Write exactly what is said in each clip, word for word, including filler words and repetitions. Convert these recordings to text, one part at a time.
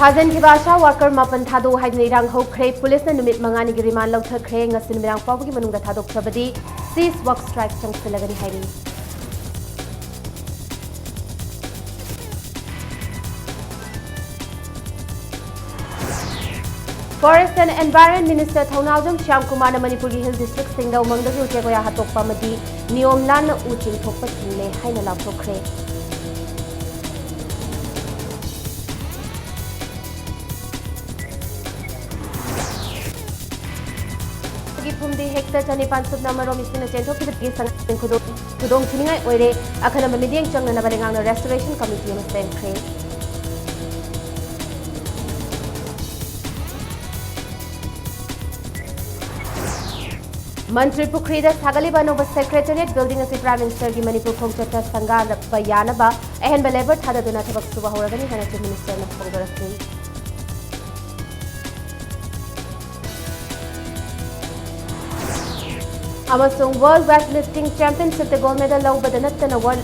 ꯐꯥꯖꯤꯟꯈꯤꯕ ꯑꯥꯁꯥ worker ꯃꯥꯄꯟ ꯊꯥꯗꯣꯛꯎ ꯍꯥꯏꯗꯨꯅ ꯏꯔꯥꯡ ꯍꯧꯈ꯭ꯔꯦ꯫ ꯄꯨꯂꯤꯁꯅ ꯅꯨꯃꯤꯠ ꯃꯉꯥꯅꯤꯒꯤ ꯔꯤꯃꯥꯟ ꯂꯧꯊꯈ꯭ꯔꯦ꯫ ꯉꯁꯤ ꯅꯨꯃꯤꯗꯥꯡ ꯐꯥꯎꯕꯒꯤ ꯃꯅꯨꯡꯗ ꯊꯥꯗꯣꯛꯇ꯭ꯔꯕꯗꯤ cease work strike ꯆꯪꯁꯤꯜꯂꯒꯅꯤ ꯍꯥꯏꯔꯤ꯫ Forest and Environment Minister ꯊꯧꯅꯥꯎꯖꯝ ꯁ꯭ꯌꯥꯝꯀꯨꯃꯥꯔꯅ ꯃꯅꯤꯄꯨꯔꯒꯤ ꯍꯤꯜ ꯗꯤꯁꯇ꯭ꯔꯤꯛꯁꯤꯡꯗ ꯎꯃꯪꯗꯒꯤ ꯎꯆꯦꯛ ꯋꯥꯌꯥ ꯍꯥꯠꯇꯣꯛꯄ ꯑꯃꯗꯤ ꯅꯤꯌꯣꯝ ꯂꯥꯟꯅ ꯎ ꯆꯤꯡꯊꯣꯛꯄ ꯊꯤꯡꯂꯦ ꯍꯥꯏꯅ ꯂꯥꯎꯊꯣꯛꯈ꯭ꯔꯦ꯫ ꯒꯤ ꯐꯨꯝꯗꯤ ꯍꯦꯛꯇ ꯆꯅꯤꯄꯥꯟ ꯁꯨꯞꯅ ꯑꯃꯔꯣꯝ ꯏꯁꯤꯡꯅ ꯆꯦꯟꯊꯣꯛꯈꯤꯕꯗꯒꯤ ꯁꯉꯥꯏꯁꯤꯡ ꯈꯨꯗꯣꯡ-, ꯈꯨꯗꯣꯡꯊꯤꯅꯤꯡꯉꯥꯏ ꯑꯣꯏꯔꯦ꯫ ꯑꯈꯟꯅꯕ ꯃꯤꯠꯌꯦꯡ ꯆꯪꯅꯅꯕ ꯂꯩꯉꯥꯛꯅ Restoration Committee ꯑꯃ ꯁꯦꯝꯈ꯭ꯔꯦ꯫ ꯃꯟꯇ꯭ꯔꯤ ꯄꯨꯈ꯭ꯔꯤꯗ ꯁꯥꯒꯠꯂꯤꯕ ꯑꯅꯧꯕ Secretariat building ꯑꯁꯤ Prime Ministerꯒꯤ ꯃꯅꯤꯄꯨꯔ ꯈꯣꯡꯆꯠꯇ ꯁꯪꯒꯥꯕ ꯌꯥꯅꯕ ꯑꯍꯦꯟꯕ labour ꯊꯥꯗꯗꯨꯅ ꯊꯕꯛ ꯁꯨꯕ ꯍꯧꯔꯒꯅꯤ ꯍꯥꯏꯅ Chief Ministerꯅ ꯐꯣꯡꯗꯣꯔꯛꯂꯤ꯫ ꯑꯃꯁꯨꯡ World Weightlifting Championshipꯇ gold medal ꯂꯧꯕꯗ ꯅꯠꯇꯅ world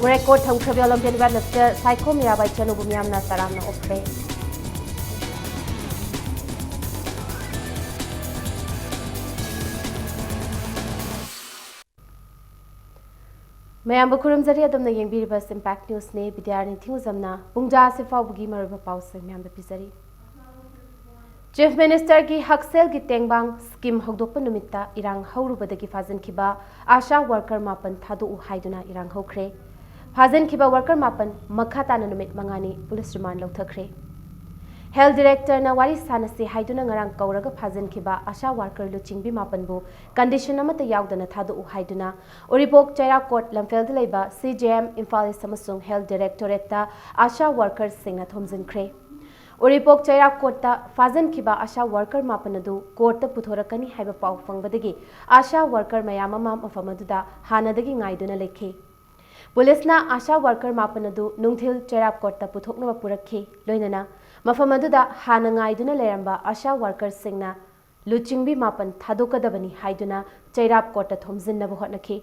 record ꯊꯝꯈ꯭ꯔꯕ Olympian weightlifter Saikhom Mirabai ꯆꯅꯨꯕꯨ ꯃꯤꯌꯥꯝꯅ ꯇꯔꯥꯝꯅ ꯑꯣꯛꯈ꯭ꯔꯦ꯫ ꯃꯌꯥꯝꯕꯨ ꯈꯨꯔꯨꯝꯖꯔꯤ, ꯑꯗꯣꯝꯅ ꯌꯦꯡꯕꯤꯔꯤꯕ Impact Newsꯅꯤ꯫ ꯕꯤꯗ꯭ꯌꯥꯔꯥꯅꯤ ꯊꯤꯡꯉꯨꯖꯝꯅ ꯄꯨꯡꯖꯥ ꯑꯁꯤ ꯐꯥꯎꯕꯒꯤ ꯃꯔꯨꯑꯣꯏꯕ ꯄꯥꯎꯁꯤꯡ ꯃꯌꯥꯝꯗ ꯄꯤꯖꯔꯤ꯫ Chief Ministerꯒꯤ ꯍꯛꯁꯦꯜꯒꯤ ꯇꯦꯡꯕꯥꯡ scheme ꯍꯧꯗꯣꯛꯄ ꯅꯨꯃꯤꯠꯇ ꯏꯔꯥꯡ ꯍꯧꯔꯨꯕꯗꯒꯤ ꯐꯥꯖꯤꯟꯈꯤꯕ ꯑꯥꯁꯥ worker ꯃꯥꯄꯟ ꯊꯥꯗꯣꯛꯎ ꯍꯥꯏꯗꯨꯅ ꯏꯔꯥꯡ ꯍꯧꯈ꯭ꯔꯦ꯫ ꯐꯥꯖꯤꯟꯈꯤꯕ worker ꯃꯥꯄꯟ ꯃꯈꯥ ꯇꯥꯅ ꯅꯨꯃꯤꯠ ꯃꯉꯥꯅꯤ ꯄꯨꯂꯤꯁ ꯔꯤꯃꯥꯟ ꯂꯧꯊꯈ꯭ꯔꯦ꯫ Health Directorꯅ ꯋꯥꯔꯤ ꯁꯥꯟꯅꯁꯤ ꯍꯥꯏꯗꯨꯅ ꯉꯔꯥꯡ ꯀꯧꯔꯒ ꯐꯥꯖꯤꯟꯈꯤꯕ ꯑꯥꯁꯥ worker ꯂꯨꯆꯤꯡꯕꯤ ꯃꯥꯄꯟꯕꯨ condition ꯑꯃꯠꯇ ꯌꯥꯎꯗꯅ ꯊꯥꯗꯣꯛꯎ ꯍꯥꯏꯗꯨꯅ ꯎꯔꯤꯄꯣꯛ ꯆꯩꯔꯥꯛꯀꯣꯠ ꯂꯝꯐꯦꯜꯗ ꯂꯩꯕ C J M Imphal East ꯑꯃꯁꯨꯡ Health Directorateꯇ ꯑꯥꯁꯥ workerꯁꯤꯡꯅ ꯊꯣꯝꯖꯤꯟꯈ꯭ꯔꯦ꯫ ꯎꯔꯤꯄꯣꯛ ꯆꯩꯔꯥꯛꯀꯣꯠꯇ ꯐꯥꯖꯤꯟꯈꯤꯕ ꯑꯥꯁꯥ worker ꯃꯥꯄꯟ ꯑꯗꯨ courtꯇ ꯄꯨꯊꯣꯔꯛꯀꯅꯤ ꯍꯥꯏꯕ ꯄꯥꯎ ꯐꯪꯕꯗꯒꯤ ꯑꯥꯁꯥ worker ꯃꯌꯥꯝ ꯑꯃ ꯃꯐꯝ ꯑꯗꯨꯗ ꯍꯥꯟꯅꯗꯒꯤ ꯉꯥꯏꯗꯨꯅ ꯂꯩꯈꯤ꯫ ꯄꯨꯂꯤꯁꯅ ꯑꯥꯁꯥ worker ꯃꯥꯄꯟ ꯑꯗꯨ ꯅꯨꯡꯊꯤꯜ ꯆꯩꯔꯥꯛꯀꯣꯠꯇ ꯄꯨꯊꯣꯛꯅꯕ ꯄꯨꯔꯛꯈꯤ꯫ ꯂꯣꯏꯅꯅ ꯃꯐꯝ ꯑꯗꯨꯗ ꯍꯥꯟꯅ ꯉꯥꯏꯗꯨꯅ ꯂꯩꯔꯝꯕ ꯑꯥꯁꯥ workerꯁꯤꯡꯅ ꯂꯨꯆꯤꯡꯕꯤ ꯃꯥꯄꯟ ꯊꯥꯗꯣꯛꯀꯗꯕꯅꯤ ꯍꯥꯏꯗꯨꯅ ꯆꯩꯔꯥꯛꯀꯣꯠꯇ ꯊꯣꯝꯖꯤꯟꯅꯕ ꯍꯣꯠꯅꯈꯤ꯫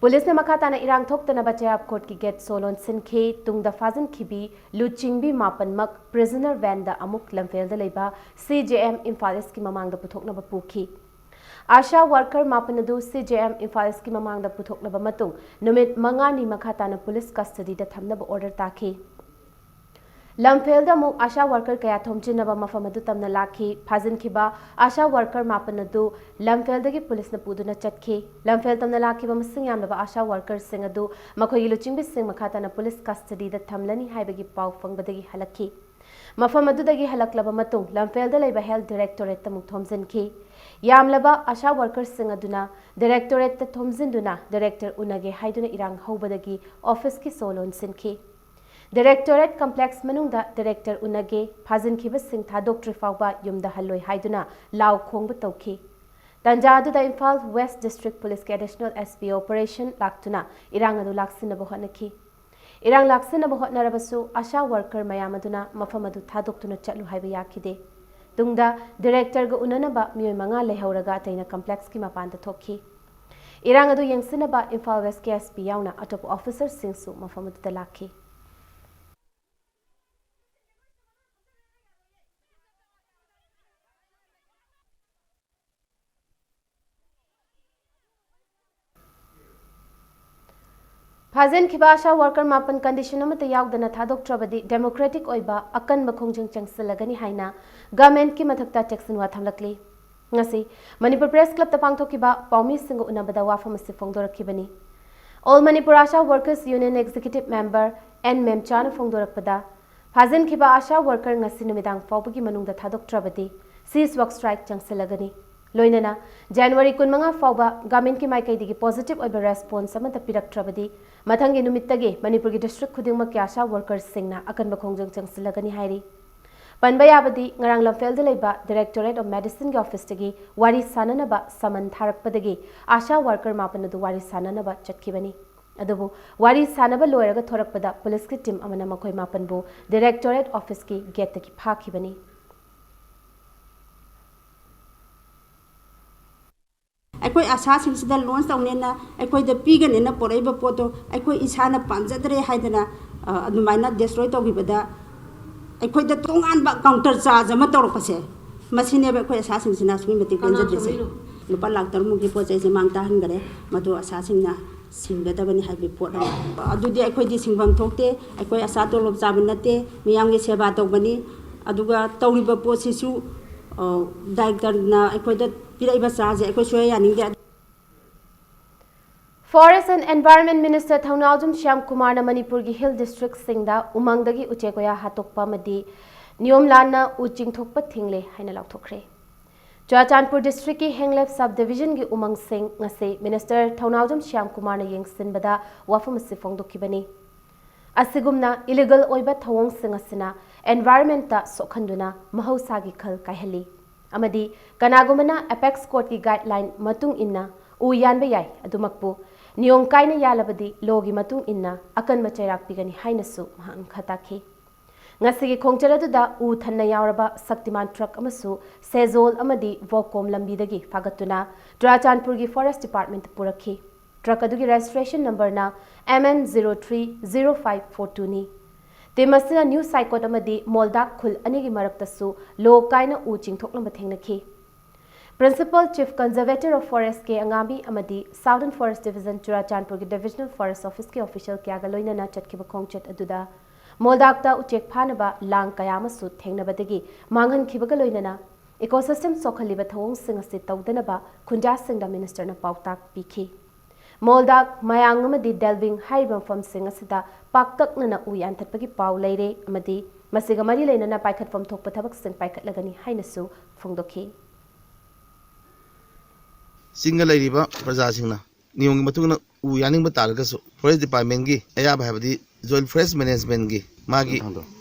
ꯄꯨꯂꯤꯁꯅ ꯃꯈꯥ ꯇꯥꯅ ꯏꯔꯥꯡ ꯊꯣꯛꯇꯅꯕ ꯆꯌꯥꯞ ꯀꯣꯔꯠꯀꯤ ꯒꯦꯠ ꯁꯣ ꯂꯣꯟꯁꯤꯟꯈꯤ꯫ ꯇꯨꯡꯗ ꯐꯥꯖꯤꯟꯈꯤꯕꯤ ꯂꯨꯆꯤꯡꯕꯤ ꯃꯥꯄꯟꯃꯛ prisoner vanꯗ ꯑꯃꯨꯛ ꯂꯝꯐꯦꯜꯗ ꯂꯩꯕ C J M ꯏꯝꯐꯥꯜ ꯏꯁꯀꯤ ꯃꯃꯥꯡꯗ ꯄꯨꯊꯣꯛꯅꯕ ꯄꯨꯈꯤ꯫ ꯑꯥꯁꯥ ꯋꯥꯔꯀꯔ ꯃꯥꯄꯟ ꯑꯗꯨ C J M ꯏꯝꯐꯥꯜ ꯏꯁꯀꯤ ꯃꯃꯥꯡꯗ ꯄꯨꯊꯣꯛꯂꯕ ꯃꯇꯨꯡ ꯅꯨꯃꯤꯠ ꯃꯉꯥꯅꯤ ꯃꯈꯥ ꯇꯥꯅ ꯄꯨꯂꯤꯁ ꯀꯁꯇꯗꯤꯗ ꯊꯝꯅꯕ ꯑꯣꯔꯗꯔ ꯇꯥꯈꯤ꯫ ꯂꯝꯐꯦꯜꯗ ꯑꯃꯨꯛ ꯑꯥꯁꯥ ꯋꯥꯔꯀꯔ ꯀꯌꯥ ꯊꯣꯝꯖꯤꯟꯅꯕ ꯃꯐꯝ ꯑꯗꯨ ꯇꯝꯅ ꯂꯥꯛꯈꯤ꯫ ꯐꯥꯖꯤꯟꯈꯤꯕ ꯑꯥꯁꯥ ꯋꯥꯔꯀꯔ ꯃꯥꯄꯟ ꯑꯗꯨ ꯂꯝꯐꯦꯜꯗꯒꯤ ꯄꯨꯂꯤꯁꯅ ꯄꯨꯗꯨꯅ ꯆꯠꯈꯤ꯫ ꯂꯝꯐꯦꯜ ꯇꯝꯅ ꯂꯥꯛꯈꯤꯕ ꯃꯁꯤꯡ ꯌꯥꯝꯂꯕ ꯑꯥꯁꯥ ꯋꯥꯔꯀꯔꯁꯤꯡ ꯑꯗꯨ ꯃꯈꯣꯏꯒꯤ ꯂꯨꯆꯤꯡꯕꯤꯁꯤꯡ ꯃꯈꯥ ꯇꯥꯅ ꯄꯨꯂꯤꯁ ꯀꯁꯇꯗꯤꯗ ꯊꯝꯂꯅꯤ ꯍꯥꯏꯕꯒꯤ ꯄꯥꯎ ꯐꯪꯕꯗꯒꯤ ꯍꯜꯂꯛꯈꯤ꯫ ꯃꯐꯝ ꯑꯗꯨꯗꯒꯤ ꯍꯜꯂꯛꯂꯕ ꯃꯇꯨꯡ ꯂꯝꯐꯦꯜꯗ ꯂꯩꯕ ꯍꯦꯜꯊ ꯗꯥꯏꯔꯦꯛꯇꯣꯔꯦꯠꯇ ꯑꯃꯨꯛ ꯊꯣꯝꯖꯤꯟꯈꯤ꯫ ꯌꯥꯝꯂꯕ ꯑꯥꯁꯥ ꯋꯥꯔꯀꯔꯁꯤꯡ ꯑꯗꯨꯅ ꯗꯥꯏꯔꯦꯛꯇꯣꯔꯦꯠꯇ ꯊꯣꯝꯖꯤꯟꯗꯨꯅ ꯗꯥꯏꯔꯦꯛꯇꯔ ꯎꯅꯒꯦ ꯍꯥꯏꯗꯨꯅ ꯏꯔꯥꯡ ꯍꯧꯕꯗꯒꯤ ꯑꯣꯐꯤꯁꯀꯤ ꯁꯣ ꯂꯣꯟꯁꯤꯟꯈꯤ꯫ ꯗꯥꯏꯔꯦꯛꯇꯣꯔꯦꯠ ꯀꯝꯄ꯭ꯂꯦꯛꯁ ꯃꯅꯨꯡꯗ ꯗꯥꯏꯔꯦꯛꯇꯔ ꯎꯅꯒꯦ, ꯐꯥꯖꯤꯟꯈꯤꯕꯁꯤꯡ ꯊꯥꯗꯣꯛꯇ꯭ꯔꯤ ꯐꯥꯎꯕ ꯌꯨꯝꯗ ꯍꯜꯂꯣꯏ ꯍꯥꯏꯗꯨꯅ ꯂꯥꯎ ꯈꯣꯡꯕ ꯇꯧꯈꯤ꯫ ꯇꯥꯟꯖꯥ ꯑꯗꯨꯗ ꯏꯝꯐꯥꯜ ꯋꯦꯁ ꯗꯤꯁꯇ꯭ꯔꯤꯛ ꯄꯨꯂꯤꯁꯀꯤ ꯑꯦꯗꯤꯁꯅꯦꯜ S P ꯑꯣꯄꯔꯦꯁꯟ ꯂꯥꯛꯇꯨꯅ ꯏꯔꯥꯡ ꯑꯗꯨ ꯂꯥꯛꯁꯤꯟꯅꯕ ꯍꯣꯠꯅꯈꯤ꯫ ꯏꯔꯥꯡ ꯂꯥꯛꯁꯤꯟꯅꯕ ꯍꯣꯠꯅꯔꯕꯁꯨ ꯑꯥꯁꯥ ꯋꯥꯔꯀꯔ ꯃꯌꯥꯝ ꯑꯗꯨꯅ ꯃꯐꯝ ꯑꯗꯨ ꯊꯥꯗꯣꯛꯇꯨꯅ ꯆꯠꯂꯨ ꯍꯥꯏꯕ ꯌꯥꯈꯤꯗꯦ꯫ ꯇꯨꯡꯗ ꯗꯥꯏꯔꯦꯛꯇꯔꯒ ꯎꯅꯅꯕ ꯃꯤꯑꯣꯏ ꯃꯉꯥ ꯂꯩꯍꯧꯔꯒ ꯑꯇꯩꯅ ꯀꯝꯄ꯭ꯂꯦꯛꯁꯀꯤ ꯃꯄꯥꯟꯗ ꯊꯣꯛꯈꯤ꯫ ꯏꯔꯥꯡ ꯑꯗꯨ ꯌꯦꯡꯁꯤꯟꯅꯕ ꯏꯝꯐꯥꯜ ꯋꯦꯁꯀꯤ S P ꯌꯥꯎꯅ ꯑꯇꯣꯞꯄ ꯑꯣꯐꯤꯁꯔꯁꯤꯡꯁꯨ ꯃꯐꯝ ꯑꯗꯨꯗ ꯂꯥꯛꯈꯤ꯫ ꯐꯥꯖꯤꯟꯈꯤꯕ ꯑꯥꯁꯥ ꯋꯥꯔꯀꯔ ꯃꯥꯄꯟ ꯀꯟꯗꯤꯁꯟ ꯑꯃꯠꯇ ꯌꯥꯎꯗꯅ ꯊꯥꯗꯣꯛꯇ꯭ꯔꯕꯗꯤ ꯗꯦꯃꯣꯀ꯭ꯔꯦꯇꯤꯛ ꯑꯣꯏꯕ ꯑꯀꯟꯕ ꯈꯣꯡꯖꯪ ꯆꯪꯁꯤꯜꯂꯒꯅꯤ ꯍꯥꯏꯅ ꯒꯚꯔꯟꯃꯦꯟꯠꯀꯤ ꯃꯊꯛꯇ ꯆꯦꯛꯁꯤꯟꯋꯥ ꯊꯝꯂꯛꯂꯤ꯫ ꯉꯁꯤ ꯃꯅꯤꯄꯨꯔ ꯄ꯭ꯔꯦꯁ ꯀ꯭ꯂꯕꯇ ꯄꯥꯡꯊꯣꯛꯈꯤꯕ ꯄꯥꯎꯃꯤꯁꯤꯡꯒ ꯎꯅꯕꯗ ꯋꯥꯐꯝ ꯑꯁꯤ ꯐꯣꯡꯗꯣꯔꯛꯈꯤꯕꯅꯤ꯫ All Manipur Asha Workers Union Executive Member N ꯃꯦꯝꯆꯥꯅ ꯐꯣꯡꯗꯣꯔꯛꯄꯗ, ꯐꯥꯖꯤꯟꯈꯤꯕ ꯑꯥꯁꯥ ꯋꯥꯔꯀꯔ ꯉꯁꯤ ꯅꯨꯃꯤꯗꯥꯡ ꯐꯥꯎꯕꯒꯤ ꯃꯅꯨꯡꯗ ꯊꯥꯗꯣꯛꯇ꯭ꯔꯕꯗꯤ cease work strike ꯆꯪꯁꯤꯜꯂꯒꯅꯤ꯫ ꯂꯣꯏꯅꯅ ꯖꯅꯋꯥꯔꯤ ꯀꯨꯟꯃꯉꯥ ꯐꯥꯎꯕ ꯒꯚꯔꯟꯃꯦꯟꯠꯀꯤ ꯃꯥꯏꯀꯩꯗꯒꯤ ꯄꯣꯖꯤꯇꯤꯚ ꯑꯣꯏꯕ ꯔꯦꯁꯄꯣꯟꯁ ꯑꯃꯠꯇ ꯄꯤꯔꯛꯇ꯭ꯔꯕꯗꯤ ꯃꯊꯪꯒꯤ ꯅꯨꯃꯤꯠꯇꯒꯤ ꯃꯅꯤꯄꯨꯔꯒꯤ ꯗꯤꯁꯇ꯭ꯔꯤꯛ ꯈꯨꯗꯤꯡꯃꯛꯀꯤ ꯑꯥꯁꯥ ꯋꯥꯔꯀꯔꯁꯤꯡꯅ ꯑꯀꯟꯕ ꯈꯣꯡꯖꯪ ꯆꯪꯁꯤꯜꯂꯒꯅꯤ ꯍꯥꯏꯔꯤ꯫ ꯄꯟꯕ ꯌꯥꯕꯗꯤ ꯉꯔꯥꯡ ꯂꯝꯐꯦꯜꯗ ꯂꯩꯕ Directorate of Medicineꯒꯤ ꯑꯣꯐꯤꯁꯇꯒꯤ ꯋꯥꯔꯤ ꯁꯥꯅꯅꯕ ꯁꯃꯟ ꯊꯥꯔꯛꯄꯗꯒꯤ ꯑꯥꯁꯥ ꯋꯥꯔꯀꯔ ꯃꯥꯄꯟ ꯑꯗꯨ ꯋꯥꯔꯤ ꯁꯥꯅꯅꯕ ꯆꯠꯈꯤꯕꯅꯤ꯫ ꯑꯗꯨꯕꯨ ꯋꯥꯔꯤ ꯁꯥꯅꯕ ꯂꯣꯏꯔꯒ ꯊꯣꯔꯛꯄꯗ ꯄꯨꯂꯤꯁꯀꯤ ꯇꯤꯝ ꯑꯃꯅ ꯃꯈꯣꯏ ꯃꯥꯄꯟꯕꯨ ꯗꯥꯏꯔꯦꯛꯇꯣꯔꯦꯠ ꯑꯣꯐꯤꯁꯀꯤ ꯒꯦꯠꯇꯒꯤ ꯐꯥꯈꯤꯕꯅꯤ꯫ ꯑꯩꯈꯣꯏ ꯑꯁꯥꯁꯤꯡꯁꯤꯗ ꯂꯣꯟꯁ ꯇꯧꯅꯦꯅ ꯑꯩꯈꯣꯏꯗ ꯄꯤꯒꯅꯦꯅ ꯄꯣꯔꯛꯏꯕ ꯄꯣꯠꯇꯣ ꯑꯩꯈꯣꯏ ꯏꯁꯥꯅ ꯄꯥꯝꯖꯗ꯭ꯔꯦ ꯍꯥꯏꯗꯅ ꯑ, ꯑꯗꯨꯃꯥꯏꯅ ꯗꯦꯁꯇ꯭ꯔꯣꯏ ꯇꯧꯈꯤꯕꯗ ꯑꯩꯈꯣꯏꯗ ꯇꯣꯉꯥꯟꯕ ꯀꯥꯎꯟꯇꯔ ꯆꯥꯔꯖ ꯑꯃ ꯇꯧꯔꯛꯄꯁꯦ, ꯃꯁꯤꯅꯦꯕ ꯑꯩꯈꯣꯏ ꯑꯁꯥꯁꯤꯡꯁꯤꯅ ꯑꯁꯨꯛꯀꯤ ꯃꯇꯤꯛ ꯄꯦꯟꯖꯗ꯭ꯔꯤꯁꯦ꯫ ꯂꯨꯄꯥ ꯂꯥꯛ ꯇꯔꯨꯛꯃꯨꯛꯀꯤ ꯄꯣꯠ ꯆꯩꯁꯦ ꯃꯥꯡ ꯇꯥꯍꯟꯈꯔꯦ꯫ ꯃꯗꯨ ꯑꯁꯥꯁꯤꯡꯅ ꯁꯤꯡꯒꯗꯕꯅꯤ ꯍꯥꯏꯕꯒꯤ ꯄꯣꯠ ꯑꯃ꯫ ꯑꯗꯨꯗꯤ ꯑꯩꯈꯣꯏꯗꯤ ꯁꯤꯡꯐꯝ ꯊꯣꯛꯇꯦ꯫ ꯑꯩꯈꯣꯏ ꯑꯁꯥ ꯇꯣꯂꯣꯞ ꯆꯥꯕ ꯅꯠꯇꯦ, ꯃꯤꯌꯥꯝꯒꯤ ꯁꯦꯕꯥ ꯇꯧꯕꯅꯤ꯫ ꯑꯗꯨꯒ ꯇꯧꯔꯤꯕ ꯄꯣꯠꯁꯤꯁꯨ, ꯑ, ꯗꯥꯏꯔꯦꯛꯇꯔꯅ ꯑꯩꯈꯣꯏꯗ ꯄꯤꯔꯛꯏꯕ ꯆꯥꯔꯖꯁꯦ ꯑꯩꯈꯣꯏ ꯁꯨꯡꯌꯥ ꯌꯥꯅꯤꯡꯗꯦ꯫ Forest and Environment Minister ꯊꯧꯅꯥꯎꯖꯝ ꯁ꯭ꯌꯥꯝ ꯀꯨꯃꯥꯔꯅ ꯃꯅꯤꯄꯨꯔꯒꯤ ꯍꯤꯜ ꯗꯤꯁꯇ꯭ꯔꯤꯛꯁꯤꯡꯗ ꯎꯃꯪꯗꯒꯤ ꯎꯆꯦꯛ ꯋꯥꯌꯥ ꯍꯥꯠꯇꯣꯛꯄ ꯑꯃꯗꯤ ꯅꯤꯌꯣꯝ ꯂꯥꯟꯅ ꯎ ꯆꯤꯡꯊꯣꯛꯄ ꯊꯤꯡꯂꯦ ꯍꯥꯏꯅ ꯂꯥꯎꯊꯣꯛꯈ꯭ꯔꯦ꯫ ꯆꯨꯔꯥꯆꯥꯟꯄꯨꯔ ꯗꯤꯁꯇ꯭ꯔꯤꯛꯀꯤ ꯍꯦꯡꯂꯦꯞ ꯁꯕ ꯗꯤꯕꯤꯖꯟꯒꯤ ꯎꯃꯪꯁꯤꯡ ꯉꯁꯤ ꯃꯤꯅꯤꯁꯇꯔ ꯊꯧꯅꯥꯎꯖꯝ ꯁ꯭ꯌꯥꯝ ꯀꯨꯃꯥꯔꯅ ꯌꯦꯡꯁꯤꯟꯕꯗ ꯋꯥꯐꯝ ꯑꯁꯤ ꯐꯣꯡꯗꯣꯛꯈꯤꯕꯅꯤ꯫ ꯑꯁꯤꯒꯨꯝꯅ ꯏꯂꯤꯒꯦꯜ ꯑꯣꯏꯕ ꯊꯧꯑꯣꯡꯁꯤꯡ ꯑꯁꯤꯅ ꯑꯦꯟꯚꯥꯏꯔꯟꯃꯦꯟꯠꯇ ꯁꯣꯛꯍꯟꯗꯨꯅ ꯃꯍꯧꯁꯥꯒꯤ ꯈꯜ ꯀꯥꯏꯍꯜꯂꯤ ꯑꯃꯗꯤ ꯀꯅꯥꯒꯨꯝꯕꯅ ꯑꯦꯄꯦꯛꯁ ꯀꯣꯔꯠꯀꯤ ꯒꯥꯏꯗꯂꯥꯏꯟ ꯃꯇꯨꯡ ꯏꯟꯅ ꯎ ꯌꯥꯟꯕ ꯌꯥꯏ, ꯑꯗꯨꯃꯛꯄꯨ ꯅꯤꯌꯣꯝ ꯀꯥꯏꯅ ꯌꯥꯜꯂꯕꯗꯤ ꯂꯣꯒꯤ ꯃꯇꯨꯡ ꯏꯟꯅ ꯑꯀꯟꯕ ꯆꯩꯔꯥꯛ ꯄꯤꯒꯅꯤ ꯍꯥꯏꯅꯁꯨ ꯃꯍꯥꯛꯅ ꯃꯈꯥ ꯇꯥꯈꯤ꯫ ꯉꯁꯤꯒꯤ ꯈꯣꯡꯆꯠ ꯑꯗꯨꯗ ꯎ ꯊꯟꯅ ꯌꯥꯎꯔꯕ ꯁꯛꯇꯤꯃꯥꯟ ꯇ꯭ꯔꯛ ꯑꯃꯁꯨ ꯁꯦꯖꯣꯜ ꯑꯃꯗꯤ ꯚꯣꯀꯣꯝ ꯂꯝꯕꯤꯗꯒꯤ ꯐꯥꯒꯠꯇꯨꯅ ꯆꯨꯔꯥꯆꯥꯟꯄꯨꯔꯒꯤ ꯐꯣꯔꯦꯁ ꯗꯤꯄꯥꯔꯠꯃꯦꯟꯠꯇ ꯄꯨꯔꯛꯈꯤ꯫ ꯇ꯭ꯔꯛ ꯑꯗꯨꯒꯤ ꯔꯦꯖꯤꯁꯇ꯭ꯔꯦꯁꯟ ꯅꯝꯕꯔꯅ M N zero three zero five four two ꯅꯤ꯫ ꯇꯤꯝ ꯑꯁꯤꯅ ꯅ꯭ꯌꯨ ꯁꯥꯏꯀꯣꯠ ꯑꯃꯗꯤ ꯃꯣꯜꯗꯥꯛ ꯈꯨꯜ ꯑꯅꯤꯒꯤ ꯃꯔꯛꯇꯁꯨ ꯂꯣ ꯀꯥꯏꯅ ꯎ ꯆꯤꯡꯊꯣꯛꯂꯝꯕ ꯊꯦꯡꯅꯈꯤ꯫ Principal Chief Conservator of Forest ꯀꯦ ꯑꯉꯥꯕꯤ ꯑꯃꯗꯤ Southern Forest Division ꯆꯨꯔꯥꯆꯥꯟꯄꯨꯔꯒꯤ Divisional Forest Officeꯀꯤ official ꯀꯌꯥꯒ ꯂꯣꯏꯅꯅ ꯆꯠꯈꯤꯕ ꯈꯣꯡꯆꯠ ꯑꯗꯨꯗ ꯃꯣꯜꯗꯥꯛꯇ ꯎꯆꯦꯛ ꯐꯥꯅꯕ ꯂꯥꯡ ꯀꯌꯥ ꯑꯃꯁꯨ ꯊꯦꯡꯅꯕꯗꯒꯤ ꯃꯥꯡꯍꯟꯈꯤꯕꯒ ꯂꯣꯏꯅꯅ ecosystem ꯁꯣꯛꯍꯜꯂꯤꯕ ꯊꯧꯑꯣꯡꯁꯤꯡ ꯑꯁꯤ ꯇꯧꯗꯅꯕ ꯈꯨꯟꯖꯥꯁꯤꯡꯗ ꯃꯤꯅꯤꯁꯇꯔꯅ ꯄꯥꯎꯇꯥꯛ ꯄꯤꯈꯤ꯫ ꯃꯣꯜꯗꯥꯛ, ꯃꯌꯥꯡ ꯑꯃꯗꯤ ꯗꯦꯜꯕꯤꯡ ꯍꯥꯏꯔꯤꯕ ꯃꯐꯝꯁꯤꯡ ꯑꯁꯤꯗ ꯄꯥꯛꯇꯛꯅꯅ ꯎ ꯌꯥꯟꯊꯠꯄꯒꯤ ꯄꯥꯎ ꯂꯩꯔꯦ ꯑꯃꯗꯤ ꯃꯁꯤꯒ ꯃꯔꯤ ꯂꯩꯅꯅ ꯄꯥꯏꯈꯠꯐꯝ ꯊꯣꯛꯄ ꯊꯕꯛꯁꯤꯡ ꯄꯥꯏꯈꯠꯂꯒꯅꯤ ꯍꯥꯏꯅꯁꯨ ꯐꯣꯡꯗꯣꯛꯈꯤ꯫ ꯆꯤꯡꯗ ꯂꯩꯔꯤꯕ ꯄ꯭ꯔꯖꯥꯁꯤꯡꯅ ꯅꯤꯌꯣꯝꯒꯤ ꯃꯇꯨꯡ ꯏꯟꯅ ꯎ ꯌꯥꯟꯅꯤꯡꯕ ꯇꯥꯔꯒꯁꯨ ꯐꯣꯔꯦꯁ ꯗꯤꯄꯥꯔꯠꯃꯦꯟꯒꯤ ꯑꯌꯥꯕ, ꯍꯥꯏꯕꯗꯤ ꯖꯣꯏꯟꯠ ꯐꯣꯔꯦꯁ ꯃꯦꯅꯦꯖꯃꯦꯟꯠꯀꯤ ꯃꯥꯒꯤ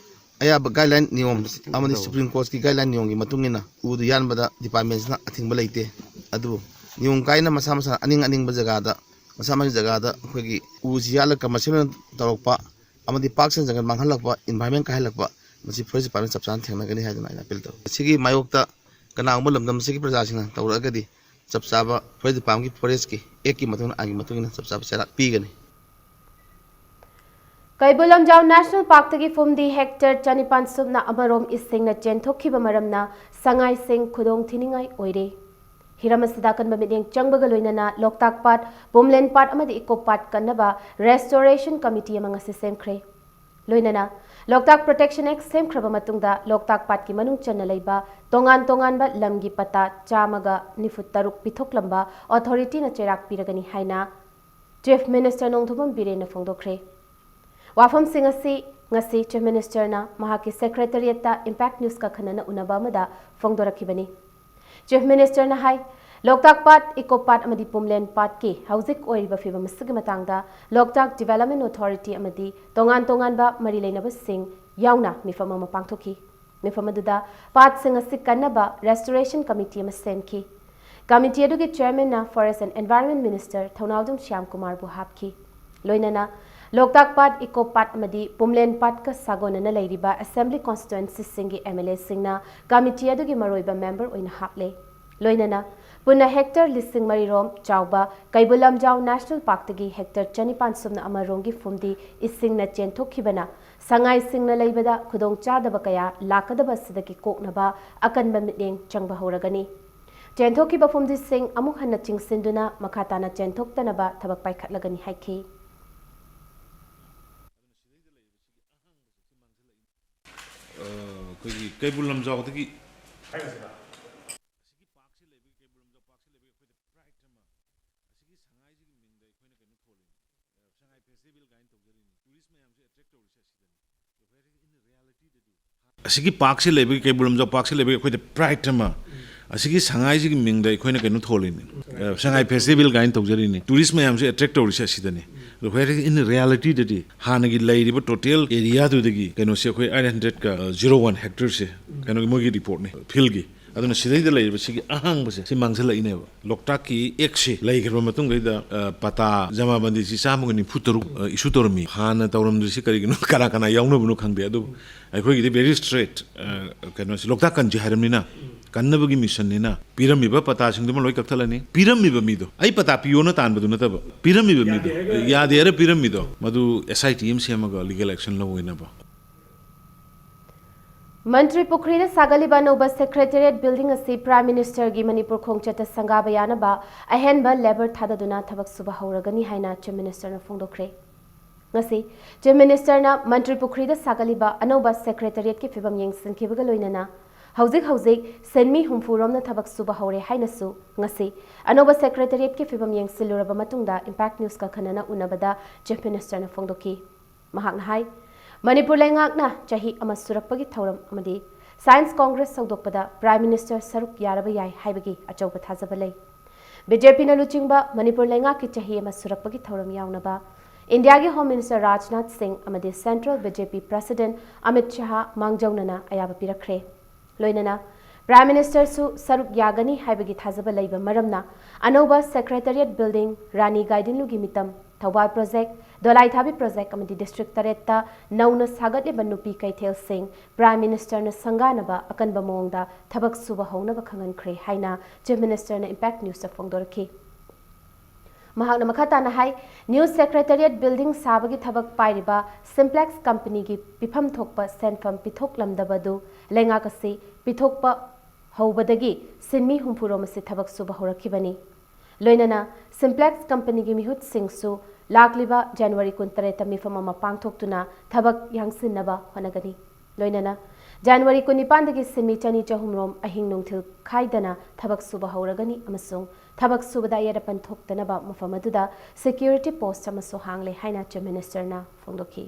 ꯑꯌꯥꯕ ꯒꯥꯏꯗꯂꯥꯏꯟ ꯅꯤꯌꯣꯝ ꯑꯃꯗꯤ ꯁꯨꯄ꯭ꯔꯤꯝ ꯀꯣꯔꯠꯀꯤ ꯒꯥꯏꯗꯂꯥꯏꯟ ꯅꯤꯌꯣꯝꯒꯤ ꯃꯇꯨꯡ ꯏꯟꯅ ꯎꯗꯨ ꯌꯥꯟꯕꯗ ꯗꯤꯄꯥꯔꯠꯃꯦꯟꯁꯤꯅ ꯑꯊꯤꯡꯕ ꯂꯩꯇꯦ꯫ ꯑꯗꯨꯕꯨ ꯅꯤꯌꯣꯝ ꯀꯥꯏꯅ ꯃꯁꯥ ꯃꯁꯥꯅ ꯑꯅꯤꯡ ꯑꯅꯤꯡꯕ ꯖꯒꯥꯗ, ꯃꯁꯥ ꯃꯁꯥꯒꯤ ꯖꯒꯥꯗ ꯑꯩꯈꯣꯏꯒꯤ ꯎꯁꯤ ꯌꯥꯜꯂꯒ ꯀꯃꯔꯁꯤꯌꯦꯜ ꯑꯣꯏꯅ ꯇꯧꯔꯛꯄ ꯑꯃꯗꯤ ꯄꯥꯛ ꯁꯟꯅ ꯖꯪꯒꯜ ꯃꯥꯡꯍꯜꯂꯛꯄ, ꯏꯟꯚꯥꯏꯔꯟꯃꯦꯟ ꯀꯥꯏꯍꯜꯂꯛꯄ, ꯃꯁꯤ ꯐꯣꯔꯦꯁ ꯗꯤꯄꯥꯔꯠꯃꯦꯟ ꯆꯞ ꯆꯥꯅ ꯊꯦꯡꯅꯒꯅꯤ ꯍꯥꯏꯗꯅ ꯑꯩꯅ ꯑꯄꯤꯜ ꯇꯧꯏ꯫ ꯃꯁꯤꯒꯤ ꯃꯥꯌꯣꯛꯇ ꯀꯅꯥꯒꯨꯝꯕ ꯂꯝꯗꯝ ꯑꯁꯤꯒꯤ ꯄ꯭ꯔꯖꯥꯁꯤꯡꯅ ꯇꯧꯔꯛꯑꯒꯗꯤ ꯆꯞ ꯆꯥꯕ ꯐꯣꯔꯦꯁ ꯗꯤꯄꯥꯔꯠꯃꯦꯟꯒꯤ ꯐꯣꯔꯦꯁꯀꯤ ꯑꯦꯛꯀꯤ ꯃꯇꯨꯡ ꯏꯟꯅ, ꯑꯥꯏꯟꯒꯤ ꯃꯇꯨꯡ ꯏꯟꯅ ꯆꯞ ꯆꯥꯕ ꯆꯩꯔꯥꯛ ꯄꯤꯒꯅꯤ꯫ ꯀꯩꯕꯨꯜ ꯂꯝꯖꯥꯎ ꯅꯦꯁꯅꯦꯜ ꯄꯥꯔꯛꯇꯒꯤ ꯐꯨꯝꯗꯤ ꯍꯦꯛꯇꯔ ꯆꯅꯤꯄꯥꯟ ꯁꯨꯞꯅ ꯑꯃꯔꯣꯝ ꯏꯁꯤꯡꯅ ꯆꯦꯟꯊꯣꯛꯈꯤꯕ ꯃꯔꯝꯅ ꯁꯉꯥꯏꯁꯤꯡ ꯈꯨꯗꯣꯡ ꯊꯤꯅꯤꯡꯉꯥꯏ ꯑꯣꯏꯔꯦ꯫ ꯍꯤꯔꯝ ꯑꯁꯤꯗ ꯑꯀꯟꯕ ꯃꯤꯠꯌꯦꯡ ꯆꯪꯕꯒ ꯂꯣꯏꯅꯅ ꯂꯣꯛꯇꯥꯛ ꯄꯥꯠ, ꯄꯨꯝꯂꯦꯟ ꯄꯥꯠ ꯑꯃꯗꯤ ꯏꯀꯣ ꯄꯥꯠ ꯀꯟꯅꯕ ꯔꯦꯁꯇꯣꯔꯦꯁꯟ ꯀꯃꯤꯇꯤ ꯑꯃ ꯉꯁꯤ ꯁꯦꯝꯈ꯭ꯔꯦ꯫ ꯂꯣꯏꯅꯅ ꯂꯣꯛꯇꯥꯛ ꯄ꯭ꯔꯣꯇꯦꯛꯁꯟ ꯑꯦꯛ ꯁꯦꯝꯈ꯭ꯔꯕ ꯃꯇꯨꯡꯗ ꯂꯣꯛꯇꯥꯛ ꯄꯥꯠꯀꯤ ꯃꯅꯨꯡ ꯆꯟꯅ ꯂꯩꯕ ꯇꯣꯉꯥꯟ ꯇꯣꯉꯥꯟꯕ ꯂꯝꯒꯤ ꯄꯇꯥ ꯆꯥꯝꯃꯒ ꯅꯤꯐꯨ ꯇꯔꯨꯛ ꯄꯤꯊꯣꯛꯂꯝꯕ ꯑꯣꯊꯣꯔꯤꯇꯤꯅ ꯆꯩꯔꯥꯛ ꯄꯤꯔꯒꯅꯤ ꯍꯥꯏꯅ ꯆꯤꯐ ꯃꯤꯅꯤꯁꯇꯔ ꯅꯣꯡꯊꯣꯝꯕꯝ ꯕꯤꯔꯦꯟꯅ ꯐꯣꯡꯗꯣꯛꯈ꯭ꯔꯦ꯫ ꯋꯥꯐꯝꯁꯤꯡ ꯑꯁꯤ ꯉꯁꯤ ꯆꯤꯐ ꯃꯤꯅꯤꯁꯇꯔꯅ ꯃꯍꯥꯛꯀꯤ ꯁꯦꯀ꯭ꯔꯦꯇꯔꯤꯌꯦꯠꯇ ꯏꯝꯄꯦꯛ ꯅ꯭ꯌꯨꯁꯀ ꯈꯟꯅꯅ ꯎꯅꯕ ꯑꯃꯗ ꯐꯣꯡꯗꯣꯔꯛꯈꯤꯕꯅꯤ꯫ ꯆꯤꯐ ꯃꯤꯅꯤꯁꯇꯔꯅ ꯍꯥꯏ, ꯂꯣꯛꯇꯥꯛ ꯄꯥꯠ, ꯏꯀꯣ ꯄꯥꯠ ꯑꯃꯗꯤ ꯄꯨꯝꯂꯦꯟ ꯄꯥꯠꯀꯤ ꯍꯧꯖꯤꯛ ꯑꯣꯏꯔꯤꯕ ꯐꯤꯕꯝ ꯑꯁꯤꯒꯤ ꯃꯇꯥꯡꯗ ꯂꯣꯛꯇꯥꯛ ꯗꯤꯚꯦꯂꯞꯃꯦꯟ ꯑꯣꯊꯣꯔꯤꯇꯤ ꯑꯃꯗꯤ ꯇꯣꯉꯥꯟ ꯇꯣꯉꯥꯟꯕ ꯃꯔꯤ ꯂꯩꯅꯕꯁꯤꯡ ꯌꯥꯎꯅ ꯃꯤꯐꯝ ꯑꯃ ꯄꯥꯡꯊꯣꯛꯈꯤ꯫ ꯃꯤꯐꯝ ꯑꯗꯨꯗ ꯄꯥꯠꯁꯤꯡ ꯑꯁꯤ ꯀꯟꯅꯕ ꯔꯦꯁꯇꯣꯔꯦꯁꯟ ꯀꯃꯤꯇꯤ ꯑꯃ ꯁꯦꯝꯈꯤ꯫ ꯀꯃꯤꯇꯤ ꯑꯗꯨꯒꯤ ꯆꯦꯌꯔꯃꯦꯟꯅ forest and environment minister Thounaojam Shyam ꯀꯨꯃꯥꯔꯕꯨ ꯍꯥꯞꯈꯤ꯫ ꯂꯣꯏꯅꯅ ꯂꯣꯛꯇꯥꯛ ꯄꯥꯠ, ꯏꯀꯣ ꯄꯥꯠ ꯑꯃꯗꯤ ꯄꯨꯝꯂꯦꯟ ꯄꯥꯠꯀ ꯁꯥꯒꯣꯟꯅꯅ ꯂꯩꯔꯤꯕ ꯑꯦꯁꯦꯝꯕ꯭ꯂꯤ ꯀꯣꯟꯁꯇꯤꯇ꯭ꯋꯦꯟꯁꯤꯁꯤꯡꯒꯤ ꯑꯦꯝ ꯑꯦꯜ ꯑꯦꯁꯤꯡꯅ ꯀꯃꯤꯇꯤ ꯑꯗꯨꯒꯤ ꯃꯔꯨꯑꯣꯏꯕ ꯃꯦꯝꯕꯔ ꯑꯣꯏꯅ ꯍꯥꯞꯂꯦ꯫ ꯂꯣꯏꯅꯅ ꯄꯨꯟꯅ ꯍꯦꯛꯇꯔ ꯂꯤꯁꯤꯡ ꯃꯔꯤꯔꯣꯝ ꯆꯥꯎꯕ ꯀꯩꯕꯨꯜ ꯂꯝꯖꯥꯎ ꯅꯦꯁꯅꯦꯜ ꯄꯥꯔꯛꯇꯒꯤ ꯍꯦꯛꯇꯔ ꯆꯅꯤꯄꯥꯟ ꯁꯨꯞꯅ ꯑꯃꯔꯣꯝꯒꯤ ꯐꯨꯝꯗꯤ ꯏꯁꯤꯡꯅ ꯆꯦꯟꯊꯣꯛꯈꯤꯕꯅ ꯁꯉꯥꯏꯁꯤꯡꯅ ꯂꯩꯕꯗ ꯈꯨꯗꯣꯡꯆꯥꯗꯕ ꯀꯌꯥ ꯂꯥꯛꯀꯗꯕ ꯑꯁꯤꯗꯒꯤ ꯀꯣꯛꯅꯕ ꯑꯀꯟꯕ ꯃꯤꯠꯌꯦꯡ ꯆꯪꯕ ꯍꯧꯔꯒꯅꯤ꯫ ꯆꯦꯟꯊꯣꯛꯈꯤꯕ ꯐꯨꯝꯗꯤꯁꯤꯡ ꯑꯃꯨꯛ ꯍꯟꯅ ꯆꯤꯡꯁꯤꯟꯗꯨꯅ ꯃꯈꯥ ꯇꯥꯅ ꯆꯦꯟꯊꯣꯛꯇꯅꯕ ꯊꯕꯛ ꯄꯥꯏꯈꯠꯂꯒꯅꯤ ꯍꯥꯏꯈꯤ꯫ ꯑꯩꯈꯣꯏꯒꯤ ꯀꯩꯕꯨꯜ ꯂꯝꯖꯥꯎꯗꯒꯤ ꯑꯁꯤꯒꯤ ꯄꯥꯔꯛꯁꯤ ꯂꯩꯕꯒꯤ, ꯀꯩꯕꯨꯜ ꯂꯝꯖꯥꯎ ꯄꯥꯔꯛꯁꯤ ꯂꯩꯕꯒꯤ ꯑꯩꯈꯣꯏꯗ ꯄ꯭ꯔꯥꯏꯗ ꯑꯃ, ꯑꯁꯤꯒꯤ ꯁꯉꯥꯏꯁꯤꯒꯤ ꯃꯤꯡꯗ ꯑꯩꯈꯣꯏꯅ ꯀꯩꯅꯣ ꯊꯣꯜꯂꯤꯅꯤ, ꯑ, ꯁꯉꯥꯏ ꯐꯦꯁꯇꯤꯚꯦꯜ ꯀꯥꯏꯅ ꯇꯧꯖꯔꯤꯅꯤ꯫ ꯇꯨꯔꯤꯁ ꯃꯌꯥꯝꯁꯦ ꯑꯦꯇ꯭ꯔꯦꯛ ꯇꯧꯔꯤꯁꯦ ꯑꯁꯤꯗꯅꯤ꯫ ꯑꯗꯣ where in reality ꯗꯗꯤ ꯍꯥꯟꯅꯒꯤ ꯂꯩꯔꯤꯕ ꯇꯣꯇꯦꯜ ꯑꯦꯔꯤꯌꯥꯗꯨꯗꯒꯤ ꯀꯩꯅꯣꯁꯦ ꯑꯩꯈꯣꯏ eight hundred zero one ꯍꯦꯛꯇꯔꯁꯦ ꯀꯩꯅꯣꯒꯤ ꯃꯣꯏꯒꯤ ꯔꯤꯄꯣꯔꯠꯅꯤ, ꯐꯤꯜꯒꯤ꯫ ꯑꯗꯨꯅ ꯁꯤꯗꯩꯗ ꯂꯩꯔꯤꯕ ꯁꯤꯒꯤ ꯑꯍꯥꯡꯕꯁꯦ ꯁꯤ ꯃꯥꯡꯁꯤꯜꯂꯛꯏꯅꯦꯕ꯫ ꯂꯣꯛꯇꯥꯛꯀꯤ ꯑꯦꯛꯁꯦ ꯂꯩꯈ꯭ꯔꯕ ꯃꯇꯨꯡꯗꯩꯗ, ꯑ, ꯄꯇꯥ ꯖꯃꯥꯕꯟꯗꯤꯁꯤ ꯆꯥꯝꯃꯒ ꯅꯤꯐꯨ ꯇꯔꯨꯛ, ꯑ, ꯏꯁꯨ ꯇꯧꯔꯝꯃꯤ꯫ ꯍꯥꯟꯅ ꯇꯧꯔꯝꯗ꯭ꯔꯤꯁꯤ ꯀꯔꯤꯒꯤꯅꯣ? ꯀꯅꯥ ꯀꯅꯥ ꯌꯥꯎꯅꯕꯅꯣ ꯈꯪꯗꯦ꯫ ꯑꯗꯨꯕꯨ ꯑꯩꯈꯣꯏꯒꯤꯗꯤ very straight, ꯑ, ꯀꯩꯅꯣꯁꯤ ꯂꯣꯛꯇꯥꯛ ꯀꯟꯁꯤ ꯍꯥꯏꯔꯝꯅꯤꯅ, ꯀꯟꯅꯕꯒꯤ ꯃꯤꯁꯟꯅꯤꯅ ꯄꯤꯔꯝꯃꯤꯕ ꯄꯇꯥꯁꯤꯡꯗꯨꯃ ꯂꯣꯏ ꯀꯛꯊꯠꯂꯅꯤ꯫ ꯄꯤꯔꯝꯃꯤꯕ ꯃꯤꯗꯣ, ꯑꯩ ꯄꯇꯥ ꯄꯤꯌꯣꯅ ꯇꯥꯟꯕꯗꯨ ꯅꯠꯇꯕ, ꯄꯤꯔꯝꯃꯤꯕ ꯃꯤꯗꯣ, ꯌꯥꯗꯦ ꯍꯥꯏꯔ ꯄꯤꯔꯝꯃꯤꯗꯣ, ꯃꯗꯨ ꯑꯦꯁ ꯑꯥꯏ ꯇꯤ ꯑꯃ ꯁꯦꯝꯃꯒ ꯂꯤꯒꯦꯜ ꯑꯦꯛꯁꯟ ꯂꯧꯅꯕ꯫ ꯃꯟꯇ꯭ꯔꯤ ꯄꯨꯈ꯭ꯔꯤꯗ ꯁꯥꯒꯠꯂꯤꯕ ꯑꯅꯧꯕ ꯁꯦꯀ꯭ꯔꯦꯇꯦꯔꯤꯌꯦꯠ ꯕꯤꯜꯗꯤꯡ ꯑꯁꯤ ꯄ꯭ꯔꯥꯏꯝ ꯃꯤꯅꯤꯁꯇꯔꯒꯤ ꯃꯅꯤꯄꯨꯔ ꯈꯣꯡꯆꯠꯇ ꯁꯪꯒꯥꯕ ꯌꯥꯅꯕ ꯑꯍꯦꯟꯕ ꯂꯦꯕꯔ ꯊꯥꯗꯗꯨꯅ ꯊꯕꯛ ꯁꯨꯕ ꯍꯧꯔꯒꯅꯤ ꯍꯥꯏꯅ ꯆꯤꯐ ꯃꯤꯅꯤꯁꯇꯔꯅ ꯐꯣꯡꯗꯣꯛꯈ꯭ꯔꯦ꯫ ꯉꯁꯤ ꯆꯤꯐ ꯃꯤꯅꯤꯁꯇꯔꯅ ꯃꯟꯇ꯭ꯔꯤ ꯄꯨꯈ꯭ꯔꯤꯗ ꯁꯥꯒꯠꯂꯤꯕ ꯑꯅꯧꯕ ꯁꯦꯀ꯭ꯔꯦꯇꯦꯔꯤꯌꯦꯠꯀꯤ ꯐꯤꯕꯝ ꯌꯦꯡꯁꯤꯟꯈꯤꯕꯒ ꯂꯣꯏꯅꯅ ꯍꯧꯖꯤꯛ ꯍꯧꯖꯤꯛ ꯁꯤꯟꯃꯤ ꯍꯨꯝꯐꯨꯔꯣꯝꯅ ꯊꯕꯛ ꯁꯨꯕ ꯍꯧꯔꯦ ꯍꯥꯏꯅꯁꯨ ꯉꯁꯤ ꯑꯅꯧꯕ ꯁꯦꯀ꯭ꯔꯦꯇꯦꯔꯤꯌꯦꯠꯀꯤ ꯐꯤꯕꯝ ꯌꯦꯡꯁꯤꯜꯂꯨꯔꯕ ꯃꯇꯨꯡꯗ ꯏꯝꯄꯦꯛ ꯅ꯭ꯌꯨꯁꯀ ꯈꯟꯅꯅ ꯎꯅꯕꯗ ꯆꯤꯐ ꯃꯤꯅꯤꯁꯇꯔꯅ ꯐꯣꯡꯗꯣꯛꯈꯤ꯫ ꯃꯍꯥꯛꯅ ꯍꯥꯏ, ꯃꯅꯤꯄꯨꯔ ꯂꯩꯉꯥꯛꯅ ꯆꯍꯤ ꯑꯃ ꯁꯨꯔꯛꯄꯒꯤ ꯊꯧꯔꯝ ꯑꯃꯗꯤ ꯁꯥꯏꯟꯁ ꯀꯣꯡꯒ꯭ꯔꯦꯁ ꯍꯧꯗꯣꯛꯄꯗ ꯄ꯭ꯔꯥꯏꯝ ꯃꯤꯅꯤꯁꯇꯔ ꯁꯔꯨꯛ ꯌꯥꯔꯕ ꯌꯥꯏ ꯍꯥꯏꯕꯒꯤ ꯑꯆꯧꯕ ꯊꯥꯖꯕ ꯂꯩ꯫ ꯕꯤ ꯖꯦ ꯄꯤꯅ ꯂꯨꯆꯤꯡꯕ ꯃꯅꯤꯄꯨꯔ ꯂꯩꯉꯥꯛꯀꯤ ꯆꯍꯤ ꯑꯃ ꯁꯨꯔꯛꯄꯒꯤ ꯊꯧꯔꯝ ꯌꯥꯎꯅꯕ ꯏꯟꯗꯤꯌꯥꯒꯤ ꯍꯣꯝ ꯃꯤꯅꯤꯁꯇꯔ ꯔꯥꯖꯅꯥꯊ ꯁꯤꯡ ꯑꯃꯗꯤ ꯁꯦꯟꯇ꯭ꯔꯦꯜ ꯕꯤ ꯖꯦ ꯄꯤ ꯄ꯭ꯔꯦꯁꯤꯗꯦꯟꯠ ꯑꯃꯤꯠ ꯁꯍꯥ ꯃꯥꯡꯖꯧꯅꯅ ꯑꯌꯥꯕ ꯄꯤꯔꯛꯈ꯭ꯔꯦ꯫ ꯂꯣꯏꯅꯅ ꯄ꯭ꯔꯥꯏꯝ ꯃꯤꯅꯤꯁꯇꯔꯁꯨ ꯁꯔꯨꯛ ꯌꯥꯒꯅꯤ ꯍꯥꯏꯕꯒꯤ ꯊꯥꯖꯕ ꯂꯩꯕ ꯃꯔꯝꯅ ꯑꯅꯧꯕ ꯁꯦꯀ꯭ꯔꯦꯇꯦꯔꯤꯌꯦꯠ ꯕꯤꯜꯗꯤꯡ, ꯔꯥꯅꯤ ꯒꯥꯏꯗꯤꯟꯂꯨꯒꯤ ꯃꯤꯇꯝ, ꯊꯧꯕꯥꯜ ꯄ꯭ꯔꯣꯖꯦꯛ, ꯗꯣꯂꯥꯏꯊꯥꯕꯤ ꯄ꯭ꯔꯣꯖꯦꯛ ꯑꯃꯗꯤ ꯗꯤꯁꯇ꯭ꯔꯤꯛ ꯇꯔꯦꯠꯇ ꯅꯧꯅ ꯁꯥꯒꯠꯂꯤꯕ ꯅꯨꯄꯤ ꯀꯩꯊꯦꯜꯁꯤꯡ ꯄ꯭ꯔꯥꯏꯝ ꯃꯤꯅꯤꯁꯇꯔꯅ ꯁꯪꯒꯥꯅꯕ ꯑꯀꯟꯕ ꯃꯑꯣꯡꯗ ꯊꯕꯛ ꯁꯨꯕ ꯍꯧꯅꯕ ꯈꯪꯍꯟꯈ꯭ꯔꯦ ꯍꯥꯏꯅ ꯆꯤꯐ ꯃꯤꯅꯤꯁꯇꯔꯅ ꯏꯝꯄꯦꯛ ꯅ꯭ꯌꯨꯁꯇ ꯐꯣꯡꯗꯣꯔꯛꯈꯤ꯫ ꯃꯍꯥꯛꯅ ꯃꯈꯥ ꯇꯥꯅ ꯍꯥꯏ, ꯅ꯭ꯌꯨ ꯁꯦꯀ꯭ꯔꯦꯇꯦꯔꯤꯌꯦꯠ ꯕꯤꯜꯗꯤꯡ ꯁꯥꯕꯒꯤ ꯊꯕꯛ ꯄꯥꯏꯔꯤꯕ ꯁꯤꯝꯄ꯭ꯂꯦꯛꯁ ꯀꯝꯄꯅꯤꯒꯤ ꯄꯤꯐꯝ ꯊꯣꯛꯄ ꯁꯦꯟꯐꯝ ꯄꯤꯊꯣꯛꯂꯝꯗꯕꯗꯨ ꯂꯩꯉꯥꯛ ꯑꯁꯤ ꯄꯤꯊꯣꯛꯄ ꯍꯧꯕꯗꯒꯤ ꯁꯤꯟꯃꯤ ꯍꯨꯝꯐꯨꯔꯣꯝ ꯑꯁꯤ ꯊꯕꯛ ꯁꯨꯕ ꯍꯧꯔꯛꯈꯤꯕꯅꯤ꯫ ꯂꯣꯏꯅꯅ ꯁꯤꯝꯄ꯭ꯂꯦꯛꯁ ꯀꯝꯄꯅꯤꯒꯤ ꯃꯤꯍꯨꯠꯁꯤꯡꯁꯨ ꯂꯥꯛꯂꯤꯕ ꯖꯅꯋꯥꯔꯤ ꯀꯨꯟꯇꯔꯦꯠꯇ ꯃꯤꯐꯝ ꯑꯃ ꯄꯥꯡꯊꯣꯛꯇꯨꯅ ꯊꯕꯛ ꯌꯥꯡꯁꯤꯟꯅꯕ ꯍꯣꯠꯅꯒꯅꯤ꯫ ꯂꯣꯏꯅꯅ ꯖꯅꯋꯥꯔꯤ ꯀꯨꯟꯅꯤꯄꯥꯟꯗꯒꯤ ꯁꯤꯟꯃꯤ ꯆꯅꯤ ꯆꯍꯨꯝꯔꯣꯝ ꯑꯍꯤꯡ ꯅꯨꯡꯊꯤꯜ ꯈꯥꯏꯗꯅ ꯊꯕꯛ ꯁꯨꯕ ꯍꯧꯔꯒꯅꯤ ꯑꯃꯁꯨꯡ ꯊꯕꯛ ꯁꯨꯕꯗ ꯑꯌꯦꯠ ꯑꯄꯟ ꯊꯣꯛꯇꯅꯕ ꯃꯐꯝ ꯑꯗꯨꯗ ꯁꯦꯀ꯭ꯌꯨꯔꯤꯇꯤ ꯄꯣꯁ꯭ꯠ ꯑꯃꯁꯨ ꯍꯥꯡꯂꯦ ꯍꯥꯏꯅ ꯆꯤꯐ ꯃꯤꯅꯤꯁꯇꯔꯅ ꯐꯣꯡꯗꯣꯛꯈꯤ꯫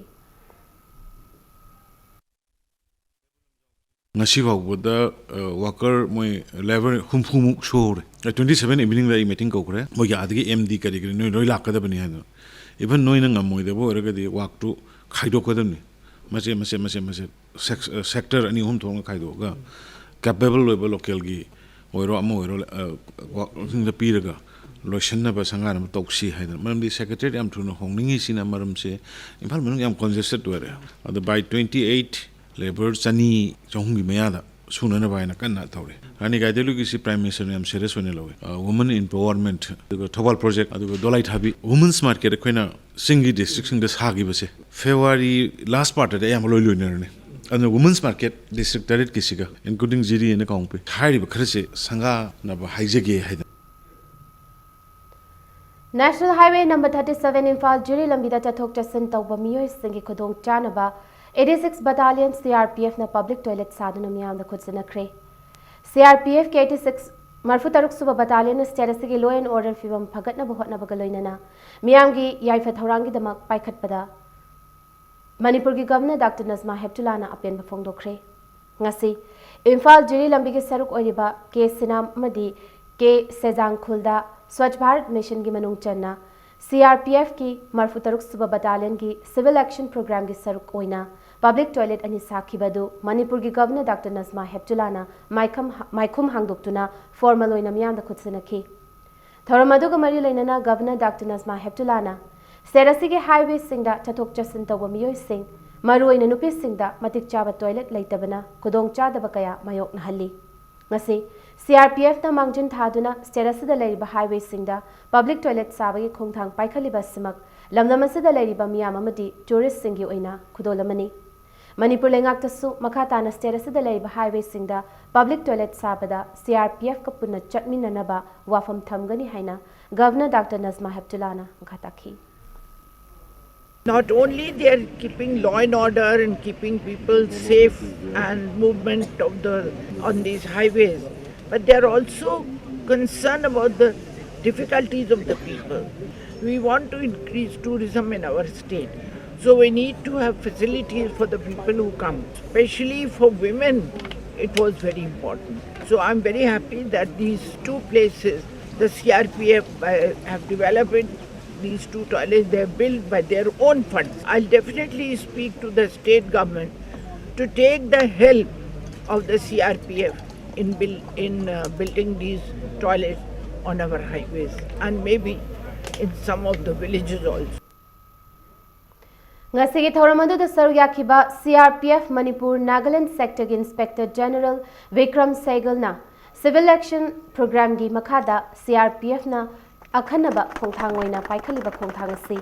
ꯉꯁꯤ ꯐꯥꯎꯕꯗ, ꯑ, ꯋꯥꯀꯔ ꯃꯣꯏ ꯂꯦꯕꯔ ꯍꯨꯝꯐꯨꯃꯨꯛ ꯁꯨꯍꯧꯔꯦ꯫ ꯑ, ꯇ꯭ꯋꯦꯟꯇꯤ ꯁꯚꯦꯟ ꯏꯚꯤꯅꯤꯡꯗ ꯑꯩ ꯃꯤꯇꯤꯡ ꯀꯧꯈ꯭ꯔꯦ꯫ ꯃꯣꯏꯒꯤ ꯑꯥꯗꯒꯤ ꯑꯦꯝ ꯗꯤ ꯀꯔꯤ ꯀꯔꯤ ꯅꯣꯏ ꯂꯣꯏ ꯂꯥꯛꯀꯗꯕꯅꯤ ꯍꯥꯏꯗꯅ꯫ ꯏꯚꯟ ꯅꯣꯏꯅ ꯉꯝꯃꯣꯏꯗꯕ ꯑꯣꯏꯔꯒꯗꯤ ꯋꯥꯛꯇꯨ ꯈꯥꯏꯗꯣꯛꯀꯗꯕꯅꯤ꯫ ꯃꯆꯦꯠ, ꯃꯆꯦꯠ, ꯃꯆꯦꯠ, ꯃꯆꯦꯠ ꯁꯦꯛ-, ꯑ, ꯁꯦꯛꯇꯔ ꯑꯅꯤ ꯑꯍꯨꯝ ꯊꯣꯛꯅ ꯈꯥꯏꯗꯣꯛꯑꯒ ꯀꯦꯄꯦꯕꯜ ꯑꯣꯏꯕ ꯂꯣꯀꯦꯜꯒꯤ ꯑꯣꯏꯔꯣ, ꯑꯃ ꯑꯣꯏꯔꯣ, ꯑ, ꯋꯥ-, ꯁꯤꯡꯗ ꯄꯤꯔꯒ ꯂꯣꯏꯁꯤꯟꯅꯕ ꯁꯪꯒꯥꯅꯕ ꯇꯧꯁꯤ ꯍꯥꯏꯗꯅ꯫ ꯃꯔꯝꯗꯤ ꯁꯦꯀ꯭ꯔꯦꯇꯔꯤꯌꯦꯠ ꯌꯥꯝ ꯊꯨꯅ ꯍꯣꯡꯅꯤꯡꯉꯤꯁꯤꯅ ꯃꯔꯝꯁꯦ ꯏꯝꯐꯥꯜ ꯃꯅꯨꯡ ꯌꯥꯝ ꯀꯟꯖꯦꯁꯇꯦꯠ ꯑꯣꯏꯔꯦ꯫ ꯑꯗꯣ by twenty eight ꯂꯦꯕꯔ ꯆꯅꯤ ꯆꯍꯨꯝꯒꯤ ꯃꯌꯥꯗ ꯁꯨꯅꯅꯕ ꯍꯥꯏꯅ ꯀꯟꯅ ꯇꯧꯔꯤ꯫ ꯔꯥꯅꯤ ꯒꯥꯏꯗꯦꯟꯂꯤꯌꯨꯒꯤꯁꯤ ꯄ꯭ꯔꯥꯏꯝ ꯃꯤꯅꯤꯁꯇꯔꯅ ꯌꯥꯝ ꯁꯦꯔꯤꯌꯁ ꯑꯣꯏꯅ ꯂꯧꯏ꯫ ꯑ, ꯋꯨꯃꯟ ꯑꯦꯝꯄꯥꯋꯔꯃꯦꯟꯠ, ꯑꯗꯨꯒ ꯊꯧꯕꯥꯜ ꯄ꯭ꯔꯣꯖꯦꯛ, ꯑꯗꯨꯒ ꯗꯣꯂꯥꯏ ꯊꯥꯕꯤ꯫ ꯋꯨꯃꯟꯁ ꯃꯥꯔꯀꯦꯠ ꯑꯩꯈꯣꯏꯅ ꯆꯤꯡꯒꯤ ꯗꯤꯁꯇ꯭ꯔꯤꯛꯁꯤꯡꯗ ꯁꯥꯈꯤꯕꯁꯦ ꯐꯦꯕ꯭ꯔꯨꯋꯥꯔꯤ ꯂꯥꯁ ꯄꯥꯔꯠꯇꯗꯤ ꯑꯌꯥꯝꯕ ꯂꯣꯏ ꯂꯣꯏꯅꯔꯅꯤ꯫ ꯑꯗꯨꯅ ꯋꯨꯃꯟꯁ ꯃꯥꯔꯀꯦꯠ ꯗꯤꯁꯇ꯭ꯔꯤꯛ ꯇꯔꯦꯠꯀꯤꯁꯤꯒ, including ꯖꯤꯔꯤ and ꯀꯥꯡꯄꯣꯛꯄꯤ, ꯍꯥꯏꯔꯤꯕ ꯈꯔꯁꯦ ꯁꯪꯒꯥꯅꯕ ꯍꯥꯏꯖꯒꯦ ꯍꯥꯏꯗꯅ꯫ National Highway number thirty seven Imphal ꯖꯤꯔꯤ ꯂꯝꯕꯤꯗ ꯆꯠꯊꯣꯛ ꯆꯠꯁꯤꯟ ꯇꯧꯕ ꯃꯤꯑꯣꯏꯁꯤꯡꯒꯤ ꯈꯨꯗꯣꯡ ꯆꯥꯅꯕ eighty six Battalion CRPFꯅ public toilet ꯁꯥꯗꯨꯅ ꯃꯤꯌꯥꯝꯗ ꯈꯨꯠꯁꯤꯟꯅꯈ꯭ꯔꯦ꯫ CRPFꯀꯤ eighty six, ꯃꯔꯤꯐꯨ ꯇꯔꯨꯛ ꯁꯨꯕ battalionꯅ state ꯑꯁꯤꯒꯤ law and order ꯐꯤꯕꯝ ꯐꯒꯠꯅꯕ ꯍꯣꯠꯅꯕꯒ ꯂꯣꯏꯅꯅ ꯃꯤꯌꯥꯝꯒꯤ ꯌꯥꯏꯐ ꯊꯧꯔꯥꯡꯒꯤꯗꯃꯛ ꯄꯥꯏꯈꯠꯄꯗ ꯃꯅꯤꯄꯨꯔꯒꯤ Governor Doctor Najma Heptullahꯅ ꯑꯄꯦꯟꯕ ꯐꯣꯡꯗꯣꯛꯈ꯭ꯔꯦ꯫ ꯉꯁꯤ ꯏꯝꯐꯥꯜ ꯖꯤꯔꯤ ꯂꯝꯕꯤꯒꯤ ꯁꯔꯨꯛ ꯑꯣꯏꯔꯤꯕ ꯀꯦ ꯁꯤꯅꯥꯝ ꯑꯃꯗꯤ ꯀꯦ ꯁꯦꯖꯥꯡ ꯈꯨꯜꯗ Swachh Bharat Missionꯒꯤ ꯃꯅꯨꯡ ꯆꯟꯅ CRPFꯀꯤ ꯃꯔꯤꯐꯨ ꯇꯔꯨꯛ ꯁꯨꯕ battalionꯒꯤ civil action programꯒꯤ ꯁꯔꯨꯛ ꯑꯣꯏꯅ public toilet ꯑꯅꯤ ꯁꯥꯈꯤꯕ ꯑꯗꯨ ꯃꯅꯤꯄꯨꯔꯒꯤ Governor Doctor Najma Heptullahꯅ ꯃꯥꯏꯈꯝ-, ꯃꯥꯏꯈꯨꯝ ꯍꯥꯡꯗꯣꯛꯇꯨꯅ formal ꯑꯣꯏꯅ ꯃꯤꯌꯥꯝꯗ ꯈꯨꯠꯁꯤꯟꯅꯈꯤ꯫ ꯊꯧꯔꯝ ꯑꯗꯨꯒ ꯃꯔꯤ ꯂꯩꯅꯅ Governor Doctor Najma Heptullahꯅ state ꯑꯁꯤꯒꯤ highwayꯁꯤꯡꯗ ꯆꯠꯊꯣꯛ ꯆꯠꯁꯤꯟ ꯇꯧꯕ ꯃꯤꯑꯣꯏꯁꯤꯡ, ꯃꯔꯨꯑꯣꯏꯅ ꯅꯨꯄꯤꯁꯤꯡꯗ ꯃꯇꯤꯛ ꯆꯥꯕ toilet ꯂꯩꯇꯕꯅ ꯈꯨꯗꯣꯡꯆꯥꯗꯕ ꯀꯌꯥ ꯃꯥꯌꯣꯛꯅꯍꯜꯂꯤ꯫ ꯉꯁꯤ CRPFꯅ ꯃꯥꯡꯖꯤꯟ ꯊꯥꯗꯨꯅ state ꯑꯁꯤꯗ ꯂꯩꯔꯤꯕ highwayꯁꯤꯡꯗ public toilet ꯁꯥꯕꯒꯤ ꯈꯣꯡꯊꯥꯡ ꯄꯥꯏꯈꯠꯂꯤꯕ ꯑꯁꯤꯃꯛ ꯂꯝꯗꯝ ꯑꯁꯤꯗ ꯂꯩꯔꯤꯕ ꯃꯤꯌꯥꯝ ꯑꯃꯗꯤ touristꯁꯤꯡꯒꯤ ꯑꯣꯏꯅ ꯈꯨꯗꯣꯜ ꯑꯃꯅꯤ꯫ ꯃꯅꯤꯄꯨꯔ ꯂꯩꯉꯥꯛꯇꯁꯨ ꯃꯈꯥ ꯇꯥꯅ state ꯑꯁꯤꯗ ꯂꯩꯔꯤꯕ highwayꯁꯤꯡꯗ public toilet ꯁꯥꯕꯗ CRPFꯀ ꯄꯨꯟꯅ ꯆꯠꯃꯤꯟꯅꯅꯕ ꯋꯥꯐꯝ ꯊꯝꯒꯅꯤ ꯍꯥꯏꯅ Governor Doctor Najma Heptullahꯅ ꯃꯈꯥ ꯇꯥꯈꯤ꯫ Not only they are keeping law and order and keeping people safe and movement of the on these highways, but they are also concerned about the difficulties of the people. We want to increase tourism in our state, so we need to have facilities for the people who come, especially for women. It was very important. So I'm very happy that these two places, the C R P F uh, have developed it, these two toilets, they are built by their own funds. I'll definitely speak to the state government to take the help of the C R P F in, build, in uh, building these toilets on our highways and maybe in some of the villages also. ꯉꯁꯤꯒꯤ ꯊꯧꯔꯝ ꯑꯗꯨꯗ ꯁꯔꯨꯛ ꯌꯥꯈꯤꯕ C R P F Manipur Nagaland Sector ꯒꯤ Inspector General Vikram Sehgal ꯅ Civil Action Program ꯒꯤ ꯃꯈꯥꯗ C R P F ꯅ ꯑꯈꯟꯅꯕ ꯈꯣꯡꯊꯥꯡ ꯑꯣꯏꯅ ꯄꯥꯏꯈꯠꯂꯤꯕ ꯈꯣꯡꯊꯥꯡ ꯑꯁꯤ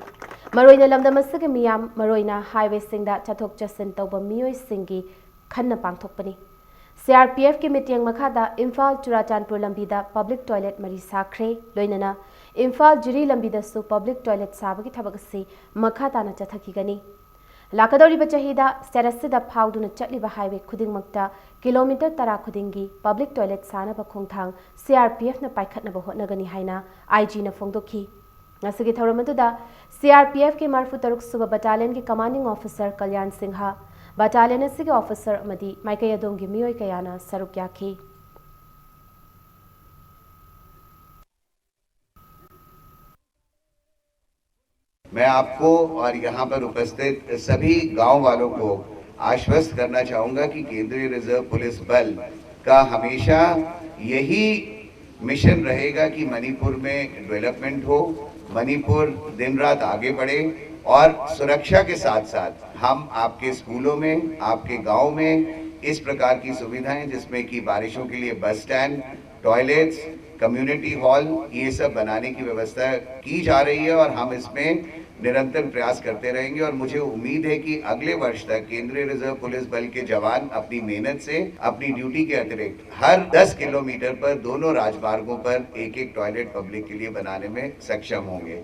ꯃꯔꯨꯑꯣꯏꯅ ꯂꯝꯗꯝ ꯑꯁꯤꯒꯤ ꯃꯤꯌꯥꯝ, ꯃꯔꯨꯑꯣꯏꯅ highway ꯁꯤꯡꯗ ꯆꯠꯊꯣꯛ ꯆꯠꯁꯤꯟ ꯇꯧꯕ ꯃꯤꯑꯣꯏꯁꯤꯡꯒꯤ ꯈꯟꯅ ꯄꯥꯡꯊꯣꯛꯄꯅꯤ꯫ C R P F ꯀꯤ ꯃꯤꯠꯌꯦꯡ ꯃꯈꯥꯗ ꯏꯝꯐꯥꯜ ꯆꯨꯔꯥꯆꯥꯟꯄꯨꯔ ꯂꯝꯕꯤꯗ public toilet ꯃꯔꯤ ꯁꯥꯈ꯭ꯔꯦ, ꯂꯣꯏꯅꯅ ꯏꯝꯐꯥꯜ ꯖꯤꯔꯤ ꯂꯝꯕꯤꯗꯁꯨ public toilet ꯁꯥꯕꯒꯤ ꯊꯕꯛ ꯑꯁꯤ ꯃꯈꯥ ꯇꯥꯅ ꯆꯠꯊꯈꯤꯒꯅꯤ꯫ ꯂꯥꯛꯀꯗꯧꯔꯤꯕ ꯆꯍꯤꯗ state ꯑꯁꯤꯗ ꯐꯥꯎꯗꯨꯅ ꯆꯠꯂꯤꯕ highway ꯈꯨꯗꯤꯡꯃꯛꯇ kilometre ꯇꯔꯥ ꯈꯨꯗꯤꯡꯒꯤ public toilet ꯁꯥꯅꯕ ꯈꯣꯡꯊꯥꯡ C R P F ꯅ ꯄꯥꯏꯈꯠꯅꯕ ꯍꯣꯠꯅꯒꯅꯤ ꯍꯥꯏꯅ I G ꯅ ꯐꯣꯡꯗꯣꯛꯈꯤ꯫ ꯉꯁꯤꯒꯤ ꯊꯧꯔꯝ ꯑꯗꯨꯗ C R P F ꯀꯤ ꯃꯔꯤꯐꯨ ꯇꯔꯨꯛ ꯁꯨꯕ battalion ꯒꯤ commanding officer Kalyan Singh, battalion ꯑꯁꯤꯒꯤ officer ꯑꯃꯗꯤ ꯃꯥꯏꯀꯩ ꯑꯗꯣꯝꯒꯤ ꯃꯤꯑꯣꯏ ꯀꯌꯥꯅ ꯁꯔꯨꯛ ꯌꯥꯈꯤ꯫ मैं आपको और यहाँ पर उपस्थित सभी गांव वालों को आश्वस्त करना चाहूंगा कि केंद्रीय रिजर्व पुलिस बल का हमेशा यही मिशन रहेगा कि मणिपुर में डेवलपमेंट हो, मणिपुर दिन रात आगे बढ़े और सुरक्षा के साथ साथ हम आपके स्कूलों में, आपके गांव में इस प्रकार की सुविधाएं जिसमें कि बारिशों के लिए bus stand, toilets, community hall, ये सब बनाने की व्यवस्था की जा रही है और हम इसमें निरंतर प्रयास करते रहेंगे और मुझे उम्मीद है कि अगले वर्ष तक केंद्रीय रिजर्व पुलिस बल के जवान अपनी मेहनत से अपनी ड्यूटी के अतिरिक्त हर दस किलोमीटर पर दोनों राजमार्गों पर एक एक टॉयलेट पब्लिक के लिए बनाने में सक्षम होंगे।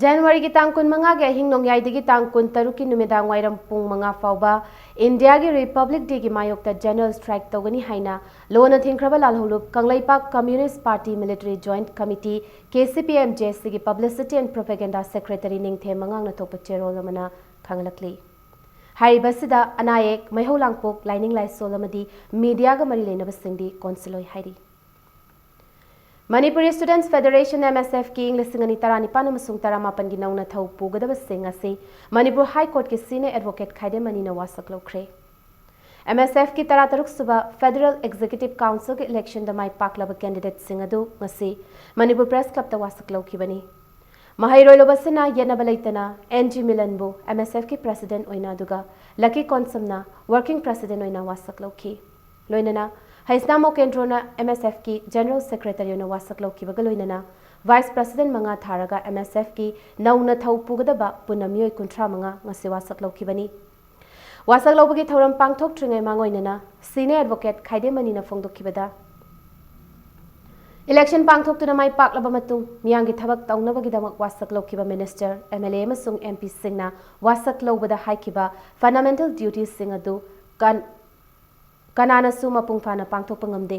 January ꯒꯤ ꯇꯥꯡ ꯀꯨꯟꯃꯉꯥꯒꯤ ꯑꯍꯤꯡ ꯅꯣꯡꯌꯥꯏꯗꯒꯤ ꯇꯥꯡ ꯀꯨꯟꯇꯔꯨꯛꯀꯤ ꯅꯨꯃꯤꯗꯥꯡ ꯋꯥꯏꯔꯝ ꯄꯨꯡ ꯃꯉꯥ ꯐꯥꯎꯕ India ꯒꯤ Republic Day ꯒꯤ ꯃꯥꯌꯣꯛꯇ general strike ꯇꯧꯒꯅꯤ ꯍꯥꯏꯅ ꯂꯣꯟꯅ ꯊꯤꯡꯈ꯭ꯔꯕ ꯂꯥꯜꯍꯧꯂꯨꯞ Kangleipak Communist Party Military Joint Committee, K C P M J C ꯒꯤ Publicity and Propaganda Secretary ꯅꯤꯡꯊꯦꯝ ꯃꯉꯥꯡꯅ ꯊꯣꯛꯄ ꯆꯦꯔꯣꯜ ꯑꯃꯅ ꯈꯪꯍꯜꯂꯛꯂꯤ꯫ ꯍꯥꯏꯔꯤꯕꯁꯤꯗ ꯑꯅꯥ ꯑꯌꯦꯛ, ꯃꯩꯍꯧ ꯂꯥꯡꯄꯣꯛ, ꯂꯥꯏꯅꯤꯡ ꯂꯥꯏꯁꯣꯜ ꯑꯃꯗꯤ media ꯒ ꯃꯔꯤ ꯂꯩꯅꯕꯁꯤꯡꯗꯤ ꯀꯣꯟꯁꯤꯜꯂꯣꯏ ꯍꯥꯏꯔꯤ꯫ Manipur Students Federation, M S F ꯀꯤ ꯏꯪ ꯂꯤꯁꯤꯡ ꯑꯅꯤ ꯇꯔꯥꯅꯤꯄꯥꯟ ꯑꯃꯁꯨꯡ ꯇꯔꯥꯃꯥꯄꯟꯒꯤ ꯅꯧꯅ ꯊꯧ ꯄꯨꯒꯗꯕꯁꯤꯡ ꯑꯁꯤ Manipur High Court ꯀꯤ senior advocate ꯈꯥꯏꯗꯦꯝ ꯃꯅꯤꯅ ꯋꯥꯁꯛ ꯂꯧꯈ꯭ꯔꯦ꯫ ꯑꯦꯝ ꯑꯦꯁ ꯑꯦꯐꯀꯤ ꯇꯔꯥꯇꯔꯨꯛ ꯁꯨꯕ Federal Executive Councilꯒꯤ electionꯗ ꯃꯥꯏ ꯄꯥꯛꯂꯕ candidateꯁꯤꯡ ꯑꯗꯨ ꯉꯁꯤ ꯃꯅꯤꯄꯨꯔ Press Clubꯇ ꯋꯥꯁꯛ ꯂꯧꯈꯤꯕꯅꯤ꯫ ꯃꯍꯩꯔꯣꯏ ꯂꯣꯕꯁꯤꯅ ꯌꯦꯠꯅꯕ ꯂꯩꯇꯅ ꯑꯦꯟ ꯖꯤ ꯃꯤꯂꯟꯕꯨ ꯑꯦꯝ ꯑꯦꯁ ꯑꯦꯐꯀꯤ president ꯑꯣꯏꯅ ꯑꯗꯨꯒ ꯂꯛꯀꯤ ꯀꯣꯟꯁꯝꯅ working president ꯑꯣꯏꯅ ꯋꯥꯁꯛ ꯂꯧꯈꯤ꯫ ꯂꯣꯏꯅꯅ Heisnam ꯃꯣꯀꯦꯟꯗ꯭ꯔꯣꯅ M S ꯑꯦꯐꯀꯤ general secretary ꯑꯣꯏꯅ ꯋꯥꯁꯛ ꯂꯧꯈꯤꯕꯒ ꯂꯣꯏꯅꯅ vice president ꯃꯉꯥ ꯊꯥꯔꯒ ꯑꯦꯝ ꯑꯦꯁ ꯑꯦꯐꯀꯤ ꯅꯧꯅ ꯊꯧ ꯄꯨꯒꯗꯕ ꯄꯨꯟꯅ ꯃꯤꯑꯣꯏ ꯀꯨꯟꯊ꯭ꯔꯥ ꯃꯉꯥ ꯉꯁꯤ ꯋꯥꯁꯛ ꯂꯧꯈꯤꯕꯅꯤ꯫ ꯋꯥꯁꯛ ꯂꯧꯕꯒꯤ ꯊꯧꯔꯝ ꯄꯥꯡꯊꯣꯛꯇ꯭ꯔꯤꯉꯩ ꯃꯥꯡꯑꯣꯏꯅꯅ senior advocate ꯈꯥꯏꯗꯦꯝꯃꯅꯤꯅ ꯐꯣꯡꯗꯣꯛꯈꯤꯕꯗ, election ꯄꯥꯡꯊꯣꯛꯇꯨꯅ ꯃꯥꯏ ꯄꯥꯛꯂꯕ ꯃꯇꯨꯡ ꯃꯤꯌꯥꯝꯒꯤ ꯊꯕꯛ ꯇꯧꯅꯕꯒꯤꯗꯃꯛ ꯋꯥꯁꯛ ꯂꯧꯈꯤꯕ minister, ꯑꯦꯝ ꯑꯦꯜ ꯑꯦ ꯑꯃꯁꯨꯡ ꯑꯦꯝ ꯄꯤꯁꯤꯡꯅ ꯋꯥꯁꯛ ꯂꯧꯕꯗ ꯍꯥꯏꯈꯤꯕ fundamental dutiesꯁꯤꯡ ꯑꯗꯨ ꯀꯟ-, ꯀꯅꯥꯅꯁꯨ ꯃꯄꯨꯡ ꯐꯥꯅ ꯄꯥꯡꯊꯣꯛꯄ ꯉꯝꯗꯦ꯫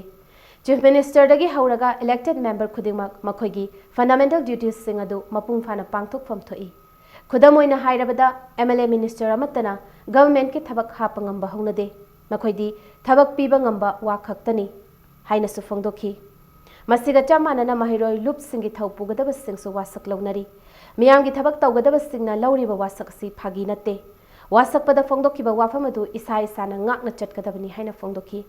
Chief ministerꯗꯒꯤ ꯍꯧꯔꯒ elected member ꯈꯨꯗꯤꯡꯃꯛ ꯃꯈꯣꯏꯒꯤ fundamental dutiesꯁꯤꯡ ꯑꯗꯨ ꯃꯄꯨꯡ ꯐꯥꯅ ꯄꯥꯡꯊꯣꯛꯐꯝ ꯊꯣꯛꯏ꯫ ꯈꯨꯗꯝ ꯑꯣꯏꯅ ꯍꯥꯏꯔꯕꯗ, ꯑꯦꯝ ꯑꯦꯜ ꯑꯦ minister ꯑꯃꯠꯇꯅ governmentꯀꯤ ꯊꯕꯛ ꯍꯥꯞꯄ ꯉꯝꯕ ꯍꯧꯅꯗꯦ꯫ ꯃꯈꯣꯏꯗꯤ ꯊꯕꯛ ꯄꯤꯕ ꯉꯝꯕ ꯋꯥ ꯈꯛꯇꯅꯤ ꯍꯥꯏꯅꯁꯨ ꯐꯣꯡꯗꯣꯛꯈꯤ꯫ ꯃꯁꯤꯒ ꯆꯞ ꯃꯥꯟꯅꯅ ꯃꯍꯩꯔꯣꯏ ꯂꯨꯞꯁꯤꯡꯒꯤ ꯊꯧ ꯄꯨꯒꯗꯕꯁꯤꯡꯁꯨ ꯋꯥꯁꯛ ꯂꯧꯅꯔꯤ꯫ ꯃꯤꯌꯥꯝꯒꯤ ꯊꯕꯛ ꯇꯧꯒꯗꯕꯁꯤꯡꯅ ꯂꯧꯔꯤꯕ ꯋꯥꯁꯛ ꯑꯁꯤ ꯐꯥꯒꯤ ꯅꯠꯇꯦ꯫ ꯋꯥꯁꯛꯄꯗ ꯐꯣꯡꯗꯣꯛꯈꯤꯕ ꯋꯥꯐꯝ ꯑꯗꯨ ꯏꯁꯥ ꯏꯁꯥꯅ ꯉꯥꯛꯅ ꯆꯠꯀꯗꯕꯅꯤ ꯍꯥꯏꯅ ꯐꯣꯡꯗꯣꯛꯈꯤ꯫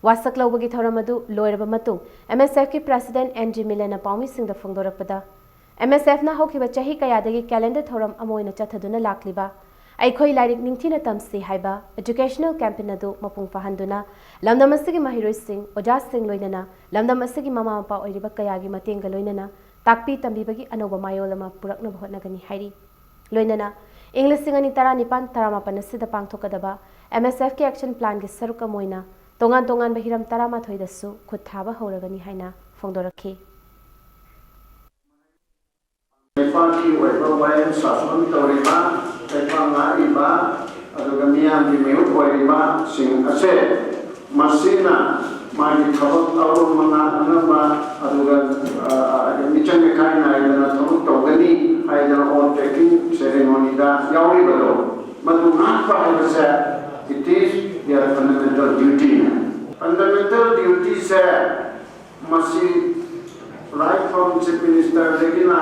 ꯋꯥꯁꯛ ꯂꯧꯕꯒꯤ ꯊꯧꯔꯝ ꯑꯗꯨ ꯂꯣꯏꯔꯕ ꯃꯇꯨꯡ ꯑꯦꯝ ꯑꯦꯁ ꯑꯦꯐꯀꯤ president ꯑꯦꯟ ꯖꯤ ꯃꯤꯂꯟꯅ ꯄꯥꯎꯃꯤꯁꯤꯡꯗ ꯐꯣꯡꯗꯣꯔꯛꯄꯗ, ꯑꯦꯝ ꯑꯦꯁ ꯑꯦꯐꯅ ꯍꯧꯈꯤꯕ ꯆꯍꯤ ꯀꯌꯥꯗꯒꯤ calendar ꯊꯧꯔꯝ ꯑꯃ ꯑꯣꯏꯅ ꯆꯠꯊꯗꯨꯅ ꯂꯥꯛꯂꯤꯕ ꯑꯩꯈꯣꯏ ꯂꯥꯏꯔꯤꯛ ꯅꯤꯡꯊꯤꯅ ꯇꯝꯁꯤ ꯍꯥꯏꯕ educational campaign ꯑꯗꯨ ꯃꯄꯨꯡ ꯐꯥꯍꯟꯗꯨꯅ ꯂꯝꯗꯝ ꯑꯁꯤꯒꯤ ꯃꯍꯩꯔꯣꯏꯁꯤꯡ, ꯑꯣꯖꯥꯁꯤꯡ ꯂꯣꯏꯅꯅ ꯂꯝꯗꯝ ꯑꯁꯤꯒꯤ ꯃꯃꯥ ꯃꯄꯥ ꯑꯣꯏꯔꯤꯕ ꯀꯌꯥꯒꯤ ꯃꯇꯦꯡꯒ ꯂꯣꯏꯅꯅ ꯇꯥꯛꯄꯤ ꯇꯝꯕꯤꯕꯒꯤ ꯑꯅꯧꯕ ꯃꯥꯌꯣꯜ ꯑꯃ ꯄꯨꯔꯛꯅꯕ ꯍꯣꯠꯅꯒꯅꯤ ꯍꯥꯏꯔꯤ꯫ ꯂꯣꯏꯅꯅ ꯏꯪ ꯂꯤꯁꯤꯡ ꯑꯅꯤ ꯇꯔꯥꯅꯤꯄꯥꯟ ꯇꯔꯥꯃꯥꯄꯟ ꯑꯁꯤꯗ ꯄꯥꯡꯊꯣꯛꯀꯗꯕ ꯑꯦꯝ ꯑꯦꯁ ꯑꯦꯐꯀꯤ action planꯒꯤ ꯁꯔꯨꯛ ꯑꯃ ꯑꯣꯏꯅ ꯇꯣꯉꯥꯟ ꯇꯣꯉꯥꯟꯕ ꯍꯤꯔꯝ ꯇꯔꯥꯃꯥꯊꯣꯏꯗꯁꯨ ꯈꯨꯠ ꯊꯥꯕ ꯍꯧꯔꯒꯅꯤ ꯍꯥꯏꯅ ꯐꯣꯡꯗꯣꯔꯛꯈꯤ꯫ ꯂꯩꯕꯥꯛꯀꯤ ꯑꯣꯏꯕ ꯋꯥꯌꯦꯜ ꯁꯥꯁꯣꯟ ꯇꯧꯔꯤꯕ, ꯂꯩꯕꯥꯛ ꯉꯥꯛꯂꯤꯕ, ꯑꯗꯨꯒ ꯃꯤꯌꯥꯝꯒꯤ ꯃꯤꯍꯨꯠ ꯑꯣꯏꯔꯤꯕꯁꯤꯡ ꯑꯁꯦ ꯃꯁꯤꯅ ꯃꯥꯒꯤ ꯊꯕꯛ ꯑꯔꯨꯝ ꯑꯉꯥꯡ ꯑꯉꯝꯕ, ꯑꯗꯨꯒ, ꯑ, ꯃꯤꯆꯪ ꯃꯤꯈꯥꯏ ꯅꯥꯏꯗꯅ ꯊꯕꯛ ꯇꯧꯒꯅꯤ ꯍꯥꯏꯗꯅ oath taking ceremonyꯗ ꯌꯥꯎꯔꯤꯕꯗꯣ, ꯃꯗꯨ ꯉꯥꯛꯄ ꯍꯥꯏꯕꯁꯦ, it is their fundamental duty꯫ Fundamental dutyꯁꯦ ꯃꯁꯤ right from Chief Ministerꯗꯒꯤꯅ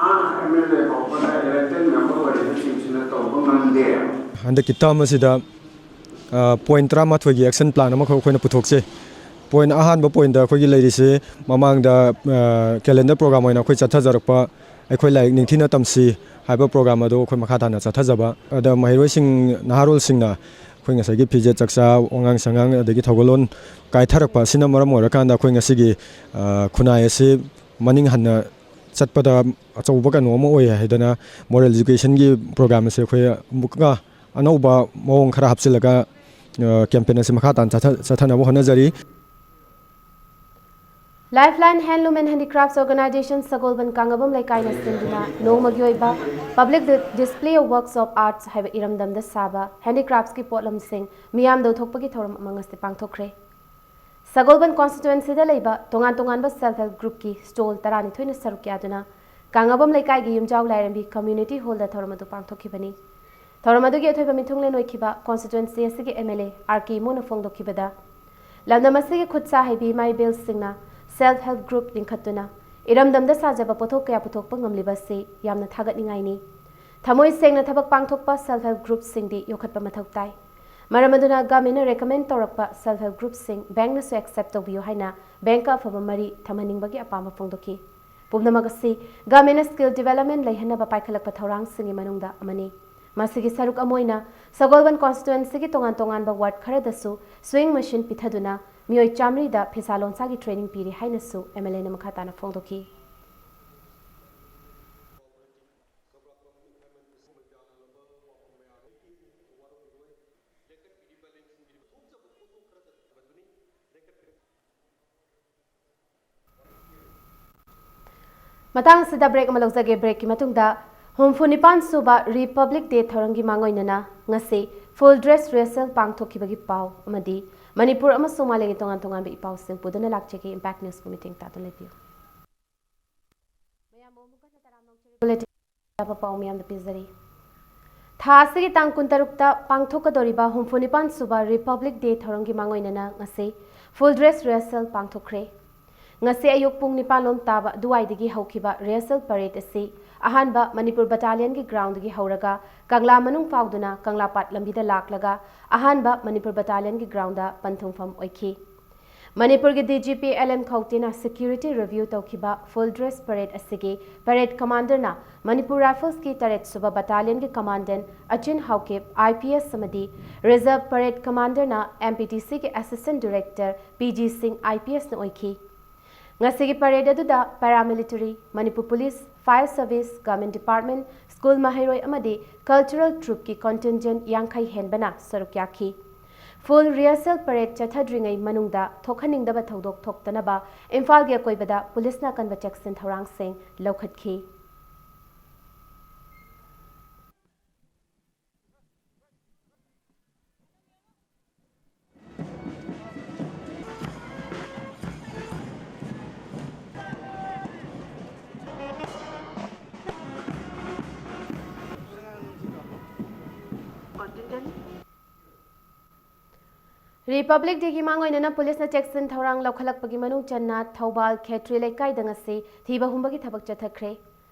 ꯑꯥ ꯑꯦꯝ ꯑꯦꯜ ꯑꯦ ꯐꯥꯎꯕꯗ elected member ꯑꯣꯏꯔꯤꯕꯁꯤꯡꯁꯤꯅ ꯇꯧꯕ ꯉꯝꯗꯦ꯫ ꯍꯟꯗꯛꯀꯤ term ꯑꯁꯤꯗ ꯄꯣꯏꯟ ꯇꯔꯥꯃꯥꯊꯣꯏꯒꯤ ꯑꯦꯛꯁꯟ ꯄ꯭ꯂꯥꯟ ꯑꯃꯈꯛ ꯑꯩꯈꯣꯏꯅ ꯄꯨꯊꯣꯛꯆꯩ꯫ ꯄꯣꯏꯟ ꯑꯍꯥꯟꯕ ꯄꯣꯏꯟꯗ ꯑꯩꯈꯣꯏꯒꯤ ꯂꯩꯔꯤꯁꯤ, ꯃꯃꯥꯡꯗ ꯀꯦꯂꯦꯟꯗꯔ ꯄ꯭ꯔꯣꯒ꯭ꯔꯥꯝ ꯑꯣꯏꯅ ꯑꯩꯈꯣꯏ ꯆꯠꯊꯖꯔꯛꯄ "ꯑꯩꯈꯣꯏ ꯂꯥꯏꯔꯤꯛ ꯅꯤꯡꯊꯤꯅ ꯇꯝꯁꯤ" ꯍꯥꯏꯕ ꯄ꯭ꯔꯣꯒ꯭ꯔꯥꯝ ꯑꯗꯨ ꯑꯩꯈꯣꯏ ꯃꯈꯥ ꯇꯥꯅ ꯆꯠꯊꯖꯕ꯫ ꯑꯗ ꯃꯍꯩꯔꯣꯏꯁꯤꯡ, ꯅꯍꯥꯔꯣꯜꯁꯤꯡꯅ ꯑꯩꯈꯣꯏ ꯉꯁꯥꯏꯒꯤ ꯐꯤꯖꯦꯠ ꯆꯥꯛꯆꯥ, ꯋꯥꯉꯥꯡ ꯁꯉꯥꯡ, ꯑꯗꯒꯤ ꯊꯧꯒꯜꯂꯣꯟ ꯀꯥꯏꯊꯔꯛꯄ ꯑꯁꯤꯅ ꯃꯔꯝ ꯑꯣꯏꯔꯀꯥꯟꯗ ꯑꯩꯈꯣꯏ ꯉꯁꯤꯒꯤ, ꯑ, ꯈꯨꯟꯅꯥꯏ ꯑꯁꯤ ꯃꯅꯤꯡ ꯍꯟꯅ ꯆꯠꯄꯗ ꯑꯆꯧꯕ ꯀꯩꯅꯣ ꯑꯃ ꯑꯣꯏ ꯍꯥꯏꯗꯅ, ꯃꯣꯔꯦꯜ ꯏꯖꯨꯀꯦꯁꯟꯒꯤ ꯄ꯭ꯔꯣꯒ꯭ꯔꯥꯝ ꯑꯁꯦ ꯑꯩꯈꯣꯏ ꯑꯃꯨꯛꯀ ꯑꯅꯧꯕ ꯃꯑꯣꯡ ꯈꯔ ꯍꯥꯞꯆꯤꯜꯂꯒ, ꯑ, ꯀꯦꯝꯄꯦꯟ ꯑꯁꯤ ꯃꯈꯥ ꯇꯥꯅ ꯆꯠꯊ-, ꯆꯠꯊꯅꯕ ꯍꯣꯠꯅꯖꯔꯤ꯫ Lifeline Handloom and Handicrafts Organization ꯁꯒꯣꯜꯕꯟ ꯀꯥꯡꯉꯕꯝ ꯂꯩꯀꯥꯏꯅ ꯁꯤꯟꯗꯨꯅ ꯅꯣꯡꯃꯒꯤ ꯑꯣꯏꯕ Public Di-, Display of Works of Arts ꯍꯥꯏꯕ ꯏꯔꯝꯗꯝꯗ ꯁꯥꯕ ꯍꯦꯟꯗꯤꯀ꯭ꯔꯥꯐꯠꯁꯀꯤ ꯄꯣꯠꯂꯝꯁꯤꯡ ꯃꯤꯌꯥꯝꯗ ꯎꯠꯊꯣꯛꯄꯒꯤ ꯊꯧꯔꯝ ꯑꯃ ꯉꯁꯤ ꯄꯥꯡꯊꯣꯛꯈ꯭ꯔꯦ꯫ ꯁꯒꯣꯜꯕꯟ ꯀꯣꯟꯁꯇꯤꯇ꯭ꯋꯦꯟꯁꯤꯗ ꯂꯩꯕ ꯇꯣꯉꯥꯟ ꯇꯣꯉꯥꯟꯕ ꯁꯦꯜꯐ ꯍꯦꯜꯞ ꯒ꯭ꯔꯨꯞꯀꯤ ꯁ꯭ꯇꯣꯜ ꯇꯔꯥꯅꯤꯊꯣꯏꯅ ꯁꯔꯨꯛ ꯌꯥꯗꯨꯅ ꯀꯥꯡꯉꯕꯝ ꯂꯩꯀꯥꯏꯒꯤ ꯌꯨꯝꯖꯥꯎ ꯂꯥꯏꯔꯦꯝꯕꯤ ꯀꯝꯃ꯭ꯌꯨꯅꯤꯇꯤ ꯍꯣꯜꯗ ꯊꯧꯔꯝ ꯑꯗꯨ ꯄꯥꯡꯊꯣꯛꯈꯤꯕꯅꯤ꯫ ꯊꯧꯔꯝ ꯑꯗꯨꯒꯤ ꯑꯊꯣꯏꯕ ꯃꯤꯊꯨꯡꯂꯦꯟ ꯑꯣꯏꯈꯤꯕ ꯀꯣꯟꯁꯇꯤꯇ꯭ꯋꯦꯟꯁꯤ ꯑꯁꯤꯒꯤ ꯑꯦꯝ ꯑꯦꯜ ꯑꯦ ꯑꯥꯔ ꯀꯦ ꯏꯃꯣꯅ ꯐꯣꯡꯗꯣꯛꯈꯤꯕꯗ, ꯂꯝꯗꯝ ꯑꯁꯤꯒꯤ ꯈꯨꯠ ꯁꯥ ꯍꯩꯕꯤ ꯏꯃꯥ ꯏꯕꯦꯜꯁꯤꯡꯅ ꯁꯦꯜꯐ ꯍꯦꯜꯞ ꯒ꯭ꯔꯨꯞ ꯂꯤꯡꯈꯠꯇꯨꯅ ꯏꯔꯝꯗꯝꯗ ꯁꯥꯖꯕ ꯄꯣꯠꯊꯣꯛ ꯀꯌꯥ ꯄꯨꯊꯣꯛꯄ ꯉꯝꯂꯤꯕ ꯑꯁꯤ ꯌꯥꯝꯅ ꯊꯥꯒꯠꯅꯤꯡꯉꯥꯏꯅꯤ꯫ ꯊꯃꯣꯏ ꯁꯦꯡꯅ ꯊꯕꯛ ꯄꯥꯡꯊꯣꯛꯄ ꯁꯦꯜꯐ ꯍꯦꯜꯞ ꯒ꯭ꯔꯨꯞꯁꯤꯡꯗꯤ ꯌꯣꯛꯈꯠꯄ ꯃꯊꯧ ꯇꯥꯏ꯫ ꯃꯔꯝ ꯑꯗꯨꯅ ꯒꯚꯔꯟꯃꯦꯟꯠꯅ ꯔꯦꯀꯃꯦꯟ ꯇꯧꯔꯛꯄ ꯁꯦꯜꯐ ꯍꯦꯜꯞ ꯒ꯭ꯔꯨꯞꯁꯤꯡ ꯕꯦꯡꯛꯅꯁꯨ ꯑꯦꯛꯁꯦꯞ ꯇꯧꯕꯤꯌꯨ ꯍꯥꯏꯅ ꯕꯦꯡꯛꯀ ꯑꯐꯕ ꯃꯔꯤ ꯊꯝꯍꯟꯅꯤꯡꯕꯒꯤ ꯑꯄꯥꯝꯕ ꯐꯣꯡꯗꯣꯛꯈꯤ꯫ ꯄꯨꯝꯅꯃꯛ ꯑꯁꯤ ꯒꯚꯔꯟꯃꯦꯟꯠꯅ ꯁ꯭ꯀꯤꯜ ꯗꯤꯚꯦꯂꯞꯃꯦꯟꯠ ꯂꯩꯍꯟꯅꯕ ꯄꯥꯏꯈꯠꯂꯛꯄ ꯊꯧꯔꯥꯡꯁꯤꯡꯒꯤ ꯃꯅꯨꯡꯗ ꯑꯃꯅꯤ꯫ ꯃꯁꯤꯒꯤ ꯁꯔꯨꯛ ꯑꯃ ꯑꯣꯏꯅ ꯁꯒꯣꯜꯕꯟ ꯀꯣꯟꯁꯇꯤꯇ꯭ꯋꯦꯟꯁꯤꯒꯤ ꯇꯣꯉꯥꯟ ꯇꯣꯉꯥꯟꯕ ꯋꯥꯔꯗ ꯈꯔꯗꯁꯨ ꯁ꯭ꯋꯤꯡ ꯃꯦꯁꯤꯟ ꯄꯤꯊꯗꯨꯅ ꯃꯤꯑꯣꯏ ꯆꯥꯃꯔꯤꯗ ꯐꯤꯁꯥ ꯂꯣꯟꯁꯥꯒꯤ ꯇ꯭ꯔꯦꯅꯤꯡ ꯄꯤꯔꯤ ꯍꯥꯏꯅꯁꯨ ꯑꯦꯝ ꯑꯦꯜ ꯑꯦꯅ ꯃꯈꯥ ꯇꯥꯅ ꯐꯣꯡꯗꯣꯛꯈꯤ꯫ ꯃꯇꯥꯡ ꯑꯁꯤꯗ ꯕ꯭ꯔꯦꯛ ꯑꯃ ꯂꯧꯖꯒꯦ꯫ ꯕ꯭ꯔꯦꯛꯀꯤ ꯃꯇꯨꯡꯗ ꯍꯨꯝꯐꯨ ꯅꯤꯄꯥꯟ ꯁꯨꯕ ꯔꯤꯄꯕ꯭ꯂꯤꯛ ꯗꯦ ꯊꯧꯔꯝꯒꯤ ꯃꯥꯡꯑꯣꯏꯅꯅ ꯉꯁꯤ ꯐꯨꯜ ꯗ꯭ꯔꯦꯁ ꯔꯤꯍꯔꯁꯦꯜ ꯄꯥꯡꯊꯣꯛꯈꯤꯕꯒꯤ ꯄꯥꯎ ꯑꯃꯗꯤ ꯃꯅꯤꯄꯨꯔ ꯑꯃꯁꯨꯡ ꯃꯥꯂꯦꯝꯒꯤ ꯇꯣꯉꯥꯟ ꯇꯣꯉꯥꯟꯕ ꯏ ꯄꯥꯎꯁꯤꯡ ꯄꯨꯗꯨꯅ ꯂꯥꯛꯆꯒꯦ꯫ ꯏꯝꯄꯦꯛ ꯅ꯭ꯌꯨꯁꯄꯨ ꯃꯤꯠꯌꯦꯡ ꯇꯥꯗꯨꯅ ꯂꯩꯕꯤꯌꯨ꯫ ꯃꯌꯥꯝꯕꯨ ꯑꯃꯨꯛ ꯍꯟꯅ ꯇꯔꯥꯝꯅ ꯑꯣꯛꯆꯔꯤ꯫ ꯕꯨꯂꯦꯇꯤꯟ ꯌꯥꯕ ꯄꯥꯎ ꯃꯤꯌꯥꯝꯗ ꯄꯤꯖꯔꯤ꯫ ꯊꯥ ꯑꯁꯤꯒꯤ ꯇꯥꯡ ꯀꯨꯟꯇꯔꯨꯛꯇ ꯄꯥꯡꯊꯣꯛꯀꯗꯧꯔꯤꯕ ꯍꯨꯝꯐꯨ ꯅꯤꯄꯥꯟ ꯁꯨꯕ ꯔꯤꯄꯕ꯭ꯂꯤꯛ ꯗꯦ ꯊꯧꯔꯝꯒꯤ ꯃꯥꯡꯑꯣꯏꯅꯅ ꯉꯁꯤ ꯐꯨꯜ ꯗ꯭ꯔꯦꯁ ꯔꯤꯍꯔꯁꯦꯜ ꯄꯥꯡꯊꯣꯛꯈ꯭ꯔꯦ꯫ ꯉꯁꯤ ꯑꯌꯨꯛ ꯄꯨꯡ ꯅꯤꯄꯥꯟ ꯂꯣꯝ ꯇꯥꯕ ꯑꯗꯨꯋꯥꯏꯗꯒꯤ ꯍꯧꯈꯤꯕ ꯔꯤꯍꯔꯁꯦꯜ ꯄꯔꯦꯗ ꯑꯁꯤ ꯑꯍꯥꯟꯕ ꯃꯅꯤꯄꯨꯔ ꯕꯠꯇꯥꯂꯤꯌꯟꯒꯤ ꯒ꯭ꯔꯥꯎꯟꯗꯒꯤ ꯍꯧꯔꯒ ꯀꯪꯂꯥ ꯃꯅꯨꯡ ꯐꯥꯎꯗꯨꯅ ꯀꯪꯂꯥꯄꯥꯠ ꯂꯝꯕꯤꯗ ꯂꯥꯛꯂꯒ ꯑꯍꯥꯟꯕ ꯃꯅꯤꯄꯨꯔ ꯕꯠꯇꯥꯂꯤꯌꯟꯒꯤ ꯒ꯭ꯔꯥꯎꯟꯗ ꯄꯟꯊꯨꯡꯐꯝ ꯑꯣꯏꯈꯤ꯫ ꯃꯅꯤꯄꯨꯔꯒꯤ D G P L N ꯈꯧꯇꯦꯅ ꯁꯦꯀ꯭ꯌꯨꯔꯤꯇꯤ ꯔꯤꯚ꯭ꯌꯨ ꯇꯧꯈꯤꯕ ꯐꯨꯜ ꯗ꯭ꯔꯦꯁ ꯄꯔꯦꯗ ꯑꯁꯤꯒꯤ ꯄꯔꯦꯗ ꯀꯃꯥꯟꯗꯔꯅ ꯃꯅꯤꯄꯨꯔ ꯔꯥꯏꯐꯜꯁꯀꯤ ꯇꯔꯦꯠ ꯁꯨꯕ ꯕꯠꯇꯥꯂꯤꯌꯟꯒꯤ commandant ꯑꯆꯤꯟ Haokip, I P S, ꯑꯃꯗꯤ ꯔꯤꯖꯔꯚ ꯄꯔꯦꯗ ꯀꯃꯥꯟꯗꯔꯅ ꯑꯦꯝ ꯄꯤ ꯇꯤ ꯁꯤꯒꯤ ꯑꯦꯁꯤꯁꯇꯦꯟꯠ ꯗꯤꯔꯦꯛꯇꯔ ꯄꯤ ꯖꯤ ꯁꯤꯡ, ꯑꯥꯏ ꯄꯤ ꯑꯦꯁꯅ ꯑꯣꯏꯈꯤ꯫ ꯉꯁꯤꯒꯤ ꯄꯔꯦꯗ ꯑꯗꯨꯗ paramilitary, Manipur police, Fire service, government department, school ꯃꯍꯩꯔꯣꯏ ꯑꯃꯗꯤ ꯀꯜꯆꯔꯦꯜ ꯇ꯭ꯔꯨꯞꯀꯤ ꯀꯟꯇꯤꯟꯖꯦꯟꯠ ꯌꯥꯡꯈꯩ ꯍꯦꯟꯕꯅ ꯁꯔꯨꯛ ꯌꯥꯈꯤ꯫ ꯐꯨꯜ ꯔꯤꯍꯔꯁꯦꯜ ꯄꯔꯦꯗ ꯆꯠꯊꯗ꯭ꯔꯤꯉꯩ ꯃꯅꯨꯡꯗ ꯊꯣꯛꯍꯟꯅꯤꯡꯗꯕ ꯊꯧꯗꯣꯛ ꯊꯣꯛꯇꯅꯕ ꯏꯝꯐꯥꯜꯒꯤ ꯑꯀꯣꯏꯕꯗ ꯄꯨꯂꯤꯁꯅ ꯑꯀꯟꯕ ꯆꯦꯛꯁꯤꯟ ꯊꯧꯔꯥꯡꯁꯤꯡ ꯂꯧꯈꯠꯈꯤ꯫ ꯔꯤꯄꯕ꯭ꯂꯤꯛ ꯗꯦꯒꯤ ꯃꯥꯡꯑꯣꯏꯅꯅ ꯄꯨꯂꯤꯁꯅ ꯆꯦꯛꯁꯤꯟ ꯊꯧꯔꯥꯡ ꯂꯧꯈꯠꯂꯛꯄꯒꯤ ꯃꯅꯨꯡ ꯆꯟꯅ ꯊꯧꯕꯥꯜ ꯈꯦꯇ꯭ꯔꯤ ꯂꯩꯀꯥꯏꯗ ꯉꯁꯤ ꯊꯤꯕ ꯍꯨꯝꯕꯒꯤ ꯊꯕꯛ ꯆꯠꯊꯈ꯭ꯔꯦ꯫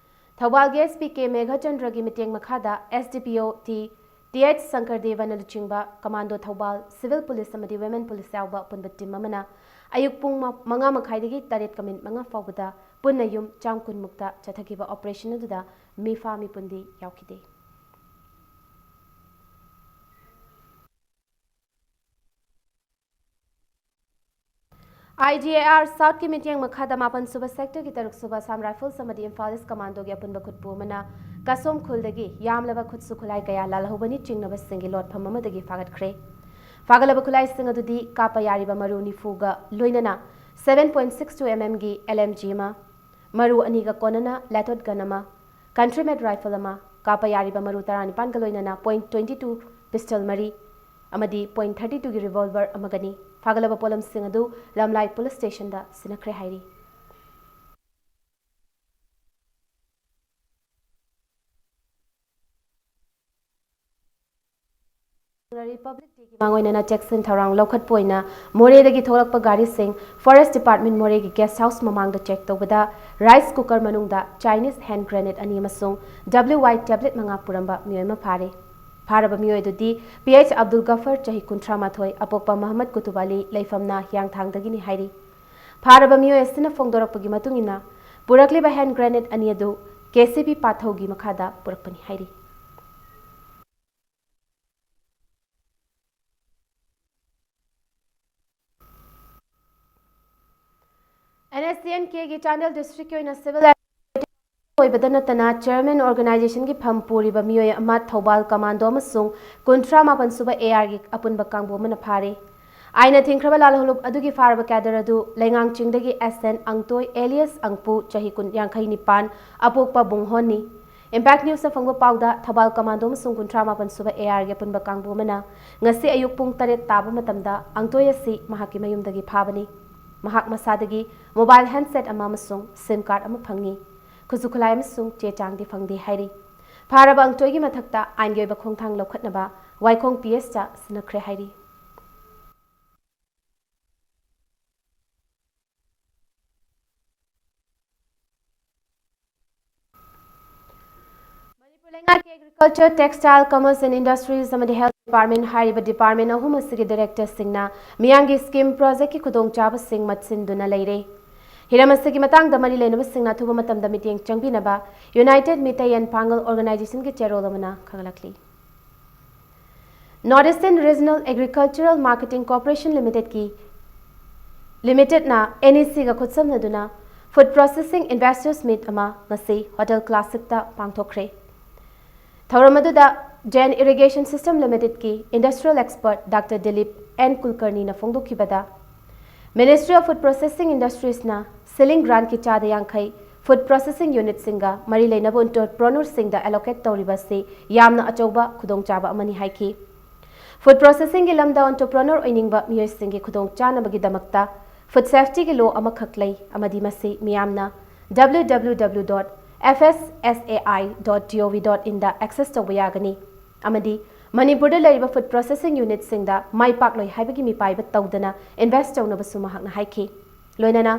ꯊꯧꯕꯥꯜꯒꯤ ꯑꯦꯁ ꯄꯤ ꯀꯦ ꯃꯦꯘꯆꯟꯗ꯭ꯔꯒꯤ ꯃꯇꯦꯡ ꯃꯈꯥꯗ ꯑꯦꯁ ꯗꯤ ꯄꯤ ꯑꯣ ꯇꯤ ꯇꯤ ꯑꯩꯆ ꯁꯪꯀꯔꯗꯦꯕꯅ ꯂꯨꯆꯤꯡꯕ ꯀꯃꯥꯟꯗꯣ ꯊꯧꯕꯥꯜ, ꯁꯤꯚꯤꯜ ꯄꯨꯂꯤꯁ ꯑꯃꯗꯤ ꯋꯤꯃꯦꯟ ꯄꯨꯂꯤꯁ ꯌꯥꯎꯕ ꯑꯄꯨꯟꯕ ꯇꯤꯝ ꯑꯃꯅ ꯑꯌꯨꯛ ꯄꯨꯡ ꯃ-, ꯃꯉꯥ ꯃꯈꯥꯏꯗꯒꯤ ꯇꯔꯦꯠꯀ ꯃꯤꯅꯤꯠ ꯃꯉꯥ ꯐꯥꯎꯕꯗ ꯄꯨꯟꯅ ꯌꯨꯝ ꯆꯥꯝ ꯀꯨꯟ ꯃꯨꯛꯇ ꯆꯠꯊꯈꯤꯕ ꯑꯣꯄꯔꯦꯁꯟ ꯑꯗꯨꯗ ꯃꯤꯐꯥ ꯃꯤꯄꯨꯟꯗꯤ ꯌꯥꯎꯈꯤꯗꯦ꯫ ꯑꯥꯏ ꯖꯤ ꯑꯦ ꯑꯥꯔ ꯁꯥꯎꯠꯀꯤ ꯃꯤꯠꯌꯦꯡ ꯃꯈꯥꯗ ꯃꯥꯄꯟ ꯁꯨꯕ ꯁꯦꯛꯇꯔꯒꯤ ꯇꯔꯨꯛ ꯁꯨꯕ ꯑꯁꯥꯝ ꯔꯥꯏꯐꯜꯁ ꯑꯃꯗꯤ ꯏꯝꯐꯥꯜ ꯏꯁ ꯀꯃꯥꯟꯗꯣꯒꯤ ꯑꯄꯨꯟꯕ ꯈꯨꯠꯄꯨ ꯑꯃꯅ ꯀꯁꯣꯝ ꯈꯨꯜꯗꯒꯤ ꯌꯥꯝꯂꯕ ꯈꯨꯠꯁꯨ ꯈꯨꯠꯂꯥꯏ ꯀꯌꯥ ꯂꯥꯜꯍꯧꯕꯅꯤ ꯆꯤꯡꯅꯕꯁꯤꯡꯒꯤ ꯂꯣꯠꯐꯝ ꯑꯃꯗꯒꯤ ꯐꯥꯒꯠꯈ꯭ꯔꯦ꯫ ꯐꯥꯒꯠꯂꯕ ꯈꯨꯠꯂꯥꯏꯁꯤꯡ ꯑꯗꯨꯗꯤ ꯀꯥꯞꯄ ꯌꯥꯔꯤꯕ ꯃꯔꯨ ꯅꯤꯐꯨꯒ ꯂꯣꯏꯅꯅ seven point six two M M ꯒꯤ L M G ꯑꯃ, ꯃꯔꯨ ꯑꯅꯤꯒ ꯀꯣꯟꯅꯅ ꯂꯦꯊꯣꯠ ꯒꯟ ꯑꯃ, ꯀꯟꯇ꯭ꯔꯤ ꯃꯦꯠ ꯔꯥꯏꯐꯜ ꯑꯃ, ꯀꯥꯞꯄ ꯌꯥꯔꯤꯕ ꯃꯔꯨ ꯇꯔꯥꯅꯤꯄꯥꯟꯒ ꯂꯣꯏꯅꯅ point twenty two ꯄꯤꯁꯇꯜ ꯃꯔꯤ ꯑꯃꯗꯤ point thirty two ꯒꯤ ꯔꯤꯚꯣꯜꯚꯔ ꯑꯃꯒꯅꯤ꯫ ꯐꯥꯒꯠꯂꯕ ꯄꯣꯠꯂꯝꯁꯤꯡ ꯑꯗꯨ ꯂꯝꯂꯥꯏ ꯄꯨꯂꯤꯁ ꯁ꯭ꯇꯦꯁꯟꯗ ꯁꯤꯟꯅꯈ꯭ꯔꯦ ꯍꯥꯏꯔꯤ꯫ ꯔꯤꯄꯕ꯭ꯂꯤꯛ ꯃꯥꯡꯑꯣꯏꯅꯅ ꯆꯦꯛꯁꯤꯟ ꯊꯧꯔꯥꯡ ꯂꯧꯈꯠꯄ ꯑꯣꯏꯅ ꯃꯣꯔꯦꯗꯒꯤ ꯊꯣꯛꯂꯛꯄ ꯒꯥꯔꯤꯁꯤꯡ ꯐꯣꯔꯦꯁ ꯗꯤꯄꯥꯔꯠꯃꯦꯟ ꯃꯣꯔꯦꯒꯤ ꯒꯦꯁ ꯍꯥꯎꯁ ꯃꯃꯥꯡꯗ ꯆꯦꯛ ꯇꯧꯕꯗ ꯔꯥꯏꯁ ꯀꯨꯀꯔ ꯃꯅꯨꯡꯗ ꯆꯥꯏꯅꯤꯁ ꯍꯦꯟ ꯒ꯭ꯔꯦꯅꯦꯗ ꯑꯅꯤ ꯑꯃꯁꯨꯡ W Y tablet ꯃꯉꯥ ꯄꯨꯔꯝꯕ ꯃꯤꯑꯣꯏ ꯑꯃ ꯐꯥꯔꯦ꯫ ꯐꯥꯔꯕ ꯃꯤꯑꯣꯏ ꯑꯗꯨꯗꯤ P H ꯑꯕꯗꯨꯜ ꯒꯐꯔ, ꯆꯍꯤ ꯀꯨꯟꯊ꯭ꯔꯥ ꯃꯥꯊꯣꯏ, ꯑꯄꯣꯛꯄ ꯃꯍꯃꯗ ꯀꯨꯇꯨꯕ ꯑꯂꯤ, ꯂꯩꯐꯝꯅ ꯍꯤꯌꯥꯡꯊꯥꯡꯗꯒꯤꯅꯤ ꯍꯥꯏꯔꯤ꯫ ꯐꯥꯔꯕ ꯃꯤꯑꯣꯏ ꯑꯁꯤꯅ ꯐꯣꯡꯗꯣꯔꯛꯄꯒꯤ ꯃꯇꯨꯡ ꯏꯟꯅ, ꯄꯨꯔꯛꯂꯤꯕ ꯍꯦꯟ ꯒ꯭ꯔꯦꯅꯦꯗ ꯑꯅꯤ ꯑꯗꯨ K C B ꯄꯥꯊꯧꯒꯤ ꯃꯈꯥꯗ ꯄꯨꯔꯛꯄꯅꯤ ꯍꯥꯏꯔꯤ꯫ N S C N K ꯒꯤ ꯆꯥꯟꯗꯦꯜ ꯗꯤꯁꯇ꯭ꯔꯤꯛꯀꯤ ꯑꯣꯏꯅ ꯁꯤꯚꯤꯜ ꯑꯣꯏꯕꯗ ꯅꯠꯇꯅ ꯆꯤꯌꯔꯃꯦꯟ ꯑꯣꯔꯒꯅꯥꯏꯖꯦꯁꯟꯒꯤ ꯐꯝ ꯄꯨꯔꯤꯕ ꯃꯤꯑꯣꯏ ꯑꯃ ꯊꯧꯕꯥꯜ ꯀꯃꯥꯟꯗꯣ ꯑꯃꯁꯨꯡ ꯀꯨꯟꯊ꯭ꯔꯥ ꯃꯥꯄꯟ ꯁꯨꯕ A R ꯒꯤ ꯑꯄꯨꯟꯕ ꯀꯥꯡꯕꯨ ꯑꯃꯅ ꯐꯥꯔꯦ꯫ ꯑꯥꯏꯟꯅ ꯊꯤꯡꯈ꯭ꯔꯕ ꯂꯥꯜꯍꯧꯂꯨꯞ ꯑꯗꯨꯒꯤ ꯐꯥꯔꯕ ꯀꯦꯗꯔ ꯑꯗꯨ ꯂꯩꯉꯥꯡ ꯆꯤꯡꯗꯒꯤ S N ꯑꯪꯇꯣꯏ alias ꯑꯪꯄꯨ, ꯆꯍꯤ ꯀꯨꯟ, ꯌꯥꯡꯈꯩ ꯅꯤꯄꯥꯟ, ꯑꯄꯣꯛꯄ ꯕꯨꯡꯍꯣꯟꯅꯤ꯫ Impact News ꯅ ꯐꯪꯕ ꯄꯥꯎꯗ, ꯊꯧꯕꯥꯜ ꯀꯃꯥꯟꯗꯣ ꯑꯃꯁꯨꯡ ꯀꯨꯟꯊ꯭ꯔꯥ ꯃꯥꯄꯟ ꯁꯨꯕ A R ꯒꯤ ꯑꯄꯨꯟꯕ ꯀꯥꯡꯕꯨ ꯑꯃꯅ ꯉꯁꯤ ꯑꯌꯨꯛ ꯄꯨꯡ ꯇꯔꯦꯠ ꯇꯥꯕ ꯃꯇꯝꯗ ꯑꯪꯇꯣꯏ ꯑꯁꯤ ꯃꯍꯥꯛꯀꯤ ꯃꯌꯨꯝꯗꯒꯤ ꯐꯥꯕꯅꯤ꯫ ꯃꯍꯥꯛ ꯃꯁꯥꯗꯒꯤ mobile handset ꯑꯃ ꯑꯃꯁꯨꯡ SIM card ꯑꯃ ꯐꯪꯉꯤ꯫ ꯈꯨꯠꯁꯨ ꯈꯨꯠꯂꯥꯏ ꯑꯃꯁꯨꯡ ꯆꯦ ꯆꯥꯡꯗꯤ ꯐꯪꯗꯦ ꯍꯥꯏꯔꯤ꯫ ꯐꯥꯔꯕ ꯑꯪꯇꯣꯏꯒꯤ ꯃꯊꯛꯇ ꯑꯥꯏꯟꯒꯤ ꯑꯣꯏꯕ ꯈꯣꯡꯊꯥꯡ ꯂꯧꯈꯠꯅꯕ ꯋꯥꯏꯈꯣꯡ P S ꯇ ꯁꯤꯟꯅꯈ꯭ꯔꯦ ꯍꯥꯏꯔꯤ꯫ ꯃꯅꯤꯄꯨꯔ ꯂꯩꯉꯥꯛꯀꯤ Agriculture, Textile, Commerce and Industries ꯑꯃꯗꯤ Health Department ꯍꯥꯏꯔꯤꯕ department ꯑꯍꯨꯝ ꯑꯁꯤꯒꯤ director ꯁꯤꯡꯅ ꯃꯤꯌꯥꯝꯒꯤ scheme project ꯀꯤ ꯈꯨꯗꯣꯡꯆꯥꯕꯁꯤꯡ ꯃꯠꯁꯤꯟꯗꯨꯅ ꯂꯩꯔꯦ꯫ ꯍꯤꯔꯝ ꯑꯁꯤꯒꯤ ꯃꯇꯥꯡꯗ ꯃꯔꯤ ꯂꯩꯅꯕꯁꯤꯡꯅ ꯑꯊꯨꯕ ꯃꯇꯝꯗ ꯃꯤꯠꯌꯦꯡ ꯆꯪꯕꯤꯅꯕ United ꯃꯤꯇꯩ ꯑꯦꯟ ꯄꯥꯡꯒꯜ organization ꯒꯤ ꯆꯦꯔꯣꯜ ꯑꯃꯅ ꯈꯪꯍꯜꯂꯛꯂꯤ꯫ North Eastern Regional Agricultural Marketing Corporation Limited ꯀꯤ, Limited ꯅ N E C ꯒ ꯈꯨꯠꯁꯝꯅꯗꯨꯅ Food Processing Investors Meet ꯑꯃ ꯉꯁꯤ Hotel Classic ꯇ ꯄꯥꯡꯊꯣꯛꯈ꯭ꯔꯦ꯫ ꯊꯧꯔꯝ ꯑꯗꯨꯗ Jain Irrigation System Limited ꯀꯤ Industrial Expert Doctor Dilip N Kulkarni ꯅ ꯐꯣꯡꯗꯣꯛꯈꯤꯕꯗ, Ministry of Food Processing Industries ꯅ ceiling grant ꯀꯤ ꯆꯥꯗ ꯌꯥꯡꯈꯩ food processing unit ꯁꯤꯡꯒ ꯃꯔꯤ ꯂꯩꯅꯕ entrepreneur ꯁꯤꯡꯗ allocate ꯇꯧꯔꯤꯕ ꯑꯁꯤ ꯌꯥꯝꯅ ꯑꯆꯧꯕ ꯈꯨꯗꯣꯡꯆꯥꯕ ꯑꯃꯅꯤ ꯍꯥꯏꯈꯤ꯫ Food processing ꯒꯤ ꯂꯝꯗ entrepreneur ꯑꯣꯏꯅꯤꯡꯕ ꯃꯤꯑꯣꯏꯁꯤꯡꯒꯤ ꯈꯨꯗꯣꯡꯆꯥꯅꯕꯒꯤꯗꯃꯛꯇ food safety ꯒꯤ law ꯑꯃꯈꯛ ꯂꯩ ꯑꯃꯗꯤ ꯃꯁꯤ ꯃꯤꯌꯥꯝꯅ W W W dot F S S A I dot G O V dot in the access ꯇꯧꯕ ꯌꯥꯒꯅꯤ ꯑꯃꯗꯤ ꯃꯅꯤꯄꯨꯔꯗ ꯂꯩꯔꯤꯕ ꯐꯨꯗ ꯄ꯭ꯔꯣꯁꯦꯁꯤꯡ ꯌꯨꯅꯤꯠꯁꯤꯡꯗ ꯃꯥꯏ ꯄꯥꯛꯂꯣꯏ ꯍꯥꯏꯕꯒꯤ ꯃꯤꯄꯥꯏꯕ ꯇꯧꯗꯅ ꯏꯟꯚꯦꯁ꯭ꯠ ꯇꯧꯅꯕꯁꯨ ꯃꯍꯥꯛꯅ ꯍꯥꯏꯈꯤ꯫ ꯂꯣꯏꯅꯅ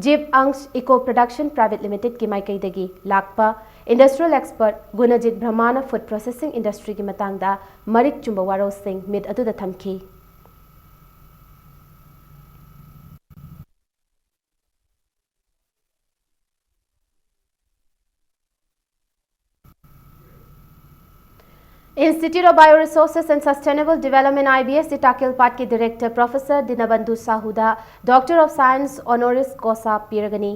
ꯖꯤꯞ ꯑꯪꯁ ꯏꯀꯣ ꯄ꯭ꯔꯗꯛꯁꯟ ꯄ꯭ꯔꯥꯏꯚꯦꯠ ꯂꯤꯃꯤꯇꯦꯗꯀꯤ ꯃꯥꯏꯀꯩꯗꯒꯤ ꯂꯥꯛꯄ ꯏꯟꯗꯁꯇ꯭ꯔꯤꯌꯦꯜ ꯑꯦꯛꯁꯄꯔꯠ ꯒꯨꯅꯖꯤꯠ ꯕ꯭ꯔꯍꯃꯅ ꯐꯨꯗ ꯄ꯭ꯔꯣꯁꯦꯁꯤꯡ ꯏꯟꯗꯁꯇ꯭ꯔꯤꯒꯤ ꯃꯇꯥꯡꯗ ꯃꯔꯤꯛ ꯆꯨꯝꯕ ꯋꯥꯔꯣꯜꯁꯤꯡ ꯃꯤꯠ ꯑꯗꯨꯗ ꯊꯝꯈꯤ꯫ Institute of Bioresources and Sustainable Development, IBSD ꯇꯥꯀꯦꯜꯄꯥꯠꯀꯤ director professor Dinabandhu Sahoo Doctor of Science honoris causa ꯄꯤꯔꯒꯅꯤ꯫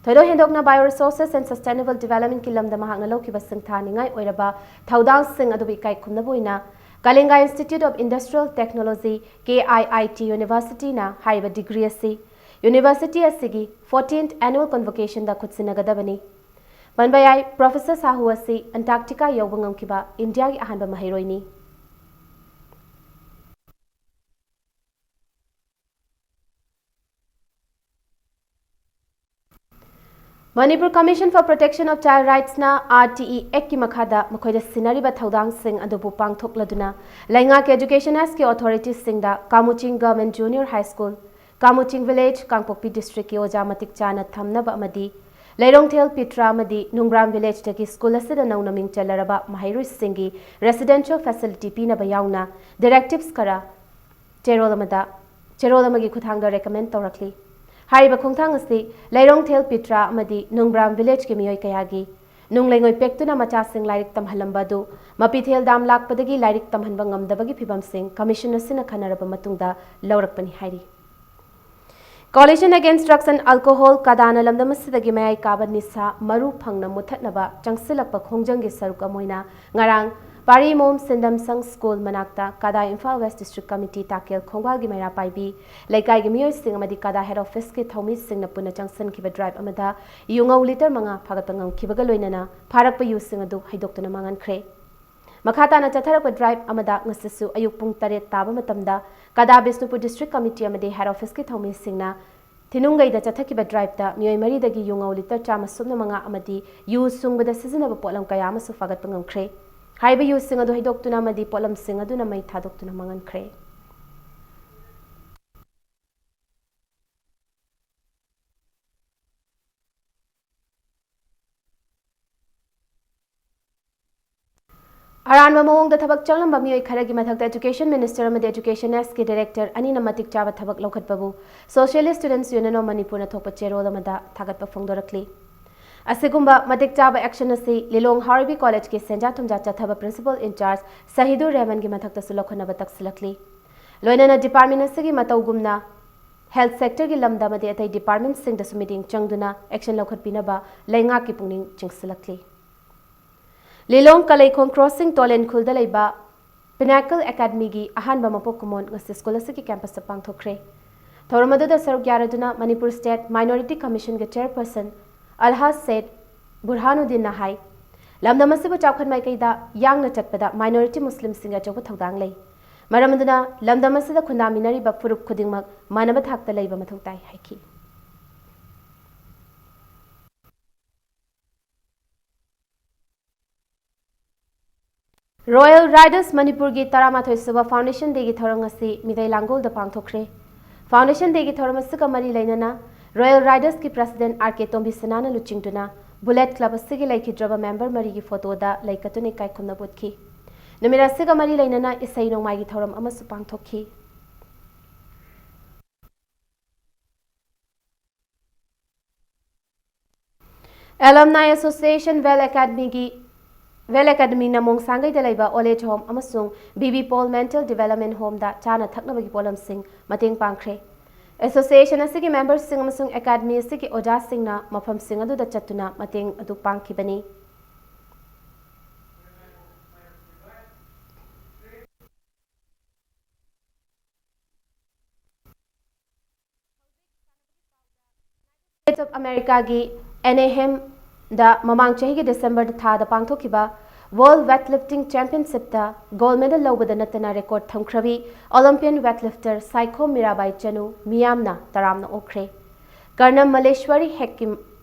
ꯊꯣꯏꯗꯣꯛ ꯍꯦꯟꯗꯣꯛꯅ Bioresources and Sustainable Developmentꯀꯤ ꯂꯝꯗ ꯃꯍꯥꯛꯅ ꯂꯧꯈꯤꯕ ꯁꯤꯡꯊꯥꯅꯤꯡꯉꯥꯏ ꯑꯣꯏꯔꯕ ꯊꯧꯗꯥꯡꯁꯤꯡ ꯑꯗꯨꯕꯨ ꯏꯀꯥꯏ ꯈꯨꯝꯅꯕ ꯑꯣꯏꯅ Kalinga Institute of Industrial Technology, KIIT Universityꯅ ꯍꯥꯏꯔꯤꯕ ꯗꯤꯒ꯭ꯔꯤ ꯑꯁꯤ ꯌꯨꯅꯤꯚꯔꯁꯤꯇꯤ ꯑꯁꯤꯒꯤ fourteenth annual convocationꯗ ꯈꯨꯠꯁꯤꯟꯅꯒꯗꯕꯅꯤ꯫ ꯄꯟꯕ ꯌꯥꯏ, ꯄ꯭ꯔꯣꯐꯦꯁꯔ ꯁꯥꯍꯨ ꯑꯁꯤ ꯑꯦꯟꯇꯥꯔꯛꯇꯤꯀꯥ ꯌꯧꯕ ꯉꯝꯈꯤꯕ ꯏꯟꯗꯤꯌꯥꯒꯤ ꯑꯍꯥꯟꯕ ꯃꯍꯩꯔꯣꯏꯅꯤ꯫ Manipur Commission for Protection of Child Rightsꯅ RTE Actꯀꯤ ꯃꯈꯥꯗ ꯃꯈꯣꯏꯗ ꯁꯤꯟꯅꯔꯤꯕ ꯊꯧꯗꯥꯡꯁꯤꯡ ꯑꯗꯨꯕꯨ ꯄꯥꯡꯊꯣꯛꯂꯗꯨꯅ ꯂꯩꯉꯥꯛꯀꯤ Education Actꯀꯤ authorityꯁꯤꯡꯗ ꯀꯥꯃꯨꯆꯤꯡ Government Junior High School, ꯀꯥꯃꯨꯆꯤꯡ Village, ꯀꯥꯡꯄꯣꯛꯄꯤ Districtꯀꯤ ꯑꯣꯖꯥ ꯃꯇꯤꯛ ꯆꯥꯅ ꯊꯝꯅꯕ ꯑꯃꯗꯤ ꯂꯩꯔꯣꯡꯊꯦꯜ ꯄꯤꯇ꯭ꯔꯥ ꯑꯃꯗꯤ ꯅꯨꯡꯕ꯭ꯔꯥꯝ Villageꯇꯒꯤ ꯁ꯭ꯀꯨꯜ ꯑꯁꯤꯗ ꯅꯧꯅ ꯃꯤꯡ ꯆꯜꯂꯔꯕ ꯃꯍꯩꯔꯣꯏꯁꯤꯡꯒꯤ residential facility ꯄꯤꯅꯕ ꯌꯥꯎꯅ directives ꯈꯔ ꯆꯦꯔꯣꯜ ꯑꯃꯗ, ꯆꯦꯔꯣꯜ ꯑꯃꯒꯤ ꯈꯨꯠꯊꯥꯡꯗ recommend ꯇꯧꯔꯛꯂꯤ꯫ ꯍꯥꯏꯔꯤꯕ ꯈꯣꯡꯊꯥꯡ ꯑꯁꯤ ꯂꯩꯔꯣꯡꯊꯦꯜ ꯄꯤꯇ꯭ꯔꯥ ꯑꯃꯗꯤ ꯅꯨꯡꯕ꯭ꯔꯥꯝ Villageꯀꯤ ꯃꯤꯑꯣꯏ ꯀꯌꯥꯒꯤ ꯅꯨꯡ ꯂꯩꯉꯣꯏ ꯄꯦꯛꯇꯨꯅ ꯃꯆꯥꯁꯤꯡ ꯂꯥꯏꯔꯤꯛ ꯇꯝꯍꯜꯂꯝꯕ ꯑꯗꯨ ꯃꯄꯤ ꯊꯦꯜ ꯗꯥꯝ ꯂꯥꯛꯄꯗꯒꯤ ꯂꯥꯏꯔꯤꯛ ꯇꯝꯍꯟꯕ ꯉꯝꯗꯕꯒꯤ ꯐꯤꯚꯝꯁꯤꯡ Commission ꯑꯁꯤꯅ ꯈꯟꯅꯔꯕ ꯃꯇꯨꯡꯗ ꯂꯧꯔꯛꯄꯅꯤ ꯍꯥꯏꯔꯤ꯫ Coalition Against Drugs and Alcohol, ꯀꯗꯥꯅ ꯂꯝꯗꯝ ꯑꯁꯤꯗꯒꯤ ꯃꯌꯥꯏ ꯀꯥꯕ ꯅꯤꯁꯥ ꯃꯔꯨ ꯐꯪꯅ ꯃꯨꯠꯊꯠꯅꯕ ꯆꯪꯁꯤꯜꯂꯛꯄ ꯈꯣꯡꯖꯪꯒꯤ ꯁꯔꯨꯛ ꯑꯃ ꯑꯣꯏꯅ ꯉꯔꯥꯡ ꯄꯥꯔꯤ ꯃꯣꯝ ꯁꯤꯟꯗꯝꯁꯪ ꯁ꯭ꯀꯨꯜ ꯃꯅꯥꯛꯇ ꯀꯗꯥ ꯏꯝꯐꯥꯜ West District Committee ꯇꯥꯀꯦꯜ ꯈꯣꯡꯕꯥꯜꯒꯤ ꯃꯩꯔꯥ ꯄꯥꯏꯕꯤ ꯂꯩꯀꯥꯏꯒꯤ ꯃꯤꯑꯣꯏꯁꯤꯡ ꯑꯃꯗꯤ ꯀꯗꯥ head officeꯀꯤ ꯊꯧꯃꯤꯁꯤꯡꯅ ꯄꯨꯟꯅ ꯆꯪꯁꯤꯟꯈꯤꯕ drive ꯑꯃꯗ ꯌꯨꯉꯧ litre ꯃꯉꯥ ꯐꯥꯒꯠꯄ ꯉꯝꯈꯤꯕꯒ ꯂꯣꯏꯅꯅ ꯐꯥꯔꯛꯄ ꯌꯨꯁꯤꯡ ꯑꯗꯨ ꯍꯩꯗꯣꯛꯇꯨꯅ ꯃꯥꯡꯍꯟꯈ꯭ꯔꯦ꯫ ꯃꯈꯥ ꯇꯥꯅ ꯆꯠꯊꯔꯛꯄ drive ꯑꯃꯗ ꯉꯁꯤꯁꯨ ꯑꯌꯨꯛ ꯄꯨꯡ ꯇꯔꯦꯠ ꯇꯥꯕ ꯃꯇꯝꯗ ꯀꯗꯥ ꯕꯤꯁꯅꯨꯄꯨꯔ District Committee ꯑꯃꯗꯤ head officeꯀꯤ ꯊꯧꯃꯤꯁꯤꯡꯅ ꯊꯤꯅꯨꯡꯒꯩꯗ ꯆꯠꯊꯈꯤꯕ driveꯇ ꯃꯤꯑꯣꯏ ꯃꯔꯤꯗꯒꯤ ꯌꯨꯉꯧ litre ꯆꯥꯝꯃ ꯁꯨꯞꯅ ꯃꯉꯥ ꯑꯃꯗꯤ ꯌꯨ ꯁꯨꯡꯕꯗ ꯁꯤꯖꯤꯟꯅꯕ ꯄꯣꯠꯂꯝ ꯀꯌꯥ ꯑꯃꯁꯨ ꯐꯥꯒꯠꯄ ꯉꯝꯈ꯭ꯔꯦ꯫ ꯍꯥꯏꯔꯤꯕ ꯌꯨꯁꯤꯡ ꯑꯗꯨ ꯍꯩꯗꯣꯛꯇꯨꯅ ꯑꯃꯗꯤ ꯄꯣꯠꯂꯝꯁꯤꯡ ꯑꯗꯨꯅ ꯃꯩ ꯊꯥꯗꯣꯛꯇꯨꯅ ꯃꯥꯡꯍꯟꯈ꯭ꯔꯦ꯫ ꯑꯔꯥꯟꯕ ꯃꯑꯣꯡꯗ ꯊꯕꯛ ꯆꯪꯂꯝꯕ ꯃꯤꯑꯣꯏ ꯈꯔꯒꯤ ꯃꯊꯛꯇ Education Minister ꯑꯃꯗꯤ Education Nest ꯀꯤ Director ꯑꯅꯤꯅ ꯃꯇꯤꯛ ꯆꯥꯕ ꯊꯕꯛ ꯂꯧꯈꯠꯄꯕꯨ Socialist Students Union of ꯃꯅꯤꯄꯨꯔꯅ ꯊꯣꯛꯄ ꯆꯦꯔꯣꯜ ꯑꯃꯗ ꯊꯥꯒꯠꯄ ꯐꯣꯡꯗꯣꯔꯛꯂꯤ꯫ ꯑꯁꯤꯒꯨꯝꯕ ꯃꯇꯤꯛ ꯆꯥꯕ action ꯑꯁꯤ ꯂꯤꯂꯣꯡ ꯍꯥꯎꯔꯩꯕꯤ College ꯀꯤ ꯁꯦꯟꯖꯥ ꯊꯨꯝꯖꯥ ꯆꯠꯊꯕ Principal in charge ꯁꯍꯤꯗꯨꯔ ꯔꯦꯍꯃꯟꯒꯤ ꯃꯊꯛꯇꯁꯨ ꯂꯧꯈꯠꯅꯕ ꯇꯛꯁꯤꯜꯂꯛꯂꯤ꯫ ꯂꯣꯏꯅꯅ department ꯑꯁꯤꯒꯤ ꯃꯇꯧꯒꯨꯝꯅ health sector ꯒꯤ ꯂꯝꯗ ꯑꯃꯗꯤ ꯑꯇꯩ department ꯁꯤꯡꯗꯁꯨ ꯃꯤꯠꯌꯦꯡ ꯆꯪꯗꯨꯅ action ꯂꯧꯈꯠꯄꯤꯅꯕ ꯂꯩꯉꯥꯛꯀꯤ ꯄꯨꯛꯅꯤꯡ ꯆꯤꯡꯁꯤꯜꯂꯛꯂꯤ꯫ ꯂꯤꯂꯣꯡ ꯀꯂꯩꯈꯣꯡ crossing ꯇꯣꯂꯦꯟ ꯈꯨꯜꯗ ꯂꯩꯕ Pinnacle Academy ꯒꯤ ꯑꯍꯥꯟꯕ ꯃꯄꯣꯛ ꯀꯨꯝꯑꯣꯟ ꯉꯁꯤ school ꯑꯁꯤꯒꯤ campus ꯇ ꯄꯥꯡꯊꯣꯛꯈ꯭ꯔꯦ꯫ ꯊꯧꯔꯝ ꯑꯗꯨꯗ ꯁꯔꯨꯛ ꯌꯥꯔꯗꯨꯅ Manipur State Minority Commission ꯒꯤ chairperson ꯑꯜꯍꯥꯖ ꯁꯦꯗ ꯕꯨꯔꯍꯥꯅꯨꯗꯤꯟꯅ ꯍꯥꯏ, ꯂꯝꯗꯝ ꯑꯁꯤꯕꯨ ꯆꯥꯎꯈꯠ ꯃꯥꯏꯀꯩꯗ ꯌꯥꯡꯅ ꯆꯠꯄꯗ minority ꯃꯨꯁꯂꯤꯝꯁꯤꯡꯒꯤ ꯑꯆꯧꯕ ꯊꯧꯗꯥꯡ ꯂꯩ꯫ ꯃꯔꯝ ꯑꯗꯨꯅ ꯂꯝꯗꯝ ꯑꯁꯤꯗ ꯈꯨꯟꯗꯥꯃꯤꯟꯅꯔꯤꯕ ꯐꯨꯔꯨꯞ ꯈꯨꯗꯤꯡꯃꯛ ꯃꯥꯟꯅꯕ ꯊꯥꯛꯇ ꯂꯩꯕ ꯃꯊꯧ ꯇꯥꯏ ꯍꯥꯏꯈꯤ꯫ Royal Riders ꯃꯅꯤꯄꯨꯔꯒꯤ ꯇꯔꯥꯃꯥꯊꯣꯏ ꯁꯨꯕ Foundation Day ꯒꯤ ꯊꯧꯔꯝ ꯉꯁꯤ ꯃꯤꯇꯩ ꯂꯥꯡꯒꯣꯜꯗ ꯄꯥꯡꯊꯣꯛꯈ꯭ꯔꯦ꯫ Foundation Day ꯒꯤ ꯊꯧꯔꯝ ꯑꯁꯤꯒ ꯃꯔꯤ ꯂꯩꯅꯅ Royal Riders ꯀꯤ President ꯑꯥꯔ ꯀꯦ ꯇꯣꯝꯕꯤꯁꯅꯥꯅ ꯂꯨꯆꯤꯡꯗꯨꯅ Bullet Club ꯑꯁꯤꯒꯤ ꯂꯩꯈꯤꯗ꯭ꯔꯕ member ꯃꯔꯤꯒꯤ photo ꯗ ꯂꯩ ꯀꯠꯇꯨꯅ ꯏꯀꯥꯏ ꯈꯨꯝꯅꯕ ꯎꯠꯈꯤ꯫ ꯅꯨꯃꯤꯠ ꯑꯁꯤꯒ ꯃꯔꯤ ꯂꯩꯅꯅ ꯏꯁꯩ ꯅꯣꯡꯃꯥꯏꯒꯤ ꯊꯧꯔꯝ ꯑꯃꯁꯨ ꯄꯥꯡꯊꯣꯛꯈꯤ꯫ Alumni Association Well Academy ꯒꯤ, Well Academy ꯅ ꯃꯣꯡꯁꯥꯡꯒꯩꯗ ꯂꯩꯕ Old Age Home ꯑꯃꯁꯨꯡ B B Paul Mental Development Home ꯗ ꯆꯥꯅ ꯊꯛꯅꯕꯒꯤ ꯄꯣꯠꯂꯝꯁꯤꯡ ꯃꯇꯦꯡ ꯄꯥꯡꯈ꯭ꯔꯦ꯫ Association ꯑꯁꯤꯒꯤ member ꯁꯤꯡ ꯑꯃꯁꯨꯡ Academy ꯑꯁꯤꯒꯤ ꯑꯣꯖꯥꯁꯤꯡꯅ ꯃꯐꯝꯁꯤꯡ ꯑꯗꯨꯗ ꯆꯠꯇꯨꯅ ꯃꯇꯦꯡ ꯑꯗꯨ ꯄꯥꯡꯈꯤꯕꯅꯤ꯫ States of America ꯒꯤ ꯑꯦꯅꯦꯍꯦꯝ ꯗ ꯃꯃꯥꯡ ꯆꯍꯤꯒꯤ December ꯊꯥꯗ ꯄꯥꯡꯊꯣꯛꯈꯤꯕ World Weightlifting Championship ꯇ gold medal ꯂꯧꯕꯗ ꯅꯠꯇꯅ record ꯊꯝꯈ꯭ꯔꯕꯤ Olympian weightlifter Saikhom Mirabai Chanu ꯃꯤꯌꯥꯝꯅ ꯇꯔꯥꯝꯅ ꯑꯣꯛꯈ꯭ꯔꯦ꯫ ꯀꯔꯅꯝ ꯃꯂꯦꯁ꯭ꯋꯔꯤ ꯍꯦꯛꯀꯤ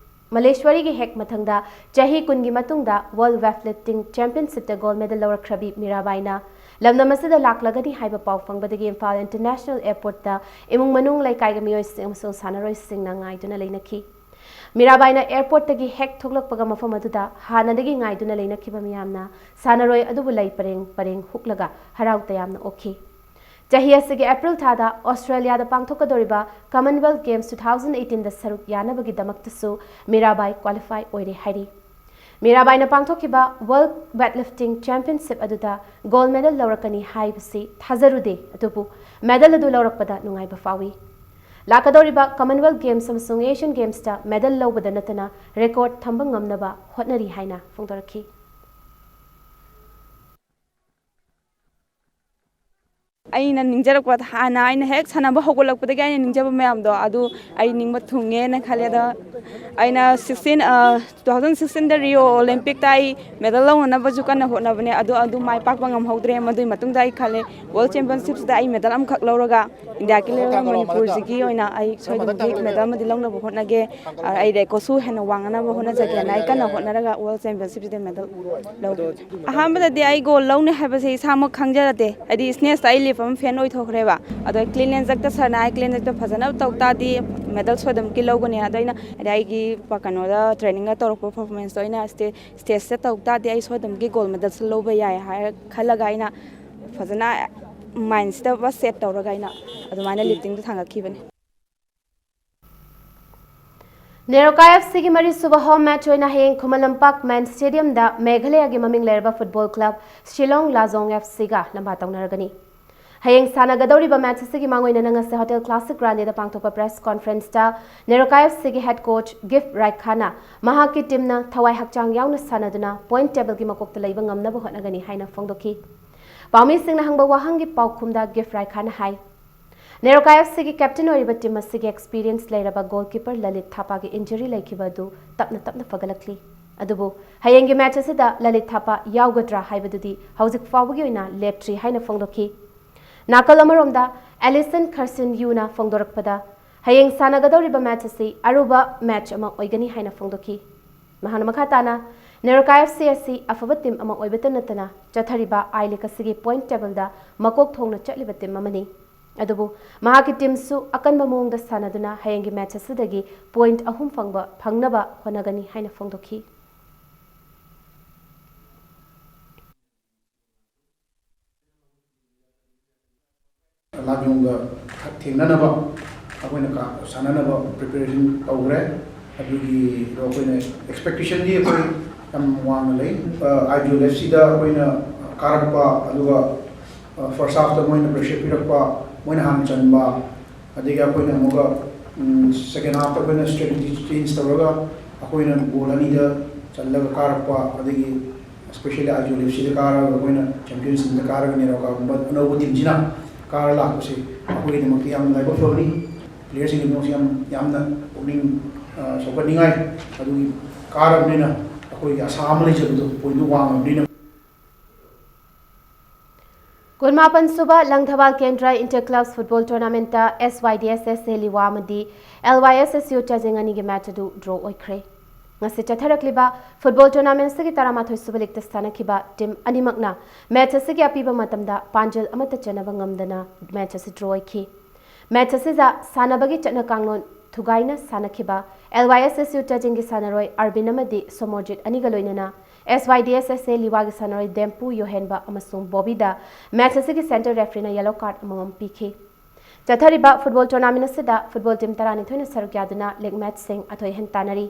ꯃꯂꯦꯁ꯭ꯋꯔꯤꯒꯤ ꯍꯦꯛ ꯃꯊꯪꯗ ꯆꯍꯤ ꯀꯨꯟꯒꯤ ꯃꯇꯨꯡꯗ World Weightlifting Championshipꯇ gold medal ꯂꯧꯔꯛꯈ꯭ꯔꯕꯤ ꯃꯤꯔꯥꯕꯥꯏꯅ ꯂꯝꯗꯝ ꯑꯁꯤꯗ ꯂꯥꯛꯂꯒꯅꯤ ꯍꯥꯏꯕ ꯄꯥꯎ ꯐꯪꯕꯗꯒꯤ ꯏꯝꯐꯥꯜ International Airportꯇ ꯏꯃꯨꯡ ꯃꯅꯨꯡ, ꯂꯩꯀꯥꯏꯒꯤ ꯃꯤꯑꯣꯏꯁꯤꯡ ꯑꯃꯁꯨꯡ ꯁꯥꯟꯅꯔꯣꯏꯁꯤꯡꯅ ꯉꯥꯏꯗꯨꯅ ꯂꯩꯅꯈꯤ꯫ ꯃꯤꯔꯥꯕꯥꯏꯅ airportꯇꯒꯤ ꯍꯦꯛ ꯊꯣꯛꯂꯛꯄꯒ ꯃꯐꯝ ꯑꯗꯨꯗ ꯍꯥꯟꯅꯗꯒꯤ ꯉꯥꯏꯗꯨꯅ ꯂꯩꯅꯈꯤꯕ ꯃꯤꯌꯥꯝꯅ ꯁꯥꯟꯅꯔꯣꯏ ꯑꯗꯨꯕꯨ ꯂꯩ ꯄꯔꯦꯡ ꯄꯔꯦꯡ ꯍꯨꯛꯂꯒ ꯍꯔꯥꯎ ꯇꯌꯥꯝꯅ ꯑꯣꯛꯈꯤ꯫ ꯆꯍꯤ ꯑꯁꯤꯒꯤ April ꯊꯥꯗ Australiaꯗ ꯄꯥꯡꯊꯣꯛꯀꯗꯧꯔꯤꯕ Commonwealth Games two thousand eighteenꯗ ꯁꯔꯨꯛ ꯌꯥꯅꯕꯒꯤꯗꯃꯛꯇꯁꯨ ꯃꯤꯔꯥꯕꯥꯏ qualify ꯑꯣꯏꯔꯦ ꯍꯥꯏꯔꯤ꯫ ꯃꯤꯔꯥꯕꯥꯏꯅ ꯄꯥꯡꯊꯣꯛꯈꯤꯕ World Weightlifting Championship ꯑꯗꯨꯗ gold medal ꯂꯧꯔꯛꯀꯅꯤ ꯍꯥꯏꯕꯁꯤ ꯊꯥꯖꯔꯨꯗꯦ, ꯑꯗꯨꯕꯨ medal ꯑꯗꯨ ꯂꯧꯔꯛꯄꯗ ꯅꯨꯡꯉꯥꯏꯕ ꯐꯥꯎꯏ꯫ ꯂꯥꯛꯀꯗꯧꯔꯤꯕ Commonwealth Games ꯑꯃꯁꯨꯡ Asian Gamesꯇ medal ꯂꯧꯕꯗ ꯅꯠꯇꯅ record ꯊꯝꯕ ꯉꯝꯅꯕ ꯍꯣꯠꯅꯔꯤ ꯍꯥꯏꯅ ꯐꯣꯡꯗꯣꯔꯛꯈꯤ꯫ ꯑꯩꯅ ꯅꯤꯡꯖꯔꯛꯄ, ꯍꯥꯟꯅ ꯑꯩꯅ ꯍꯦꯛ ꯁꯥꯟꯅꯕ ꯍꯧꯒꯠꯂꯛꯄꯗꯒꯤ ꯑꯩꯅ ꯅꯤꯡꯖꯕ ꯃꯌꯥꯝꯗꯣ ꯑꯗꯨ ꯑꯩ ꯅꯤꯡꯕ ꯊꯨꯡꯉꯦꯅ ꯈꯜꯂꯦ꯫ ꯑꯗꯣ ꯑꯩꯅ sixteen, two thousand sixteenꯗ Rio Olympicꯇ ꯑꯩ medal ꯂꯧꯅꯅꯕꯁꯨ ꯀꯟꯅ ꯍꯣꯠꯅꯕꯅꯦ, ꯑꯗꯣ ꯑꯗꯨ ꯃꯥꯏ ꯄꯥꯛꯄ ꯉꯝꯍꯧꯗ꯭ꯔꯦ꯫ ꯃꯗꯨꯒꯤ ꯃꯇꯨꯡꯗ ꯑꯩ ꯈꯜꯂꯦ, World Championshipꯁꯤꯗ ꯑꯩ medal ꯑꯃꯈꯛ ꯂꯧꯔꯒ ꯏꯟꯗꯤꯌꯥꯒꯤ level, ꯃꯅꯤꯄꯨꯔꯁꯤꯒꯤ ꯑꯣꯏꯅ ꯑꯩ ꯁꯣꯏꯗꯅꯃꯛꯀꯤ medal ꯑꯃꯗꯤ ꯂꯧꯅꯕ ꯍꯣꯠꯅꯒꯦ꯫ ꯑꯩ recordꯁꯨ ꯍꯦꯟꯅ ꯋꯥꯡꯅꯅꯕ ꯍꯣꯠꯅꯖꯒꯦꯅ ꯑꯩ ꯀꯟꯅ ꯍꯣꯠꯅꯔꯒ World Championshipꯁꯤꯗ medal ꯂꯧꯔꯦ꯫ ꯑꯍꯥꯟꯕꯗꯗꯤ ꯑꯩ gold ꯂꯧꯅꯤ ꯍꯥꯏꯕꯁꯦ ꯏꯁꯥꯃꯛ ꯈꯪꯖꯔꯗꯦ, ꯍꯥꯏꯗꯤ snatchꯇ ꯑꯩ leap ꯑꯃ fan ꯑꯣꯏꯊꯣꯛꯈ꯭ꯔꯦꯕ꯫ ꯑꯗꯣ clean and jerkꯇ sirꯅ high, clean and jerkꯇ ꯐꯖꯅ ꯇꯧ ꯇꯥꯔꯗꯤ medal ꯁꯣꯏꯗꯅꯃꯛꯀꯤ ꯂꯧꯒꯅꯤ꯫ ꯑꯗꯣ ꯑꯩꯅ ꯍꯥꯏꯗꯤ ꯑꯩꯒꯤ ꯄ-, ꯀꯩꯅꯣꯗ trainingꯗ ꯇꯧꯔꯛꯄ performanceꯇꯣ ꯑꯩꯅ stage, stageꯇ ꯇꯧ ꯇꯥꯔꯗꯤ ꯑꯩ ꯁꯣꯏꯗꯅꯃꯛꯀꯤ gold medalꯁꯨ ꯂꯧꯕ ꯌꯥꯏ ꯍꯥꯏꯔ ꯈꯜꯂꯒ ꯑꯩꯅ ꯐꯖꯅ mindꯁꯤꯗ set ꯇꯧꯔꯒ ꯑꯩꯅ ꯑꯗꯨꯃꯥꯏꯅ liftingꯗ ꯊꯥꯡꯒꯠꯈꯤꯕꯅꯦ꯫ ꯅꯦꯔꯣꯀꯥ ꯑꯦꯐ ꯁꯤꯒꯤ ꯃꯔꯤꯁꯨꯕ home match ꯑꯣꯏꯅ ꯍꯌꯦꯡ ꯈꯨꯃꯟ ꯂꯝꯄꯥꯛ main stadiumꯗ ꯃꯦꯘꯥꯂꯌꯥꯒꯤ ꯃꯃꯤꯡ ꯂꯩꯔꯕ football club ꯁꯤꯂꯣꯡ ꯂꯥꯖꯣꯡ ꯑꯦꯐ ꯁꯤꯒ ꯂꯝꯕꯥ ꯇꯧꯅꯔꯒꯅꯤ꯫ ꯍꯌꯦꯡ ꯁꯥꯟꯅꯒꯗꯧꯔꯤꯕ match ꯑꯁꯤꯒꯤ ꯃꯥꯡꯑꯣꯏꯅꯅ ꯉꯁꯤ Hotel Classic Grandꯗ ꯄꯥꯡꯊꯣꯛꯄ press conferenceꯇ ꯅꯦꯔꯣꯀꯥ ꯑꯦꯐ ꯁꯤꯒꯤ head coach ꯒꯤꯐ ꯔꯥꯏꯈꯥꯅ ꯃꯍꯥꯛꯀꯤ teamꯅ ꯊꯋꯥꯏ ꯍꯛꯆꯥꯡ ꯌꯥꯎꯅ ꯁꯥꯟꯅꯗꯨꯅ point tableꯒꯤ ꯃꯀꯣꯛꯇ ꯂꯩꯕ ꯉꯝꯅꯕ ꯍꯣꯠꯅꯒꯅꯤ ꯍꯥꯏꯅ ꯐꯣꯡꯗꯣꯛꯈꯤ꯫ ꯄꯥꯎꯃꯤꯁꯤꯡꯅ ꯍꯪꯕ ꯋꯥꯍꯪꯒꯤ ꯄꯥꯎꯈꯨꯝꯗ ꯒꯤꯐ ꯔꯥꯏꯈꯥꯅ ꯍꯥꯏ, ꯅꯦꯔꯣꯀꯥ ꯑꯦꯐ ꯁꯤꯒꯤ captain ꯑꯣꯏꯔꯤꯕ team ꯑꯁꯤꯒꯤ experience ꯂꯩꯔꯕ goalkeeper ꯂꯂꯤꯠ ꯊꯥꯄꯥꯒꯤ injury ꯂꯩꯈꯤꯕ ꯑꯗꯨ ꯇꯞꯅ ꯇꯞꯅ ꯐꯒꯠꯂꯛꯂꯤ꯫ ꯑꯗꯨꯕꯨ ꯍꯌꯦꯡꯒꯤ match ꯑꯁꯤꯗ ꯂꯂꯤꯠ ꯊꯥꯄꯥ ꯌꯥꯎꯒꯗ꯭ꯔꯥ ꯍꯥꯏꯕꯗꯨꯗꯤ ꯍꯧꯖꯤꯛ ꯐꯥꯎꯕꯒꯤ ꯑꯣꯏꯅ ꯂꯦꯞꯇ꯭ꯔꯤ ꯍꯥꯏꯅ ꯐꯣꯡꯗꯣꯛꯈꯤ꯫ ꯅꯥꯀꯜ ꯑꯃꯔꯣꯝꯗ ꯑꯦꯂꯤꯁꯟ ꯈꯔꯁꯤꯟ ꯌꯨꯅ ꯐꯣꯡꯗꯣꯔꯛꯄꯗ, ꯍꯌꯦꯡ ꯁꯥꯟꯅꯒꯗꯧꯔꯤꯕ ꯃꯦꯠꯆ ꯑꯁꯤ ꯑꯔꯨꯕ ꯃꯦꯠꯆ ꯑꯃ ꯑꯣꯏꯒꯅꯤ ꯍꯥꯏꯅ ꯐꯣꯡꯗꯣꯛꯈꯤ꯫ ꯃꯍꯥꯛꯅ ꯃꯈꯥ ꯇꯥꯅ, ꯅꯦꯔꯣꯀꯥ ꯑꯦꯐ ꯁꯤ ꯑꯁꯤ ꯑꯐꯕ ꯇꯤꯝ ꯑꯃ ꯑꯣꯏꯕꯇ ꯅꯠꯇꯅ ꯆꯠꯊꯔꯤꯕ ꯑꯥꯏ ꯂꯤꯒ ꯑꯁꯤꯒꯤ ꯄꯣꯏꯟꯠ ꯇꯦꯕꯜꯗ ꯃꯀꯣꯛ ꯊꯣꯡꯅ ꯆꯠꯂꯤꯕ ꯇꯤꯝ ꯑꯃꯅꯤ꯫ ꯑꯗꯨꯕꯨ ꯃꯍꯥꯛꯀꯤ ꯇꯤꯝꯁꯨ ꯑꯀꯟꯕ ꯃꯑꯣꯡꯗ ꯁꯥꯟꯅꯗꯨꯅ ꯍꯌꯦꯡꯒꯤ ꯃꯦꯠꯆ ꯑꯁꯤꯗꯒꯤ ꯄꯣꯏꯟꯠ ꯑꯍꯨꯝ ꯐꯪꯕ ꯐꯪꯅꯕ ꯍꯣꯠꯅꯒꯅꯤ ꯍꯥꯏꯅ ꯐꯣꯡꯗꯣꯛꯈꯤ꯫ ꯂꯥꯟꯌꯣꯡꯒ ꯊꯦꯡꯅꯅꯕ ꯑꯩꯈꯣꯏꯅ ꯀꯥ-, ꯁꯥꯟꯅꯅꯕ ꯄ꯭ꯔꯤꯄꯦꯔꯦꯁꯟ ꯇꯧꯈ꯭ꯔꯦ꯫ ꯑꯗꯨꯒꯤꯗꯣ ꯑꯩꯈꯣꯏꯅ ꯑꯦꯛꯁꯄꯦꯛꯇꯦꯁꯟꯗꯤ ꯑꯩꯈꯣꯏ ꯌꯥꯝ ꯋꯥꯡꯅ ꯂꯩ꯫ ꯑꯥꯏ ꯖꯤ ꯑꯦꯜ ꯑꯦꯐ ꯁꯤꯗ ꯑꯩꯈꯣꯏꯅ ꯀꯥꯔꯛꯄ, ꯑꯗꯨꯒ ꯐꯥꯔꯁ ꯍꯥꯐꯇ ꯃꯣꯏꯅ ꯄ꯭ꯔꯦꯁꯔ ꯄꯤꯔꯛꯄ, ꯃꯣꯏꯅ ꯍꯥꯟꯅ ꯆꯟꯕ, ꯑꯗꯒꯤ ꯑꯩꯈꯣꯏꯅ ꯑꯃꯨꯛꯀ ꯁꯦꯀꯦꯟ ꯍꯥꯐꯇ ꯑꯩꯈꯣꯏꯅ ꯁ꯭ꯇ꯭ꯔꯦꯇꯦꯖꯤ ꯆꯦꯟꯖ ꯇꯧꯔꯒ ꯑꯩꯈꯣꯏꯅ ꯒꯣꯜ ꯑꯅꯤꯗ ꯆꯜꯂꯒ ꯀꯥꯔꯛꯄ, ꯑꯗꯒꯤ especially ꯑꯥꯏ ꯖꯤ ꯑꯦꯜ ꯑꯦꯐ ꯁꯤꯗ ꯀꯥꯔꯒ ꯑꯩꯈꯣꯏꯅ ꯆꯦꯝꯄꯤꯌꯟꯁ ꯂꯤꯛꯇ ꯀꯥꯔꯒ ꯅꯦꯔꯣꯀꯥꯒꯨꯝꯕ ꯑꯅꯧꯕ ꯇꯤꯝꯁꯤꯅ ꯀꯥꯔ ꯂꯥꯛꯄꯁꯦ ꯑꯩꯈꯣꯏꯒꯤꯗꯃꯛꯇ ꯌꯥꯝꯅ ꯂꯥꯏꯕꯛ ꯐꯕꯅꯤ꯫ ꯄ꯭ꯂꯦꯌꯔꯁꯤꯡꯒꯤꯗꯃꯛꯁꯨ ꯌꯥꯝ, ꯌꯥꯝꯅ ꯄꯨꯛꯅꯤꯡ, ꯑ, ꯁꯧꯒꯠꯅꯤꯡꯉꯥꯏ꯫ ꯑꯗꯨꯒꯤ ꯀꯥꯔꯕꯅꯤꯅ ꯑꯩꯈꯣꯏꯒꯤ ꯑꯁꯥ ꯑꯃ ꯂꯩꯖꯕꯗꯣ ꯄꯣꯏꯟꯗꯨ ꯋꯥꯡꯉꯕꯅꯤꯅ꯫ ꯀꯨꯟꯃꯥꯄꯟ ꯁꯨꯕ ꯂꯪꯊꯕꯥꯜ ꯀꯦꯟꯗ꯭ꯔ ꯏꯟꯇꯔ ꯀ꯭ꯂꯕ ꯐꯨꯠꯕꯣꯜ ꯇꯣꯔꯅꯥꯃꯦꯟꯠꯇ ꯑꯦꯁ ꯋꯥꯏ ꯗꯤ ꯑꯦꯁ ꯑꯦꯁ ꯑꯦ ꯂꯤꯋꯥ ꯑꯃꯗꯤ ꯑꯦꯜ ꯋꯥꯏ ꯑꯦꯁ ꯑꯦꯁ ꯌꯨ ꯆꯥꯖꯤꯡ ꯑꯅꯤꯒꯤ ꯃꯦꯠꯆ ꯑꯗꯨ ꯗ꯭ꯔꯣ ꯑꯣꯏꯈ꯭ꯔꯦ꯫ ꯉꯁꯤ ꯆꯠꯊꯔꯛꯂꯤꯕ ꯐꯨꯠꯕꯣꯜ ꯇꯣꯔꯅꯥꯃꯦꯟꯠ ꯑꯁꯤꯒꯤ ꯇꯔꯥꯃꯥꯊꯣꯏ ꯁꯨꯕ ꯂꯤꯛꯇ ꯁꯥꯟꯅꯈꯤꯕ ꯇꯤꯝ ꯑꯅꯤꯃꯛꯅ ꯃꯦꯠꯆ ꯑꯁꯤꯒꯤ ꯑꯄꯤꯕ ꯃꯇꯝꯗ ꯄꯥꯟꯖꯤꯜ ꯑꯃꯠꯇ ꯆꯟꯅꯕ ꯉꯝꯗꯅ ꯃꯦꯠꯆ ꯑꯁꯤ ꯗ꯭ꯔꯣ ꯑꯣꯏꯈꯤ꯫ ꯃꯦꯠꯆ ꯑꯁꯤꯗ ꯁꯥꯟꯅꯕꯒꯤ ꯆꯠꯅ ꯀꯥꯡꯂꯣꯟ ꯊꯨꯒꯥꯏꯅ ꯁꯥꯟꯅꯈꯤꯕ ꯑꯦꯜ ꯋꯥꯏ ꯑꯦꯁ ꯑꯦꯁ ꯌꯨ ꯆꯥꯖꯤꯡꯒꯤ ꯁꯥꯟꯅꯔꯣꯏ ꯑꯥꯔꯕꯤꯟ ꯑꯃꯗꯤ ꯁꯣꯃꯣꯔꯖꯤꯠ ꯑꯅꯤꯒ ꯂꯣꯏꯅꯅ ꯑꯦꯁ ꯋꯥꯏ ꯗꯤ ꯑꯦꯁ ꯑꯦꯁ ꯑꯦ ꯂꯤꯋꯥꯒꯤ ꯁꯥꯟꯅꯔꯣꯏ ꯗꯦꯝꯄꯨ ꯌꯣꯍꯦꯟꯕ ꯑꯃꯁꯨꯡ ꯕꯣꯕꯤꯗ ꯃꯦꯠꯆ ꯑꯁꯤꯒꯤ ꯁꯦꯟꯇꯔ ꯔꯦꯐ꯭ꯔꯤꯅ ꯌꯦꯂꯣ ꯀꯥꯔꯗ ꯑꯃꯃꯝ ꯄꯤꯈꯤ꯫ ꯆꯠꯊꯔꯤꯕ ꯐꯨꯠꯕꯣꯜ ꯇꯣꯔꯅꯥꯃꯦꯟꯠ ꯑꯁꯤꯗ ꯐꯨꯠꯕꯣꯜ ꯇꯤꯝ ꯇꯔꯥꯅꯤꯊꯣꯏꯅ ꯁꯔꯨꯛ ꯌꯥꯗꯨꯅ ꯂꯤꯒ ꯃꯦꯠꯆꯁꯤꯡ ꯑꯊꯣꯏ ꯑꯍꯦꯟ ꯇꯥꯟꯅꯔꯤ꯫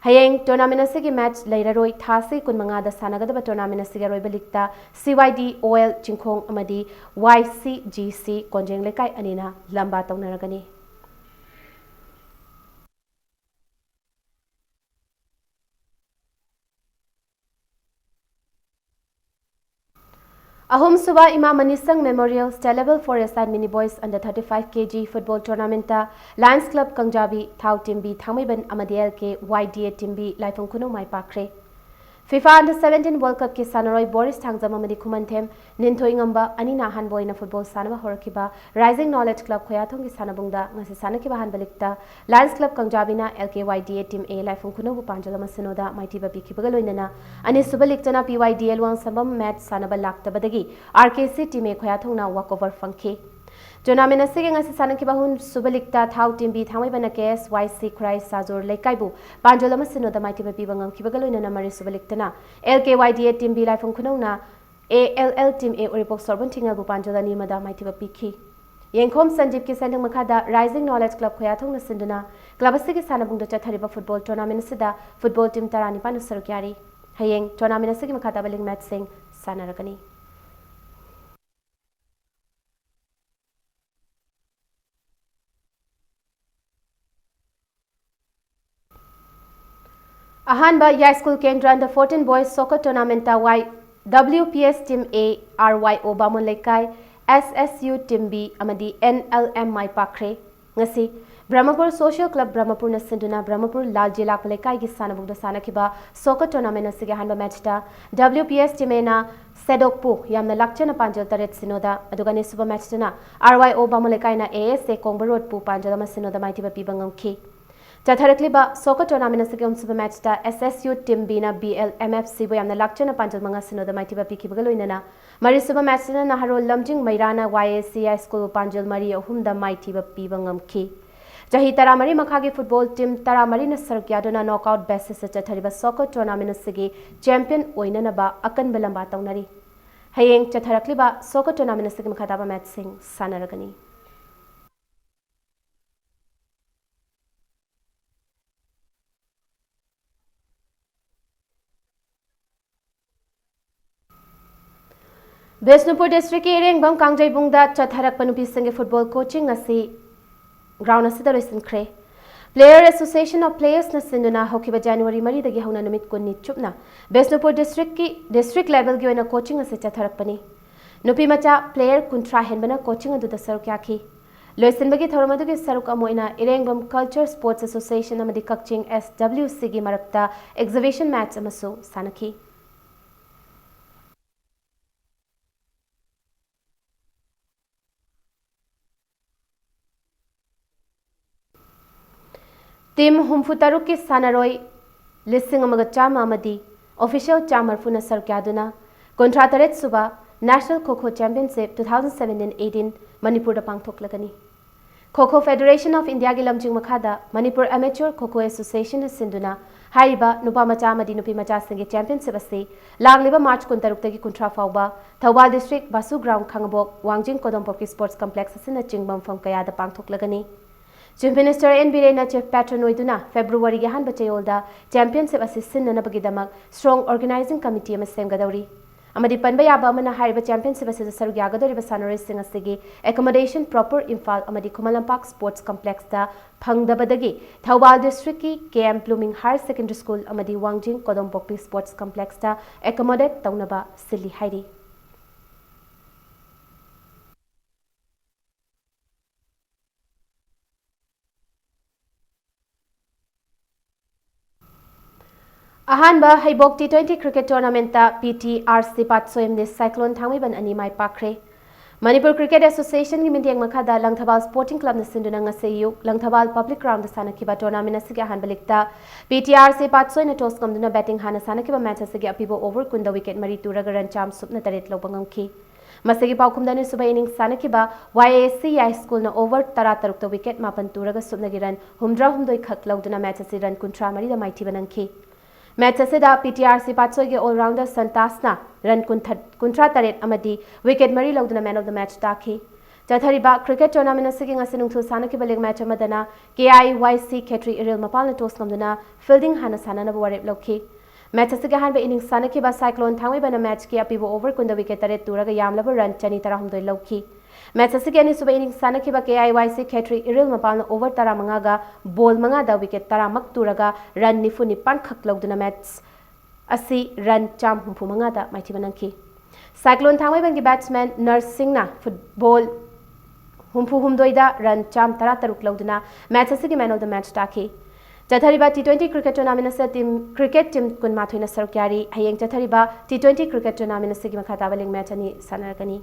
ꯍꯌꯦꯡ ꯇꯣꯔꯅꯥꯃꯦꯟꯠ ꯑꯁꯤꯒꯤ ꯃꯦꯠꯆ ꯂꯩꯔꯔꯣꯏ꯫ ꯊꯥ ꯑꯁꯤꯒꯤ ꯀꯨꯟꯃꯉꯥꯗ ꯁꯥꯟꯅꯒꯗꯕ ꯇꯣꯔꯅꯥꯃꯦꯟꯠ ꯑꯁꯤꯒꯤ ꯑꯔꯣꯏꯕ ꯂꯤꯛꯇ ꯁꯤ ꯋꯥꯏ ꯗꯤ ꯑꯣ ꯑꯦꯜ ꯆꯤꯡꯈꯣꯡ ꯑꯃꯗꯤ ꯋꯥꯏ ꯁꯤ ꯖꯤ ꯁꯤ ꯀꯣꯟꯖꯦꯡ ꯂꯩꯀꯥꯏ ꯑꯅꯤꯅ ꯂꯝꯕꯥ ꯇꯧꯅꯔꯒꯅꯤ꯫ ꯑꯍꯨꯝꯁꯨꯕ ꯏꯃꯥ ꯃꯅꯤꯁꯪ ꯃꯦꯃꯣꯔꯤꯌꯦꯜ ꯁ꯭ꯇꯦꯠ ꯂꯦꯚꯦꯜ ꯐꯣꯔ ꯑꯦ ꯁꯥꯏꯗ ꯃꯤꯅꯤ ꯕꯣꯏꯁ ꯑꯟꯗꯔ ꯊꯥꯔꯇꯤ ꯐꯥꯏꯚ ꯀꯦ ꯖꯤ ꯐꯨꯠꯕꯣꯜ ꯇꯣꯔꯅꯥꯃꯦꯟꯠꯇ ꯂꯥꯌꯟꯁ ꯀ꯭ꯂꯕ ꯀꯪꯖꯥꯕꯤ, ꯊꯥꯎ ꯇꯤꯝꯕꯤ ꯊꯥꯡꯃꯩꯕꯟ ꯑꯃꯗꯤ ꯑꯦꯜ ꯀꯦ ꯋꯥꯏ ꯗꯤ ꯑꯦ ꯇꯤꯝꯕꯤ ꯂꯥꯏꯐꯝ ꯈꯨꯅꯧ ꯃꯥꯏ ꯄꯥꯛꯈ꯭ꯔꯦ꯫ FIFA Under seventeen World Cupꯀꯤ ꯁꯥꯟꯅꯔꯣꯏ ꯕꯣꯔꯤꯁ ꯊꯥꯡꯖꯝ ꯑꯃꯗꯤ ꯈꯨꯃꯟꯊꯦꯝ ꯅꯤꯟꯊꯣꯏꯉꯝꯕ ꯑꯅꯤꯅ ꯑꯍꯥꯟꯕ ꯑꯣꯏꯅ ꯐꯨꯠꯕꯣꯜ ꯁꯥꯟꯅꯕ ꯍꯧꯔꯛꯈꯤꯕ Rising Knowledge Club ꯈꯣꯌꯥꯊꯣꯡꯒꯤ ꯁꯥꯟꯅꯕꯨꯡꯗ ꯉꯁꯤ ꯁꯥꯟꯅꯈꯤꯕ ꯑꯍꯥꯟꯕ ꯂꯤꯛꯇ Lions Club ꯀꯪꯖꯥꯕꯤꯅ L K Y D A Team A ꯂꯥꯏꯐꯝ ꯈꯨꯅꯧꯕꯨ ꯄꯥꯟꯖꯜ ꯑꯃ ꯁꯤꯅꯣꯗ ꯃꯥꯏꯊꯤꯕ ꯄꯤꯈꯤꯕꯒ ꯂꯣꯏꯅꯅ ꯑꯅꯤꯁꯨꯕ ꯂꯤꯛꯇꯅ P Y D A ꯂꯨꯋꯥꯡꯁꯝꯕꯝ ꯃꯦꯠꯆ ꯁꯥꯟꯅꯕ ꯂꯥꯛꯇꯕꯗꯒꯤ R K C Team A ꯈꯣꯌꯥꯊꯣꯡꯅ walkover ꯐꯪꯈꯤ꯫ Tournament ꯑꯁꯤꯒꯤ ꯉꯁꯤ ꯁꯥꯟꯅꯈꯤꯕ ꯑꯍꯨꯝꯁꯨꯕ ꯂꯤꯛꯇ ꯊꯥꯎ ꯇꯤꯝꯕꯤ ꯊꯥꯡꯃꯩꯕꯅ K S Y C ꯈꯨꯔꯥꯏ ꯁꯥꯖꯣꯔ ꯂꯩꯀꯥꯏꯕꯨ ꯄꯥꯟꯖꯣꯜ ꯑꯃ ꯁꯤꯅꯣꯗ ꯃꯥꯏꯊꯤꯕ ꯄꯤꯕ ꯉꯝꯈꯤꯕꯒ ꯂꯣꯏꯅꯅ ꯃꯔꯤꯁꯨꯕ ꯂꯤꯛꯇꯅ L K Y D A Team B ꯂꯥꯏꯐꯝ ꯈꯨꯅꯧꯅ A L L Team A ꯎꯔꯤꯄꯣꯛ ꯁꯣꯔꯕꯟ ꯊꯤꯡꯉꯦꯜꯕꯨ ꯄꯥꯟꯖꯣꯜ ꯑꯅꯤ ꯑꯃꯗ ꯃꯥꯏꯊꯤꯕ ꯄꯤꯈꯤ꯫ ꯌꯦꯡꯈꯣꯝ ꯁꯟꯖꯤꯞꯀꯤ ꯁꯦꯟꯊꯪ ꯃꯈꯥꯗ Rising Knowledge Club ꯈꯣꯌꯥꯊꯣꯡꯅ ꯁꯤꯟꯗꯨꯅ club ꯑꯁꯤꯒꯤ ꯁꯥꯟꯅꯕꯨꯡꯗ ꯆꯠꯊꯔꯤꯕ football tournament ꯑꯁꯤꯗ football team ꯇꯔꯥꯅꯤꯄꯥꯟꯅ ꯁꯔꯨꯛ ꯌꯥꯔꯤ꯫ ꯍꯌꯦꯡ tournament ꯑꯁꯤꯒꯤ ꯃꯈꯥ ꯇꯥꯕ league matchꯁꯤꯡ ꯁꯥꯟꯅꯔꯒꯅꯤ꯫ ꯑꯍꯥꯟꯕ ꯌꯥꯏꯁ꯭ꯀꯨꯜ ꯀꯦꯟꯗ꯭ꯔ Under fourteen Boys Soccer Tournamentꯇ Y W P S Team A, R Y O ꯕꯥꯃꯣꯟ ꯂꯩꯀꯥꯏ, S S U Team B ꯑꯃꯗꯤ N L M ꯃꯥꯏ ꯄꯥꯛꯈ꯭ꯔꯦ꯫ ꯉꯁꯤ ꯕ꯭ꯔꯍꯃꯄꯨꯔ Social Club ꯕ꯭ꯔꯍꯃꯄꯨꯔꯅ ꯁꯤꯟꯗꯨꯅ ꯕ꯭ꯔꯍꯃꯄꯨꯔ ꯂꯥꯜꯖꯤ ꯂꯥꯛꯄ ꯂꯩꯀꯥꯏꯒꯤ ꯁꯥꯟꯅꯕꯨꯡꯗ ꯁꯥꯟꯅꯈꯤꯕ soccer tournament ꯑꯁꯤꯒꯤ ꯑꯍꯥꯟꯕ matchꯇ W P S Team Aꯅ ꯁꯦꯗꯣꯛꯄꯨ ꯌꯥꯝꯅ ꯂꯥꯛꯆꯅ ꯄꯥꯟꯖꯜ ꯇꯔꯦꯠ ꯁꯤꯅꯣꯗ, ꯑꯗꯨꯒ ꯑꯅꯤꯁꯨꯕ matchꯇꯅ R Y O ꯕꯥꯃꯣꯟ ꯂꯩꯀꯥꯏꯅ A S A ꯀꯣꯡꯕ ꯔꯣꯗꯄꯨ ꯄꯥꯟꯖꯜ ꯑꯃ ꯁꯤꯅꯣꯗ ꯃꯥꯏꯊꯤꯕ ꯄꯤꯕ ꯉꯝꯈꯤ꯫ ꯆꯠꯊꯔꯛꯂꯤꯕ soccer tournament ꯑꯁꯤꯒꯤ ꯑꯍꯨꯝꯁꯨꯕ matchꯇ S S U Team Bꯅ B L M F Cꯕꯨ ꯌꯥꯝꯅ ꯂꯥꯛꯆꯅ ꯄꯥꯟꯖꯜ ꯃꯉꯥ ꯁꯤꯅꯣꯗ ꯃꯥꯏꯊꯤꯕ ꯄꯤꯈꯤꯕꯒ ꯂꯣꯏꯅꯅ ꯃꯔꯤꯁꯨꯕ matchꯇꯅ ꯅꯍꯥꯔꯣꯜ ꯂꯝꯖꯤꯡ ꯃꯩꯔꯥꯅ Y A C High Schoolꯕꯨ ꯄꯥꯟꯖꯜ ꯃꯔꯤ ꯑꯍꯨꯝꯗ ꯃꯥꯏꯊꯤꯕ ꯄꯤꯕ ꯉꯝꯈꯤ꯫ ꯆꯍꯤ ꯇꯔꯥꯃꯔꯤ ꯃꯈꯥꯒꯤ football team ꯇꯔꯥꯃꯔꯤꯅ ꯁꯔꯨꯛ ꯌꯥꯗꯨꯅ knockout basisꯇ ꯆꯠꯊꯔꯤꯕ soccer tournament ꯑꯁꯤꯒꯤ champion ꯑꯣꯏꯅꯅꯕ ꯑꯀꯟꯕ ꯂꯝꯕꯥ ꯇꯧꯅꯔꯤ꯫ ꯍꯌꯦꯡ ꯆꯠꯊꯔꯛꯂꯤꯕ soccer tournament ꯑꯁꯤꯒꯤ ꯃꯈꯥ ꯇꯥꯕ matchꯁꯤꯡ ꯁꯥꯟꯅꯔꯒꯅꯤ꯫ ꯕꯤꯁꯅꯨꯄꯨꯔ districtꯀꯤ ꯏꯔꯦꯡꯕꯝ ꯀꯥꯡꯖꯩꯕꯨꯡꯗ ꯆꯠꯊꯔꯛꯄ ꯅꯨꯄꯤꯁꯤꯡꯒꯤ football coaching ꯑꯁꯤ ground ꯑꯁꯤꯗ ꯂꯣꯏꯁꯤꯟꯈ꯭ꯔꯦ꯫ Player Association of Playersꯅ ꯁꯤꯟꯗꯨꯅ ꯍꯧꯈꯤꯕ January ꯃꯔꯤꯗꯒꯤ ꯍꯧꯅ ꯅꯨꯃꯤꯠ ꯀꯨꯟꯅꯤ ꯆꯨꯞꯅ ꯕꯤꯁꯅꯨꯄꯨꯔ districtꯀꯤ district levelꯒꯤ ꯑꯣꯏꯅ coaching ꯑꯁꯤ ꯆꯠꯊꯔꯛꯄꯅꯤ꯫ ꯅꯨꯄꯤ ꯃꯆꯥ player ꯀꯨꯟꯊ꯭ꯔꯥ ꯍꯦꯟꯕꯅ coaching ꯑꯗꯨꯗ ꯁꯔꯨꯛ ꯌꯥꯈꯤ꯫ ꯂꯣꯏꯁꯤꯟꯕꯒꯤ ꯊꯧꯔꯝ ꯑꯗꯨꯒꯤ ꯁꯔꯨꯛ ꯑꯃ ꯑꯣꯏꯅ ꯏꯔꯦꯡꯕꯝ Culture Sports Association ꯑꯃꯗꯤ ꯀꯛꯆꯤꯡ S W C ꯒꯤ ꯃꯔꯛꯇ exhibition match ꯑꯃꯁꯨ ꯁꯥꯟꯅꯈꯤ꯫ Team ꯍꯨꯝꯐꯨ ꯇꯔꯨꯛꯀꯤ ꯁꯥꯟꯅꯔꯣꯏ ꯂꯤꯁꯤꯡ ꯑꯃꯒ ꯆꯥꯝꯃ ꯑꯃꯗꯤ official ꯆꯥꯝꯃ ꯃꯔꯤꯐꯨꯅ ꯁꯔꯨꯛ ꯌꯥꯗꯨꯅ ꯀꯨꯟꯊ꯭ꯔꯥ ꯇꯔꯦꯠ ꯁꯨꯕ National Kho Kho Championship two thousand seventeen eighteen ꯃꯅꯤꯄꯨꯔꯗ ꯄꯥꯡꯊꯣꯛꯂꯒꯅꯤ꯫ Kho Kho Federation of India ꯒꯤ ꯂꯝꯖꯤꯡ ꯃꯈꯥꯗ Manipur Amateur Kho Kho Association ꯅ ꯁꯤꯟꯗꯨꯅ ꯍꯥꯏꯔꯤꯕ ꯅꯨꯄꯥ ꯃꯆꯥ ꯑꯃꯗꯤ ꯅꯨꯄꯤ ꯃꯆꯥꯁꯤꯡꯒꯤ championship ꯑꯁꯤ ꯂꯥꯛꯂꯤꯕ March ꯀꯨꯟꯇꯔꯨꯛꯇꯒꯤ ꯀꯨꯟꯊ꯭ꯔꯥ ꯐꯥꯎꯕ ꯊꯧꯕꯥꯜ district ꯕꯥꯁꯨ ground, ꯈꯥꯉꯕꯣꯛ, ꯋꯥꯡꯖꯤꯡ ꯀꯣꯗꯣꯝꯄꯣꯛꯄꯤ sports complex ꯑꯁꯤꯅꯆꯤꯡꯕ ꯃꯐꯝ ꯀꯌꯥꯗ ꯄꯥꯡꯊꯣꯛꯂꯒꯅꯤ꯫ Chief Minister N Biren ꯅ chief patron ꯑꯣꯏꯗꯨꯅ February ꯒꯤ ꯑꯍꯥꯟꯕ ꯆꯌꯣꯜꯗ championship ꯑꯁꯤ ꯁꯤꯟꯅꯅꯕꯒꯤꯗꯃꯛ strong organizing committee ꯑꯃ ꯁꯦꯝꯒꯗꯧꯔꯤ꯫ ꯑꯃꯗꯤ ꯄꯟꯕ ꯌꯥꯕ ꯑꯃꯅ, ꯍꯥꯏꯔꯤꯕ championship ꯑꯁꯤꯗ ꯁꯔꯨꯛ ꯌꯥꯒꯗꯧꯔꯤꯕ ꯁꯥꯟꯅꯔꯣꯏꯁꯤꯡ ꯑꯁꯤꯒꯤ accommodation proper ꯏꯝꯐꯥꯜ ꯑꯃꯗꯤ ꯈꯨꯃꯟ ꯂꯝꯄꯥꯛ sports complex ꯇ ꯐꯪꯗꯕꯗꯒꯤ ꯊꯧꯕꯥꯜ district ꯀꯤ K M Blooming Higher Secondary School ꯑꯃꯗꯤ ꯋꯥꯡꯖꯤꯡ ꯀꯣꯗꯣꯝꯄꯣꯛꯄꯤ sports complex ꯇ accommodate ꯇꯧꯅꯕ ꯁꯤꯜꯂꯤ ꯍꯥꯏꯔꯤ꯫ ꯑꯍꯥꯟꯕ ꯍꯩꯕꯣꯛ T twenty cricket tournament ꯇ P T R C ꯄꯥꯠꯁꯣꯏ ꯑꯃꯗꯤ Cyclone ꯊꯥꯡꯃꯩꯕꯟ ꯑꯅꯤ ꯃꯥꯏ ꯄꯥꯛꯈ꯭ꯔꯦ꯫ ꯃꯅꯤꯄꯨꯔ Cricket Association ꯒꯤ ꯃꯤꯠꯌꯦꯡ ꯃꯈꯥꯗ ꯂꯪꯊꯕꯥꯜ Sporting Club ꯅ ꯁꯤꯟꯗꯨꯅ ꯉꯁꯤ ꯑꯌꯨꯛ ꯂꯪꯊꯕꯥꯜ Public Ground ꯗ ꯁꯥꯟꯅꯈꯤꯕ tournament ꯑꯁꯤꯒꯤ ꯑꯍꯥꯟꯕ leg ꯇ P T R C ꯄꯥꯠꯁꯣꯏꯅ toss ꯉꯝꯗꯨꯅ batting ꯍꯥꯟꯅ ꯁꯥꯟꯅꯈꯤꯕ match ꯑꯁꯤꯒꯤ ꯑꯄꯤꯕ over ꯀꯨꯟꯗ wicket ꯃꯔꯤ ꯇꯨꯔꯒ run ꯆꯥꯝ ꯁꯨꯞꯅ ꯇꯔꯦꯠ ꯂꯧꯕ ꯉꯝꯈꯤ꯫ ꯃꯁꯤꯒꯤ ꯄꯥꯎꯈꯨꯝꯗ ꯑꯅꯤꯁꯨꯕ innings ꯁꯥꯟꯅꯈꯤꯕ Y A C ꯌꯥꯏ school ꯅ over ꯇꯔꯥ ꯇꯔꯨꯛꯇ wicket ꯃꯥꯄꯟ ꯇꯨꯔꯒ ꯁꯨꯞꯅꯒꯤ run ꯍꯨꯝꯗ꯭ꯔꯥ ꯍꯨꯝꯗꯣꯏ ꯈꯛ ꯂꯧꯗꯨꯅ match ꯑꯁꯤ run ꯀꯨꯟꯊ꯭ꯔꯥ ꯃꯔꯤꯗ ꯃꯥꯏꯊꯤꯕ ꯅꯪꯈꯤ꯫ Match ꯑꯁꯤꯗ P T R C ꯄꯥꯠꯁꯣꯏꯒꯤ all-rounder ꯁꯟꯇꯥꯁꯅ run ꯀꯨꯟꯊ꯭ꯔꯥ, ꯀꯨꯟꯊ꯭ꯔꯥ ꯇꯔꯦꯠ ꯑꯃꯗꯤ wicket ꯃꯔꯤ ꯂꯧꯗꯨꯅ man of the match ꯇꯥꯈꯤ꯫ ꯆꯠꯊꯔꯤꯕ cricket tournament ꯑꯁꯤꯒꯤ ꯉꯁꯤ ꯅꯨꯡꯊꯤꯜ ꯁꯥꯟꯅꯈꯤꯕ league match ꯑꯃꯗꯅ K I Y C Khetri Iril ꯃꯄꯥꯜꯅ toss ꯉꯝꯗꯨꯅ fielding ꯍꯥꯟꯅ ꯁꯥꯟꯅꯅꯕ ꯋꯥꯔꯦꯞ ꯂꯧꯈꯤ꯫ Match ꯑꯁꯤꯒꯤ ꯑꯍꯥꯟꯕ innings ꯁꯥꯟꯅꯈꯤꯕ Cyclone ꯊꯥꯡꯃꯩꯕꯟꯅ match ꯀꯤ ꯑꯄꯤꯕ over ꯀꯨꯟꯗ wicket ꯇꯔꯦꯠ ꯇꯨꯔꯒ ꯌꯥꯝꯂꯕ run ꯆꯅꯤ ꯇꯔꯥꯍꯨꯝꯗꯣꯏ ꯂꯧꯈꯤ꯫ Match ꯑꯁꯤꯒꯤ ꯑꯅꯤꯁꯨꯕ innings ꯁꯥꯟꯅꯈꯤꯕ K I Y C Khetri Iril ꯃꯄꯥꯜꯅ over ꯇꯔꯥꯃꯉꯥꯒ ball ꯃꯉꯥꯗ wicket ꯇꯔꯥꯃꯛ ꯇꯨꯔꯒ run ꯅꯤꯐꯨ ꯅꯤꯄꯥꯟ ꯈꯛ ꯂꯧꯗꯨꯅ match ꯑꯁꯤ run ꯆꯥꯝ ꯍꯨꯝꯐꯨ ꯃꯉꯥꯗ ꯃꯥꯏꯊꯤꯕ ꯅꯪꯈꯤ꯫ Cyclone ꯊꯥꯡꯃꯩꯕꯟꯒꯤ batsman ꯅꯔꯁꯤꯡꯅ football ꯍꯨꯝꯐꯨ ꯍꯨꯝꯗꯣꯏꯗ run ꯆꯥꯝ ꯇꯔꯥ ꯇꯔꯨꯛ ꯂꯧꯗꯨꯅ match ꯑꯁꯤꯒꯤ man of the match ꯇꯥꯈꯤ꯫ ꯆꯠꯊꯔꯤꯕ T twenty cricket tournament ꯑꯁꯤꯗ team, cricket team ꯀꯨꯟꯃꯥꯊꯣꯏꯅ ꯁꯔꯨꯛ ꯌꯥꯔꯤ꯫ ꯍꯌꯦꯡ ꯆꯠꯊꯔꯤꯕ T twenty cricket tournament ꯑꯁꯤꯒꯤ ꯃꯈꯥ ꯇꯥꯕ league match ꯑꯅꯤ ꯁꯥꯟꯅꯔꯛꯀꯅꯤ꯫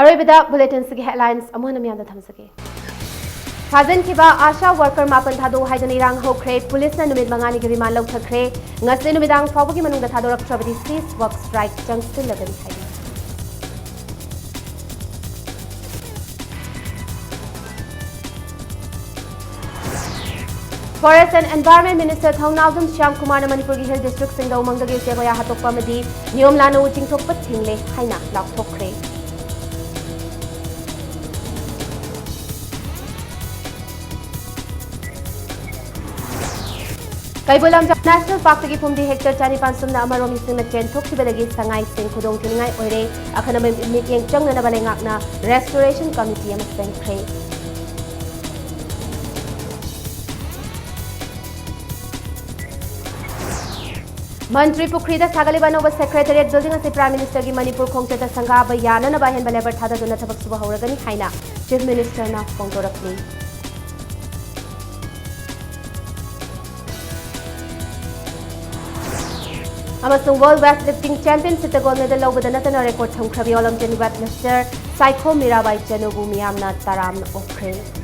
ꯑꯔꯣꯏꯕꯗ bulletinꯁꯤꯒꯤ headlines ꯑꯃꯨꯛ ꯍꯟꯅ ꯃꯤꯌꯥꯝꯗ ꯊꯝꯖꯒꯦ꯫ ꯊꯥꯖꯤꯟꯈꯤꯕ ASHA worker ꯃꯥꯄꯟ ꯊꯥꯗꯣꯛꯎ ꯍꯥꯏꯗꯨꯅ ꯏꯔꯥꯡ ꯍꯧꯈ꯭ꯔꯦ꯫ ꯄꯨꯂꯤꯁꯅ ꯅꯨꯃꯤꯠ ꯃꯉꯥꯅꯤꯒꯤ remand ꯂꯧꯊꯈ꯭ꯔꯦ꯫ ꯉꯁꯤ ꯅꯨꯃꯤꯗꯥꯡ ꯐꯥꯎꯕꯒꯤ ꯃꯅꯨꯡꯗ ꯊꯥꯗꯣꯔꯛꯇ꯭ꯔꯕꯗꯤ cease work strike ꯆꯪꯁꯤꯜꯂꯒꯅꯤ ꯍꯥꯏꯔꯤ꯫ Forest and Environment Minister ꯊꯧꯅꯥꯎꯖꯝ ꯁ꯭ꯌꯥꯝ ꯀꯨꯃꯥꯔꯅ ꯃꯅꯤꯄꯨꯔꯒꯤ hill districtꯁꯤꯡꯗ ꯎꯃꯪꯗꯒꯤ ꯎꯆꯦꯛ ꯋꯥꯌꯥ ꯍꯥꯠꯇꯣꯛꯄ ꯑꯃꯗꯤ ꯅꯤꯌꯣꯝ ꯂꯥꯟꯅ ꯎ ꯆꯤꯡꯊꯣꯛꯄ ꯊꯤꯡꯂꯦ ꯍꯥꯏꯅ ꯂꯥꯎꯊꯣꯛꯈ꯭ꯔꯦ꯫ ꯀꯩꯕꯨꯜ ꯂꯝꯖꯥꯎ National Parkꯇꯒꯤ ꯐꯨꯝꯗꯤ hectare ꯆꯅꯤꯄꯥꯟ ꯁꯨꯞꯅ ꯑꯃ ꯔꯣꯃꯤꯁꯤꯡꯅ ꯆꯦꯟꯊꯣꯛꯈꯤꯕꯗꯒꯤ ꯁꯉꯥꯏꯁꯤꯡ ꯈꯨꯗꯣꯡꯊꯤꯅꯤꯡꯉꯥꯏ ꯑꯣꯏꯔꯦ꯫ ꯑꯈꯟꯅꯕ ꯃꯤꯠꯌꯦꯡ ꯆꯪꯅꯅꯕ ꯂꯩꯉꯥꯛꯅ restoration committee ꯑꯃ ꯁꯦꯝꯈ꯭ꯔꯦ꯫ ꯃꯟꯇ꯭ꯔꯤ ꯄꯨꯈ꯭ꯔꯤꯗ ꯁꯥꯒꯠꯂꯤꯕ ꯑꯅꯧꯕ Secretariat building ꯑꯁꯤ Prime Ministerꯒꯤ ꯃꯅꯤꯄꯨꯔ ꯈꯣꯡꯆꯠꯇ ꯁꯪꯒꯥꯕ ꯌꯥꯅꯅꯕ ꯑꯍꯦꯟꯕ labour ꯊꯥꯗꯗꯨꯅ ꯊꯕꯛ ꯁꯨꯕ ꯍꯧꯔꯒꯅꯤ ꯍꯥꯏꯅ Chief Ministerꯅ ꯐꯣꯡꯗꯣꯔꯛꯂꯤ꯫ ꯑꯃꯁꯨꯡ World Weightlifting Championshipꯇ gold medal ꯂꯧꯕꯗ ꯅꯠꯇꯅ record ꯊꯝꯈ꯭ꯔꯕ Olympian weightlifter Saikhom Mirabai ꯆꯅꯨꯕꯨ ꯃꯤꯌꯥꯝꯅ ꯇꯔꯥꯝꯅ ꯑꯣꯛꯈ꯭ꯔꯦ꯫